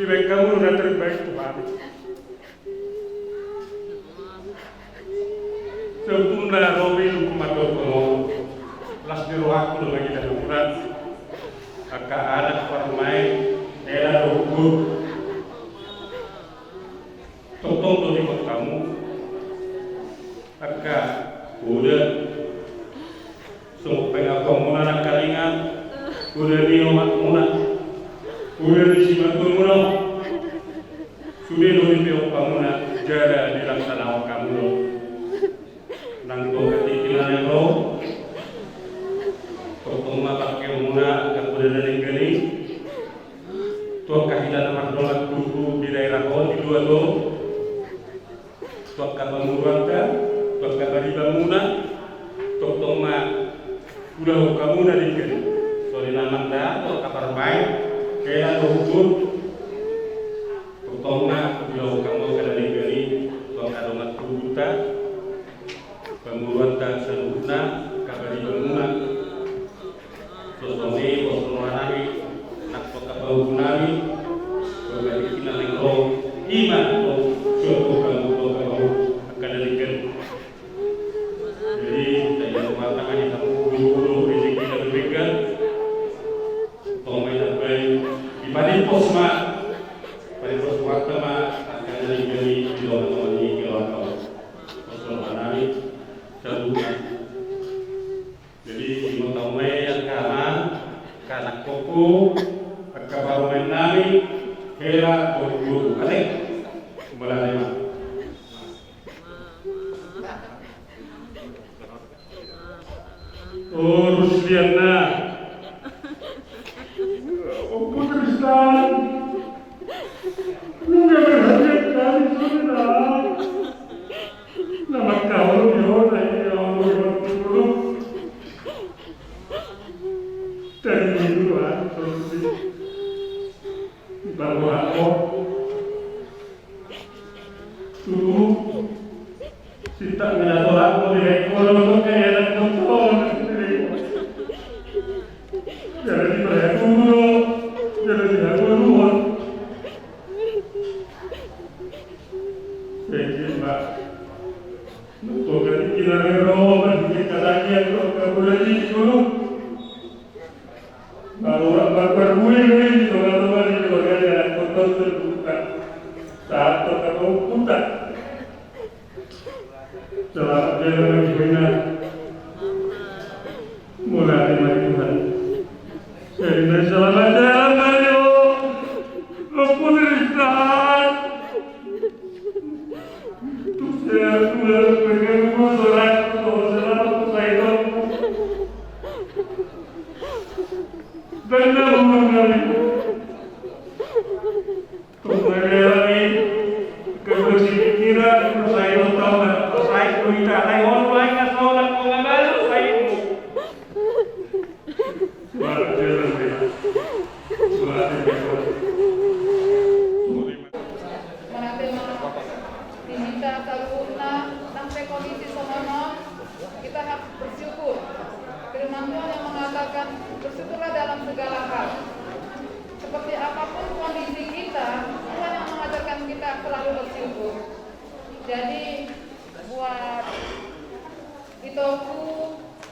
Dibaen hamu do na terbaik tu hami. Sebetulna ro be lungkun mandok on. Las ni rohangku do mangida hamuna. Angka anak parumaen, hela dohot boru. Tongtong do diingot hamu. Angka poda. Songon pengakuanmuna nangkaningan, poda ni omakmuna, poda ni simatuamuna. Sude do dipeop hamuna, jala dilangsanahon hamu do. Nang tong katingkilan ro, tongtong ma pangkeonmuna angka poda na denggan i. Tu angka hita na mardongan tubu di daerah on, di luat on. Tu angka pamoruonta, tu angka paribanmuna, tongtong ma ulahon hamu na denggan. Songon i nang da, tu angka parumaen, hela dohot boru. Tongtong ma ulahon hamu angka na denggan i, tu angka dongan tubunta, pamoruonta saluhutna, angka paribanmuna. Songon i, songon nami, nang tu angka pahompuna nami, songon i nang ro, ima, songon i, songon i, angka na denggan. Jadi, saya rumah tangga di kampung Bulu, rezeki na denggan. Tong ma i tambai, dipalimpos ma, palimpos Tuhanta ma, angka na denggan i, di dongan-dongan ni keluarga. Songon nami, saluhutna. Jadi, ingot hamu ma i angka amang, angka anakkonku, angka parumaen nami, hela dohot boru. Ate? Mauliate ma. O Ruslianna. Ompu Tristan. Nunga berhati-hati kali sudah. Na mangkaholongi ho na i, ya Allah, ya Allah. Tadi dulu, ah, solusi. Baru aku. Tuh. Sintak mina tolak, mau direk, mau nonton kayak anak nonton. Jadi, berhati dulu. Jadi, aku dulu. Jadi, Pak. Nunga tingki na ro, nunga tingki na ro, nunga tingki na ro. Baru, baru, baru gue, gue, di tengah-tengah, di tengah, di tengah, kotor, terbuka. Satu, satu, buka. Selamat jalan, Ibu Ina. Mulai dari Tuhan. Jadi, selamat jalan, Mario. Ampun, Rizal. Mauliate ma di hita saluhutna, nang pe kondisi songon on, kita harus bersyukur. Firman Tuhan yang mengatakan, "Bersyukurlah dalam segala hal." Seperti apapun kondisi kita, Tuhan yang mengajarkan kita selalu bersyukur. Jadi, buat itoku,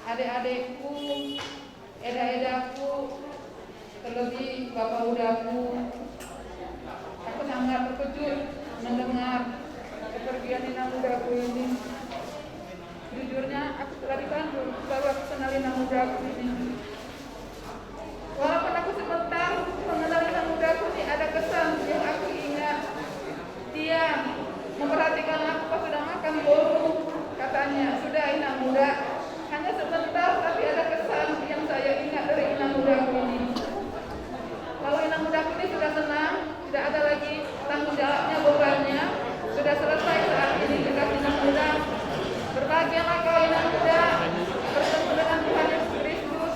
adek-adekku, eda-edaku, terlebih bapak udaku, aku sangat terkejut mendengar kepergian inang udaku ini. Jujurnya, aku telah dipanggil, baru aku kenal inang udaku ini. Walaupun aku sebentar mengenal inang udaku ini, ada kesan yang aku ingat. Dia memperhatikan aku pas sudah makan boru, katanya, "Sudah, Inang Uda." Hanya sebentar, tapi ada kesan yang saya ingat dari Inang Udaku ini. Kalau Inang Udaku ini sudah senang, tidak ada lagi tanggung jawabnya, bebannya, sudah selesai saat ini tugas Inang Uda. Berbahagialah kau, Inang Uda, bertemu dengan Tuhan Yesus Kristus.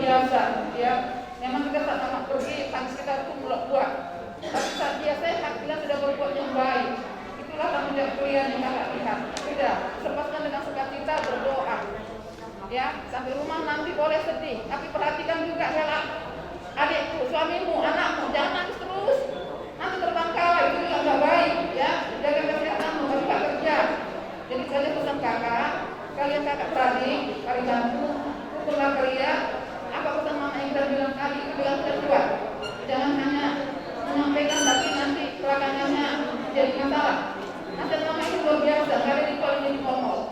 Biasa, ya. Memang kita saat anak pergi, kan kita tuh melok buat. Tapi saat dia sehat, kita sudah berbuat yang baik. Itulah tanggung jawab kuliah yang kakak lihat. Sudah, lepaskan dengan sukacita, berdoa. Ya, sampai rumah nanti boleh sedih, tapi perhatikan juga hela adikku, suamimu, anakmu, jangan nangis terus. Nanti terbengkalai, itu juga nggak baik, ya. Jaga kesehatanmu, tapi nggak kerja. Jadi sekalian pesan kakak, kalian kakak beradik, kalian bantu, rukunlah kerja. Apa pesan mama yang kita bilang tadi, itu bilang terus kuat. Jangan hanya menyampaikan, tapi nanti belakangannya jadi masalah. Nasihat mama itu luar biasa, nggak ada di paling jadi ngomong.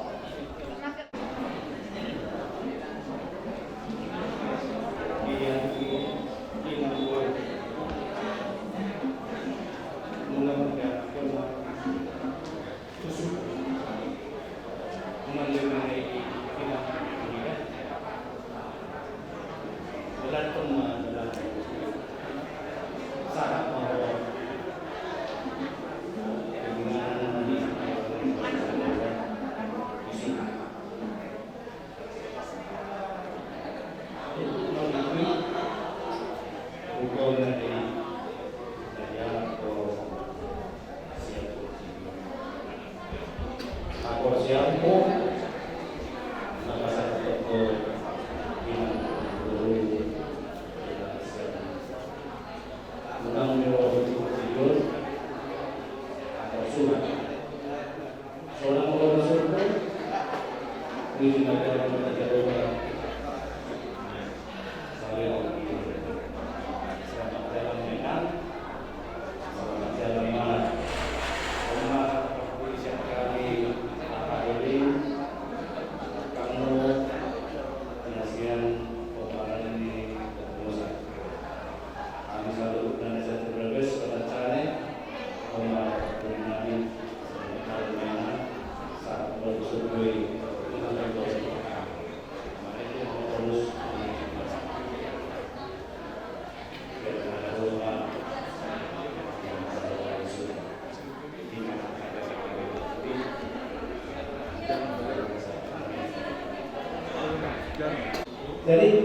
Jadi,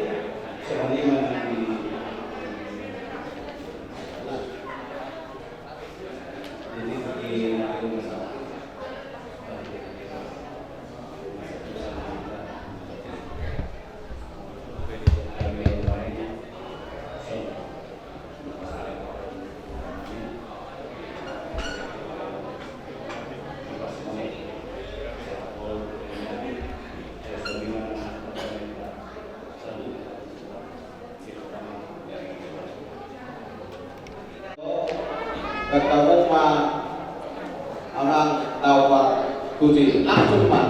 sebenarnya di Ketahuan ma orang tahu, Pak Kuci. Langsung, Pak.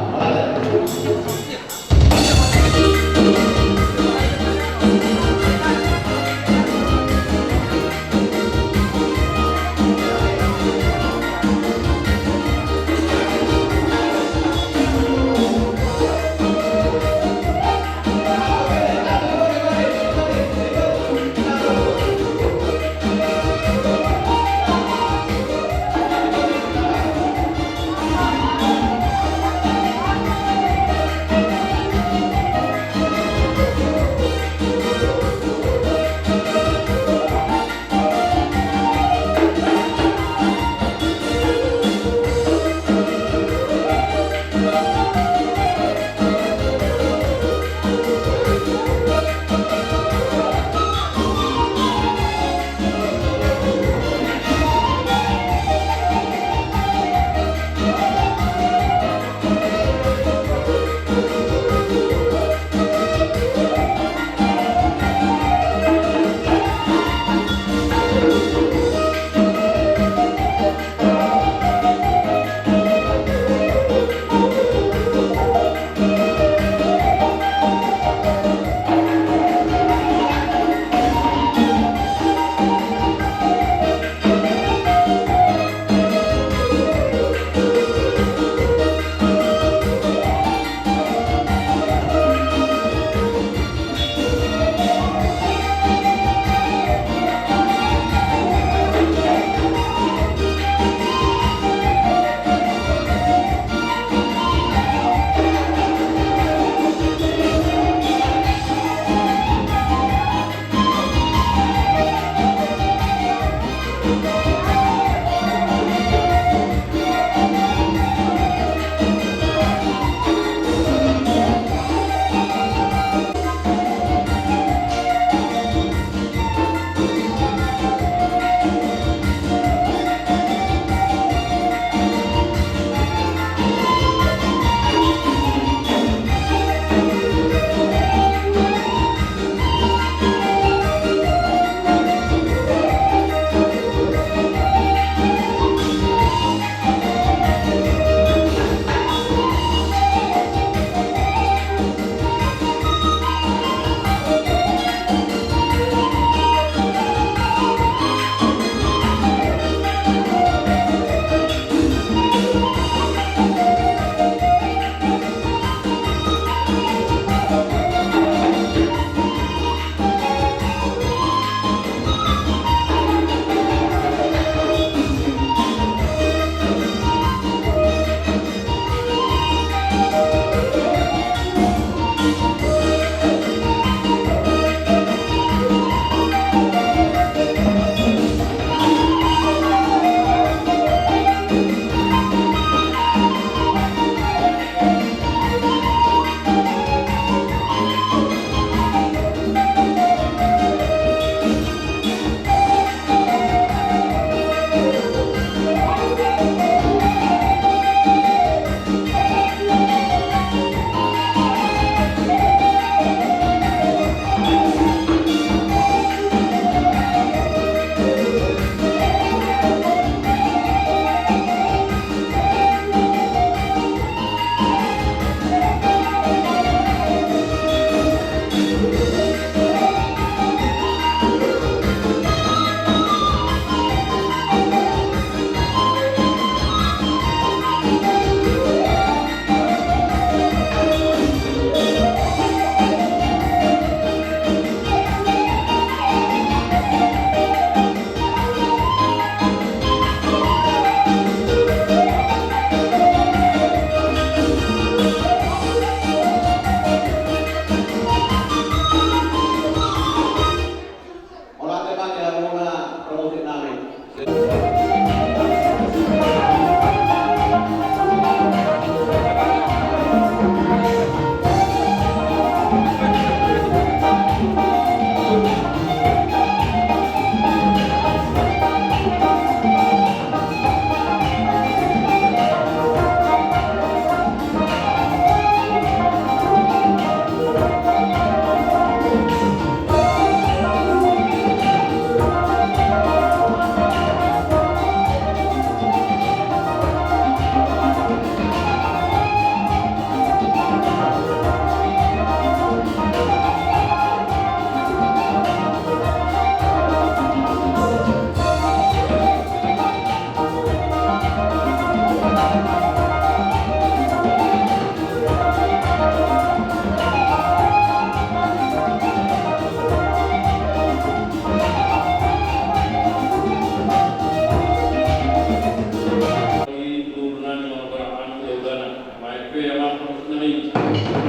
Pe amang parmusik nami,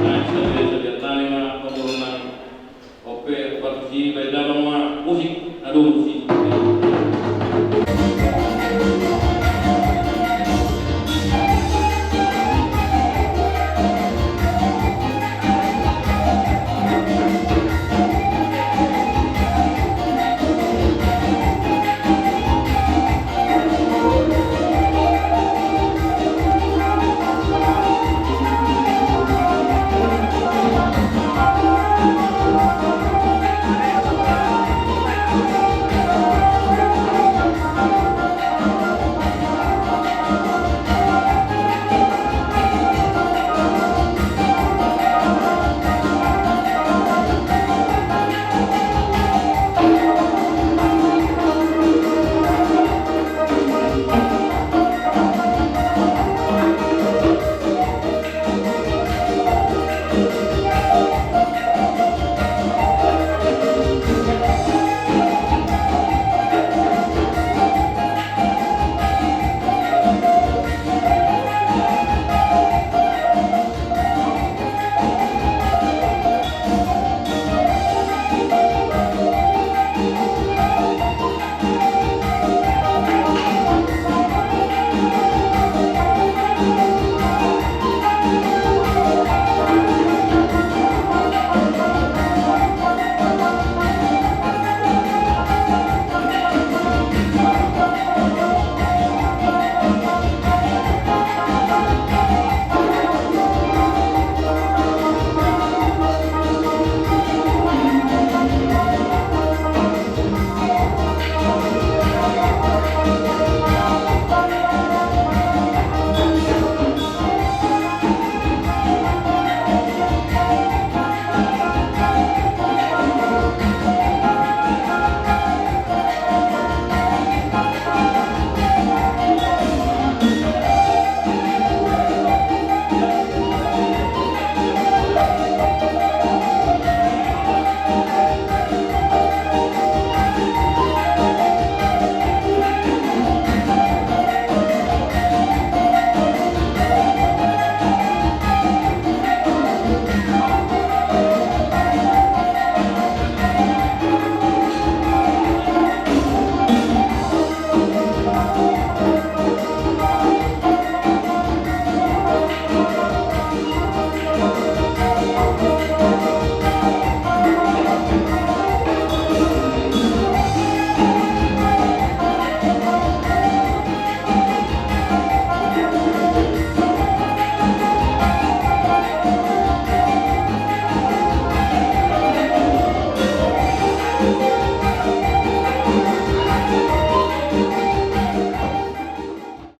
nai sabian-sabian nami ma pamoruon nami. On pe, batu si baen damang